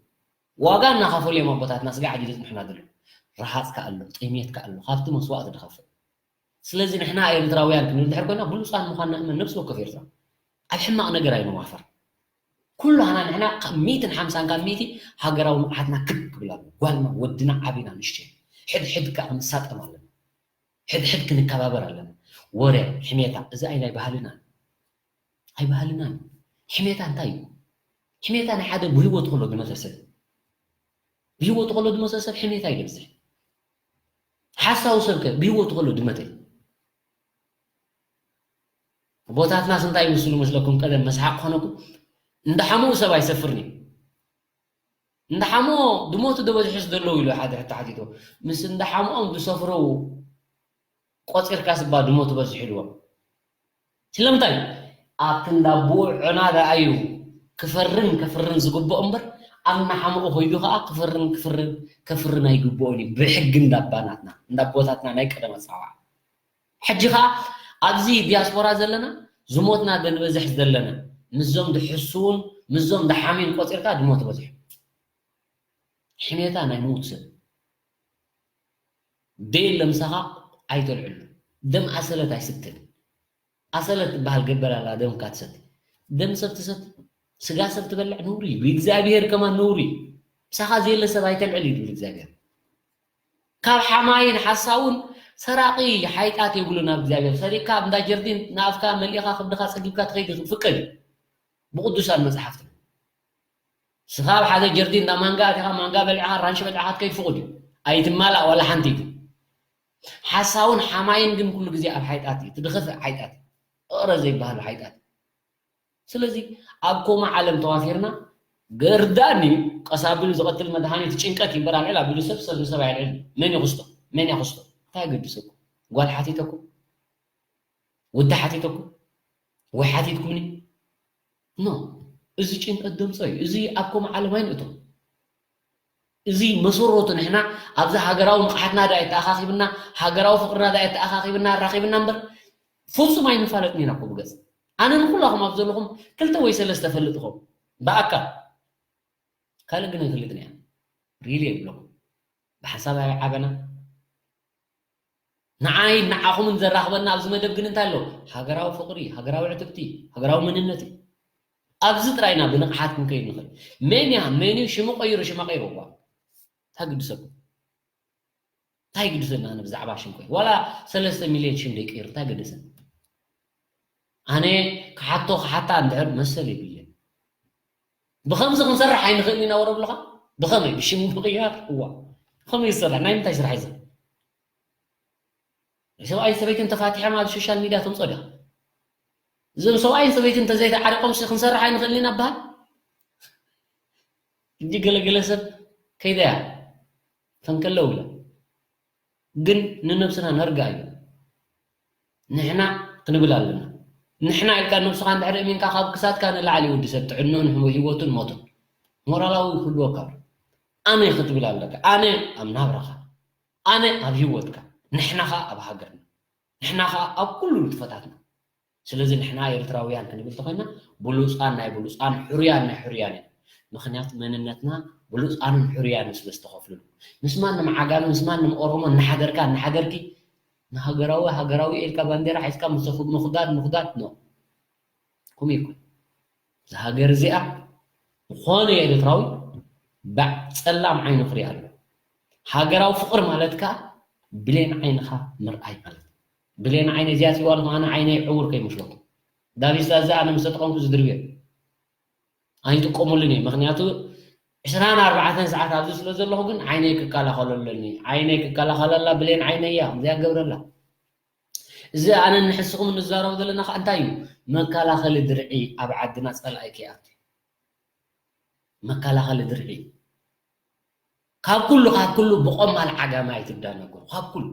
ዋጋ እናኸፈሉ እዮም ኣቦታትና ስጋ ዓዲ ዘፅንሑና ዘለዉ። ረሃፅካ ኣሎ፣ ጥሜትካ ኣሎ፣ ካብቲ መስዋእቲ ዝኸፍል። ስለዚ ንሕና ኤርትራውያን ክንብል እንድሕር ኮይና ብሉፃን ምዃንና እመን ነብሲ ወከፍ ኤርትራ። ኣብ ሕማቕ ነገር ኣይንዋፈር። ኩላህና ንሕና ካብ ሚእትን ሓምሳን ካብ ሚእቲ ሃገራዊ ንቕሓትና ክብ ክብል ኣሎ። ጓልና፣ ወድና፣ ዓቢና፣ ንእሽተይ ሕድሕድ ከዓ ክንሳጠም ኣለና። ሕድሕድ ክንከባበር ኣለና። ወረ፣ ሕሜታ፣ እዚ ኣይ ናይ ባህልናን ኣይባህልናን። ሕሜታ እንታይ እዩ? ሕሜታ ናይ ሓደ ብህይወት ከሎ ዝመተ ሰብ። ብህይወት ከሎ ዝመተ ሰብ ሕሜታ ይደብዝሕ። ሓሳዊ ሰብ ከ ብህይወት ከሎ ዝመተ እዩ። ኣቦታትናስ እንታይ ይመስሉ መስለኩም? ቀደም መስሓቅ ኮነኩም። እንዳሓምኡ ሰብ ኣይሰፍርን እዩ። እንዳሓምኦ ድሞቱ ዶ በዚሑስ ዘለዉ ኢሉ ሓደ ሕቶ ሓቲትዎ። ምስ እንዳሓምኦም ዝሰፍሩ ቆጺርካስ እባ ድሞቱ በዚሑ ኢልዎም። ስለምንታይ? ኣብቲ እንዳቦኡ ዑና ደኣ እዩ ክፈርን ከፍርን ዝግብኦ እምበር፣ ኣብ ናሓምኡ ከይዱ ከኣ ክፈርን ክፍርን ከፍርን ኣይግብኦን እዩ። ብሕጊ እንዳባናትና፣ እንዳቦታትና ናይ ቀደም ኣጸዋውዓ። ሕጂ ከኣ ኣብዚ ዲያስፖራ ዘለና፣ ዝሞትና ዶ ንበዝሕ ዘለና፣ ምስዞም ድሕስዉን ምስዞም ድሓምዩን ቆጺርካ ድሞቱ በዝሑ። ሕሜታ ናይ ምዉት ሰብ። ደየለ ምሳኻ ኣይተልዕሉ። ደም ኣሰለት ኣይስትን። ኣሰለት ትበሃል ገበል ኣላ ደምካ ትሰቲ። ደም ሰብ ትሰቲ፣ ስጋ ሰብ ትበልዕ ነውሪ እዩ። ብእግዚኣብሔር ከማን ነውሪ እዩ። ምሳኻ ዘየለ ሰብ ኣይተልዕል እዩ ዝብል እግዚኣብሔር። ካብ ሓማይን ሓሳውን ሰራቒ ሓይጣት የብሉን ኣብ እግዚኣብሔር። ሰሪቕካ ኣብ እንዳ ጀርዲን ንኣፍካ መሊእኻ ክብድኻ ጸጊብካ ትኸይድ ፍቀድ እዩ። ብቅዱሳን መጽሓፍትና። ስኻ ኣብ ሓደ ጀርዲን እንዳ ማንጋ ኣቲኻ ማንጋ በሊዕኻ ኣራንሺ በሊዕኻ ትከይድ ፍቑድ እዩ። ኣይትማላእ ዋላ ሓንቲ ኢድ። ሓሳውን ሓማይን ግን ኩሉ ግዜ ኣብ ሓይጣት እዩ። ትድኸፍእ ሓይጣት እዩ። እቕረ ዘይበሃሉ ሓይጣት እዩ። ስለዚ ኣብ ኮማ ዓለም ተዋፊርና ገርዳን እዩ። ቀስ ኣቢሉ ዝቐትል መድሃኒት ጭንቀት እዩ እምበር ኣልዕል ኣቢሉ ሰብ ሰብ ንሰብ ኣየልዕል። መን ይኽስቶ? መን ይኽስቶ? እንታይ የገድሰኩም? ጓል ሓቲተኩም? ወዲ ሓቲተኩም? ወይ ሓቲትኩምኒ? ኖ። እዚ ጭንቀት ደምጾ እዩ። እዚ ኣብ ኮማ ዓለም ኣይንእቶ። እዚ መሰረቱ ንሕና ኣብዚ ሃገራዊ ንቕሓትና ደኣ የተኣኻኺብና፣ ሃገራዊ ፍቕርና ደኣ የተኣኻኺብና፣ ኣራኺብና እምበር ፍጹም ኣይንፋለጥን ኢና እኮ ብገጽ። ኣነ ንኹላኹም ኣብ ዘለኹም ክልተ ወይ ሰለስተ እፈልጥ እኾ ብኣካል። ካልእ ግን ኣይፈልጥን እያ። ሪሊ የብለኹም። ብሓሳብ ኣይዓበና። ንዓይ ንዓኹምን ዘራኽበና ኣብዚ መደብ ግን እንታይ ኣሎ? ሃገራዊ ፍቕሪ፣ ሃገራዊ ዕትብቲ፣ ሃገራዊ መንነት እዩ። ኣብዚ ጥራይ ኢና ብንቕሓት ክንከይድ ንኽእል። መን እያ? መን እዩ? ሽሙ ቀይሩ፣ ሽማ ቀይርዋ። እንታይ ግድሰኩም? እንታይ ግድሰና ኣነ ብዛዕባ ሽም ኮይኑ? ዋላ ሰለስተ ሚልዮን ሽም ደይቀይር እንታይ ገደሰኒ? ኣነ ክሓቶ ክሓታ እንድሕር መሰል የብለይን። ብኸምዚ ክንሰርሕ ኣይንኽእልን ኢና ወረ ብለኻ? ብኸመይ? ብሽም ምቕያር? እዋ። ብኸመይ ዝሰርሕ? ናይ ምንታይ ስራሕ እዩ እዚ? ሰብኣይን ሰበይትን ተፋቲሖም ኣብ ሶሻል ሚድያ ተምፅኦ ዲኻ? እዞም ሰብኣይን ሰበይትን እንተዘይተዓሪቖምሲ ክንሰርሕ ኣይንኽእልን ኢና በሃል? ሕጂ ገለገለ ሰብ ከይደያ ፈንከለው ኢላ። ግን ንነብስና ነርጋ እዩ። ንሕና ክንብል ኣለና። ንሕና ኢልካ ነብስኻ እንድሕር እሚንካ ካብ ክሳድካ ንላዕሊ ወዲ ሰብ ጥዕንኡን ህይወቱን ሞቱን ሞራላዊ ክህልወካ ኣሎ። ኣነ ክትብል ኣለካ። ኣነ ኣብ ናብራኻ፣ ኣነ ኣብ ህይወትካ፣ ንሕና ኸኣ ኣብ ሃገርና፣ ንሕና ኸኣ ኣብ ኩሉ ንጥፈታትና። ስለዚ ንሕና ኤርትራውያን ክንብል ተኾይና ብሉጻን ናይ ብሉጻን ሕሩያን ናይ ሕሩያን ኢና። ምኽንያቱ መንነትና ብሉጻንን ሕሩያንን ስለ ዝተኸፍልሉ። ምስ ማንም ዓጋመ፣ ምስ ማንም ኦሮሞ እናሓደርካ እናሓደርኪ ንሃገራዊ ሃገራዊ ኢልካ ባንዴራ ሒዝካ ምስ ምኹዳድ ምኹዳድ ኖ። ከምኡ ይኮን። እዛ ሃገር እዚኣ ዝኾነ ኤርትራዊ ባዕ ጸላም ዓይኑ ክሪኣ ኣለዎ። ሃገራዊ ፍቕሪ ማለት ከኣ ብሌን ዓይንኻ ምርኣይ ማለት እዩ። ብሌን ዓይነ እዚኣ ትሪእዋ ኣለኹም፣ ኣነ ዓይነይ ዕውር ከይመስለኩም። ዳቪስታ እዚ ኣነ ምስ ተጠቐምኩ ዝድርብዮ ኣይጥቀሙሉን እየ። ምኽንያቱ ዕስራን ኣርባዕተን ሰዓት ኣብዚ ስለ ዘለኹ ግን ዓይነይ ክከላኸሎ ኣለኒ። ዓይነይ ክከላኸለላ ብሌን ዓይነይ እያ፣ እዚኣ ገብረላ። እዚ ኣነ ንሕስኹም እንዛረቦ ዘለና ከዓ እንታይ እዩ? መከላኸሊ ድርዒ ኣብ ዓድና ጸላኢ ከይኣቱ። መከላኸሊ ድርዒ። ካብ ኩሉ፣ ካብ ኩሉ ብቆማል ዓጋመ ኣይትዳናገሩ። ካብ ኩሉ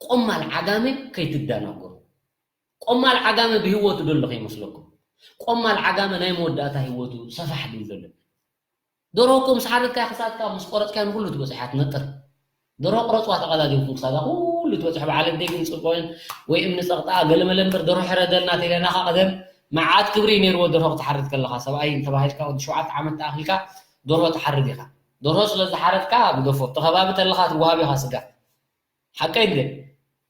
ቆማል ዓጋመ ከይትዳናገሩ። ቆማል ዓጋመ ብህይወቱ ዘሎ ከይመስለኩም። ቆማል ዓጋመ ናይ መወዳእታ ህይወቱ ሰፋሕ ድብል ዘሎ። ደርሆ እኮ ምስ ሓረድካያ ክሳድካ ምስ ቆረጽካያ ንኹሉ ትበጽሕ እያ ትነጥር። ደርሆ ቅረጽዋ ተቐዳዲምኩም ክሳዳ ኩሉ ትበጽሕ። በዓል ኣደይ ግን ጽቡቕን ወይ እምኒ ጸቕጣ ገለመለ እምበር ደርሆ ሕረደልና ተይለናኻ ቀደም መዓት ክብሪ እዩ ነይርዎ። ደርሆ ክትሓርድ ከለኻ ሰብኣይ ተባሂልካ ወዲ ሸውዓተ ዓመት ተኣኺልካ ደርሆ ትሓርድ ኢኻ። ደርሆ ስለ ዝሓረድካ ግደፎ። እቲ ከባቢ ተለኻ ትወሃብ ኢኻ ስጋ። ሓቀይ እንደ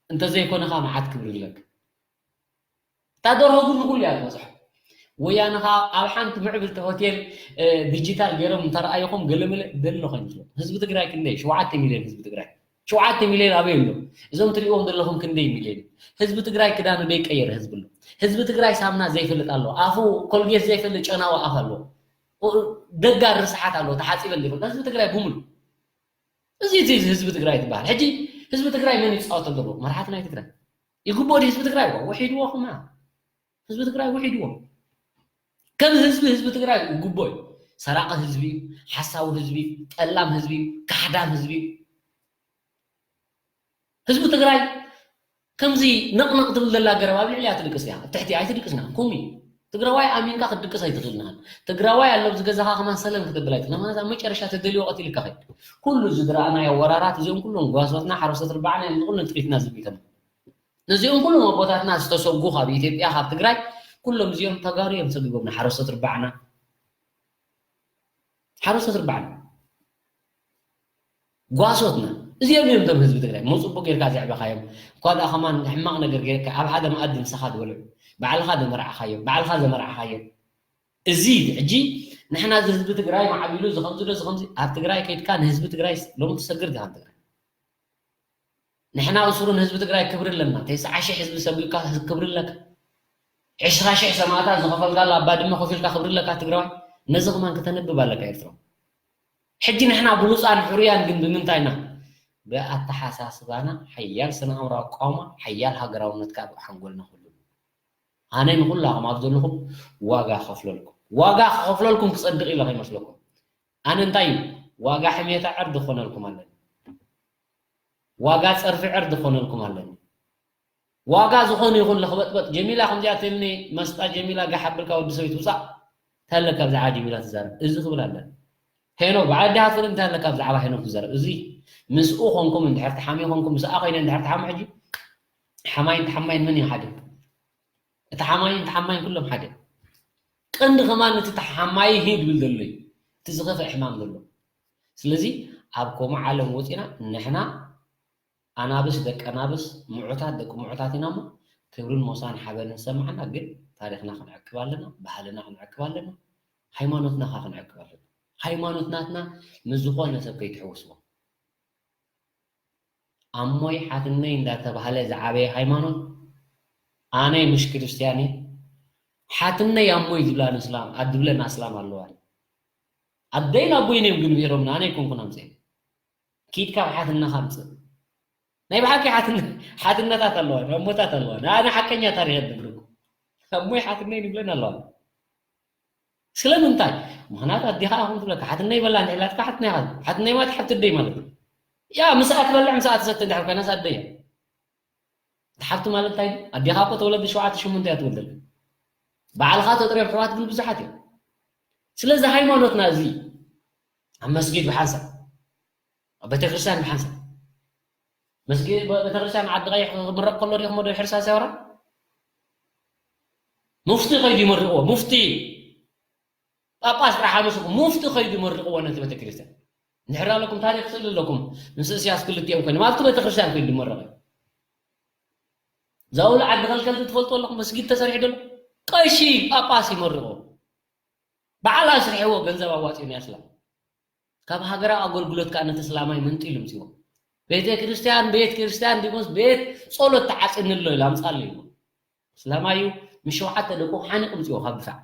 እንተዘይኮነ ኸኣ መዓት ክብሪ ኣለካ። እታ ደርሆ ግን ንኹሉ እያ ትበጽሖ። ወያነ ኸኣ ኣብ ሓንቲ ምዕብልቲ ሆቴል፣ እ፣ ዲጂታል ገይሮም እንተረኣይኹም ገለመለ ደሎ ኮይኑ ይመስለኩም። ህዝቢ ትግራይ ክንደይ? ሸውዓተ ሚልዮን ህዝቢ ትግራይ። ሸውዓተ ሚልዮን ኣበይ ኣሎ? እዞም ትሪእዎም ዘለኹም ክንደይ ሚልዮን? ህዝቢ ትግራይ ክዳኑ ደይቀየረ ህዝቢ ኣሎ። ህዝቢ ትግራይ ሳምና ዘይፈልጥ ኣሎ። ኣፉ ኮልጌት ዘይፈልጥ ጨናዊ ኣፍ ኣሎ። ኦ፣ ደጋር ርስሓት ኣሎ። ተሓጺበ ዘይፈልጥ ህዝቢ ትግራይ ብምሉ። እዚ እቲ ህዝቢ ትግራይ ትበሃል። ሕጂ ህዝቢ ትግራይ መን ይጻወተሉ ዘሎ? መራሕቲ ናይ ትግራይ። ይግብኦ ድዩ ህዝቢ ትግራይ? ዋ፣ ውሒድዎ ኹማ። ህዝቢ ትግራይ ውሒድዎ። ከም ህዝቢ፣ ህዝቢ ትግራይ ይግብኦ እዩ። ሰራቂ ህዝቢ እዩ፣ ሓሳዊ ህዝቢ እዩ፣ ጠላም ህዝቢ እዩ፣ ካሕዳም ህዝቢ እዩ። ህዝቢ ትግራይ ከምዚ ነቕነቕ ትብል ዘላ ገረብ ኣብ ልዕሊኣ ትድቅስ እያ፣ ኣብ ትሕቲ ኣይትድቅስና። ከምኡ እዩ። ትግራዋይ ኣሚንካ ክትድቅስ ኣይትኽእልን ኢኻ። ትግራዋይ ኣሎ ኣብዚ ገዛኻ ከማን ሰለም ክተብል ኣይትኽእልን። ምኽንያቱ ኣብ መጨረሻ ተደልዮ ቀቲልካ ኸይድ። ኩሉ ዝዝረኣናዮ ወራራት እዚኦም ኩሎም ጓሶትና፣ ሓረስቶት ርባዕና እዮም፣ ኩሉ ጥሪትና ዝብኢቶም። ነዚኦም ኩሎም ኣቦታትና ዝተሰጉ ካብ ኢትዮጵያ፣ ካብ ትግራይ፣ ኩሎም እዚኦም ተጋሩ እዮም ሰጊጎምና፣ ሓረስቶት ርባዕና። ሓረስቶት ርባዕና። ጓሶትና። እዚኦም እዮም እቶም ህዝቢ ትግራይ። ሞ ጽቡቅ ጌርካ ዘዕበኻዮም። እኳ ደኣ ከማን ሕማቕ ነገር ጌርካ ኣብ ሓደ መኣዲ ምሳኻ ዝበልዑ። ባዕልኻ ዘመርዓኻዮም፣ ባዕልኻ ዘመርዓኻዮም። እዚ ሕጂ ንሕና እዚ ህዝቢ ትግራይ ማዕቢሉ እዚ ከምዚ ዶ እዚ ከምዚ፣ ኣብ ትግራይ ከይድካ ንህዝቢ ትግራይ ሎሚ ትሰግር ዲኻ ንትግራይ? ንሕና እሱር ንህዝቢ ትግራይ ክብሪ ኣለና። ተስዓ ሽሕ ህዝቢ ሰጒግካ ክብሪ ኣለካ። ዕስራ ሽሕ ሰማእታት ዝኸፈልካላ ኣብ ባድመ ኮፍ ኢልካ ክብሪ ኣለካ ትግራዋይ። ነዚ ከማን ከተንብብ ኣለካ ኤርትራዊ። ሕጂ ንሕና ብሉጻን ሕሩያን ግን ብምንታይ ኢና? ብኣተሓሳስባና ሓያል ስነ ኣእምሮኣዊ ኣቃውማ፣ ሓያል ሃገራውነትካ ኣብ ሓንጎልና ኩሉ። ኣነ ንኹላኹም ኣብ ዘለኹም ዋጋ ክኸፍለልኩም፣ ዋጋ ክኸፍለልኩም ክጸድቕ ኢለ ከይመስለኩም። ኣነ እንታይ እዩ ዋጋ ሕሜታ ዕርዲ ክኾነልኩም ኣለኒ። ዋጋ ጸርፊ ዕርዲ ክኾነልኩም ኣለኒ። ዋጋ ዝኾነ ይኹን ለኽበጥበጥ ጀሚላ ከምዚኣ ትብልኒ መስጣ ጀሚላ ጋሕ ኣብልካ ወዲ ሰበይት ውጻእ። እንታይ ኣለካ ብዛዕባ ጀሚላ ትዛረብ? እዚ ክብል ኣለኒ። ሄኖክ በዓል ዲኻ ትፈልጥ እንታይ ኣለካ ብዛዕባ ሄኖክ ትዛረብ? እዚ ምስኡ ኾንኩም እንድሕር ተሓምዩ ኾንኩም ምስኣ ኮይነ እንድሕር ተሓሙ ሕጂ ሓማይን ተሓማይን መን እዩ ሓደ? እቲ ሓማይን ተሓማይን ኩሎም ሓደ። ቀንዲ ከማን እቲ ተሓማይ ሂድ ብል ዘሎ እዩ። እቲ ዝኸፍእ ሕማም ዘሎ። ስለዚ ኣብ ከምኡ ዓለም ወፂና ንሕና ኣናብስ ደቂ ኣናብስ፣ ምዑታት ደቂ ምዑታት ኢና እሞ፣ ክብርን ሞሳን ሓበንን ዝሰማዓና፣ ግን ታሪኽና ክንዕቅብ ኣለና፣ ባህልና ክንዕቅብ ኣለና፣ ሃይማኖትና ኸዓ ክንዕቅብ ኣለና። ሃይማኖት ናትና ምስ ዝኾነ ሰብ ከይትሕውስዎ። ኣሞይ ሓትነይ እንዳተባህለ ዝዓበየ ሃይማኖት፣ ኣነ ምሽ ክርስትያን እየ፣ ሓትነይ ኣሞይ ዝብላ ንስላም፣ ዝብለን ኣስላም ኣለዋ። ኣደይን ኣቦይን እዮም ግን ብሄሮምና፣ ኣነ ኣይኮንኩን ኣምፅኤ። ኪድ ካብ ሓትነኻ ኣምፅእ። ናይ ብሓቂ ሓትነ-፣ ሓትነታት ኣለዋ፣ ኣሞታት ኣለዋ። ኣነ ሓቀኛ ታሪኽ እነግረኩም። ኣሞይ ሓትነይ ይብለን ኣለዋ። ስለምንታይ? ምኽንያቱ ኣዴኻ ኢኹም ትብለካ፣ ሓትነይ በላ እንድሕር ኢላትካ ሓትነይ ኢኻ። ሓትነይ ማለት ሓብቲ ኣደይ ማለት እዩ። ያ፣ ምስኣ ትበልዕ፣ ምስኣ ትሰቲ እንድሕር ኮይናስ ኣደይ እያ። ሓብቲ ማለት እንታይ እዩ? ኣዴኻ እኮ ተወለዲ ሸውዓተ ሽሙንተ እያ ትወልደልካ። ባዕልኻ ተጥርዮም ኣሕዋት ግን ብዙሓት እዮም። ስለዚ ሃይማኖትና እዚ ኣብ መስጊድ ብሓንሳብ፣ ኣብ ቤተክርስትያን ብሓንሳብ፣ መስጊድ፣ ቤተክርስትያን ዓዲ ቀይሕ ክምረቕ ከሎ ዲኹም ወደ ሕርሳ ሲያወራ? ሙፍቲ ከይዱ ይመርቕዎ፣ ሙፍቲ። ጳጳስ ጥራሕ ኣመስልኩም፣ ሙፍቲ ከይዱ ይመርቕዎ ነቲ ቤተክርስትያን። እንድሕር ኣለኩም ታሪኽ ስእሊ ኣለኩም፣ ምስ እስያስ ክልቲኦም ኮይኖም ኣብቲ ቤተክርስትያን ከይዱ ይመረቕ እዩ። እዛ ውሉ ዓዲ ከልከልቲ ትፈልጡ ኣለኹም፣ መስጊድ ተሰሪሑ ደሎ ቀሺ ጳጳስ ይመርቕዎ። በዓል ኣስሪሕዎ ገንዘብ ኣዋፂኡ ናይ ኣስላም። ካብ ሃገራዊ ኣገልግሎት ከኣ ነቲ እስላማይ መንጢሉ ምፅዎ። ቤተ ክርስቲያን፣ ቤት ክርስቲያን ዲሞስ ቤት ጸሎት ተዓጽኒ ኣሎ ኢሉ ኣምጻሉ ኢሉ። እስላማይ እዩ፣ ምስ ሸውዓተ ደቁ ሓኒቑ ምፅዎ ካብ ድፋዕ።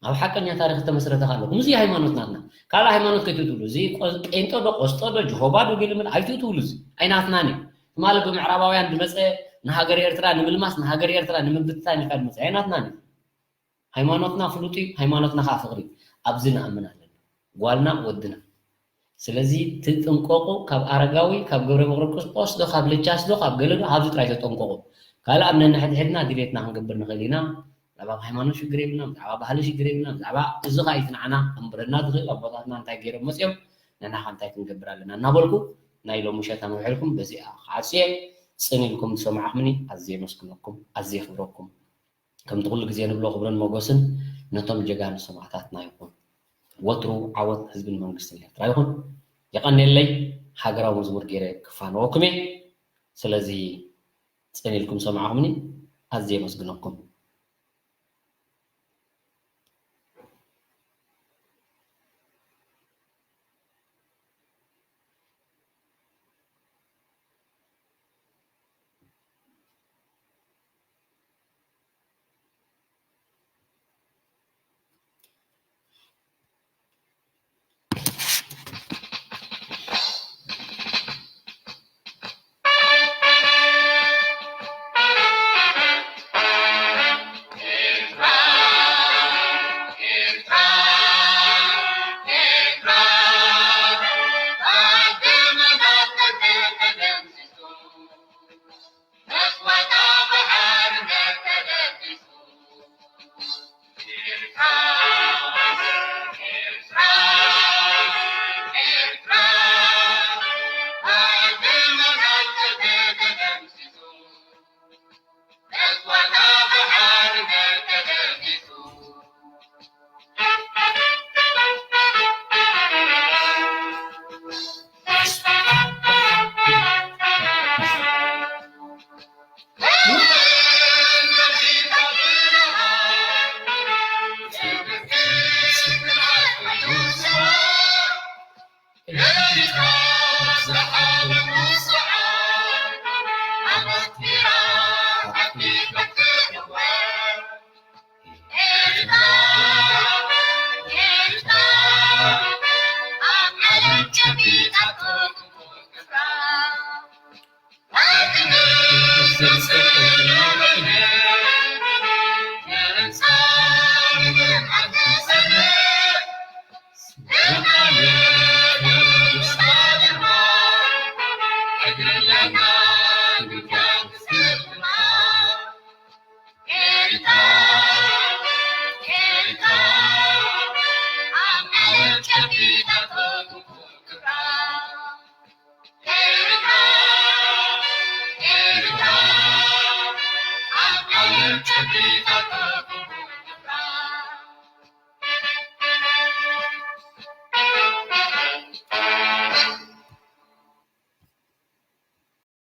ኣብ ሓቀኛ ታሪኽ እተመስረተ ካልእ። እዚ ሃይማኖት ናትና። ካልእ ሃይማኖት ከይትትብሉ። እዚ ቆ-፣ ቄንጦ ዶ፣ ቆስጦ ዶ፣ ጀሆባ ዶ፣ ገለ መለ ኣይትትብሉ። እዚ ኣይናትናን እዩ። ትማሊ ብምዕራባውያን ዝመጸ ንሃገር ኤርትራ ንምልማስ፣ ንሃገር ኤርትራ ንምብትታን ኢልካ ዝመጸ ኣይናትናን እዩ። ሃይማኖትና ፍሉጥ እዩ፣ ሃይማኖትና ከዓ ፍቕሪ እዩ። ኣብዚ ንኣምን ኣለና። ጓልና፣ ወድና። ስለዚ ትጥንቀቑ፣ ካብ ኣረጋዊ፣ ካብ ገብረ መርቆስ ዶ፣ ካብ ለቻስ ዶ፣ ካብ ገለ ዶ፣ ካብዚ ጥራይ ተጠንቀቑ። ካልእ ኣብ ነንሕድሕድና ድሌትና ክንገብር ንኽእል ኢና። ብዛዕባ ሃይማኖት ሽግር የብልና፣ ብዛዕባ ባህሊ ሽግር የብልና፣ ብዛዕባ እዚ ከዓ እዩ እቲ ንዓና ከንብረና ዝኽእል ኣቦታትና እንታይ ገይሮም መፅዮም፣ ንሕና ከዓ እንታይ ክንገብር ኣለና እናበልኩ ናይ ሎሚ ምሸት ኣምርሐልኩም በዚኣ ክዓጽየ። ጽን ኢልኩም ዝሰማዕኩምኒ ኣዝየ የመስግነኩም፣ ኣዝየ የኽብረኩም። ከምቲ ኩሉ ግዜ ንብሎ ክብርን ሞጎስን ነቶም ጀጋኑ ሰማእታትና ይኹን። ወትሩ ዓወት ህዝብን መንግስትን ኤርትራ ይኹን። የቐንየለይ፣ ሃገራዊ መዝሙር ገይረ ክፋነወኩም እየ። ስለዚ ጽን ኢልኩም ሰማዕኹምኒ፣ ኣዝየ የመስግነኩም።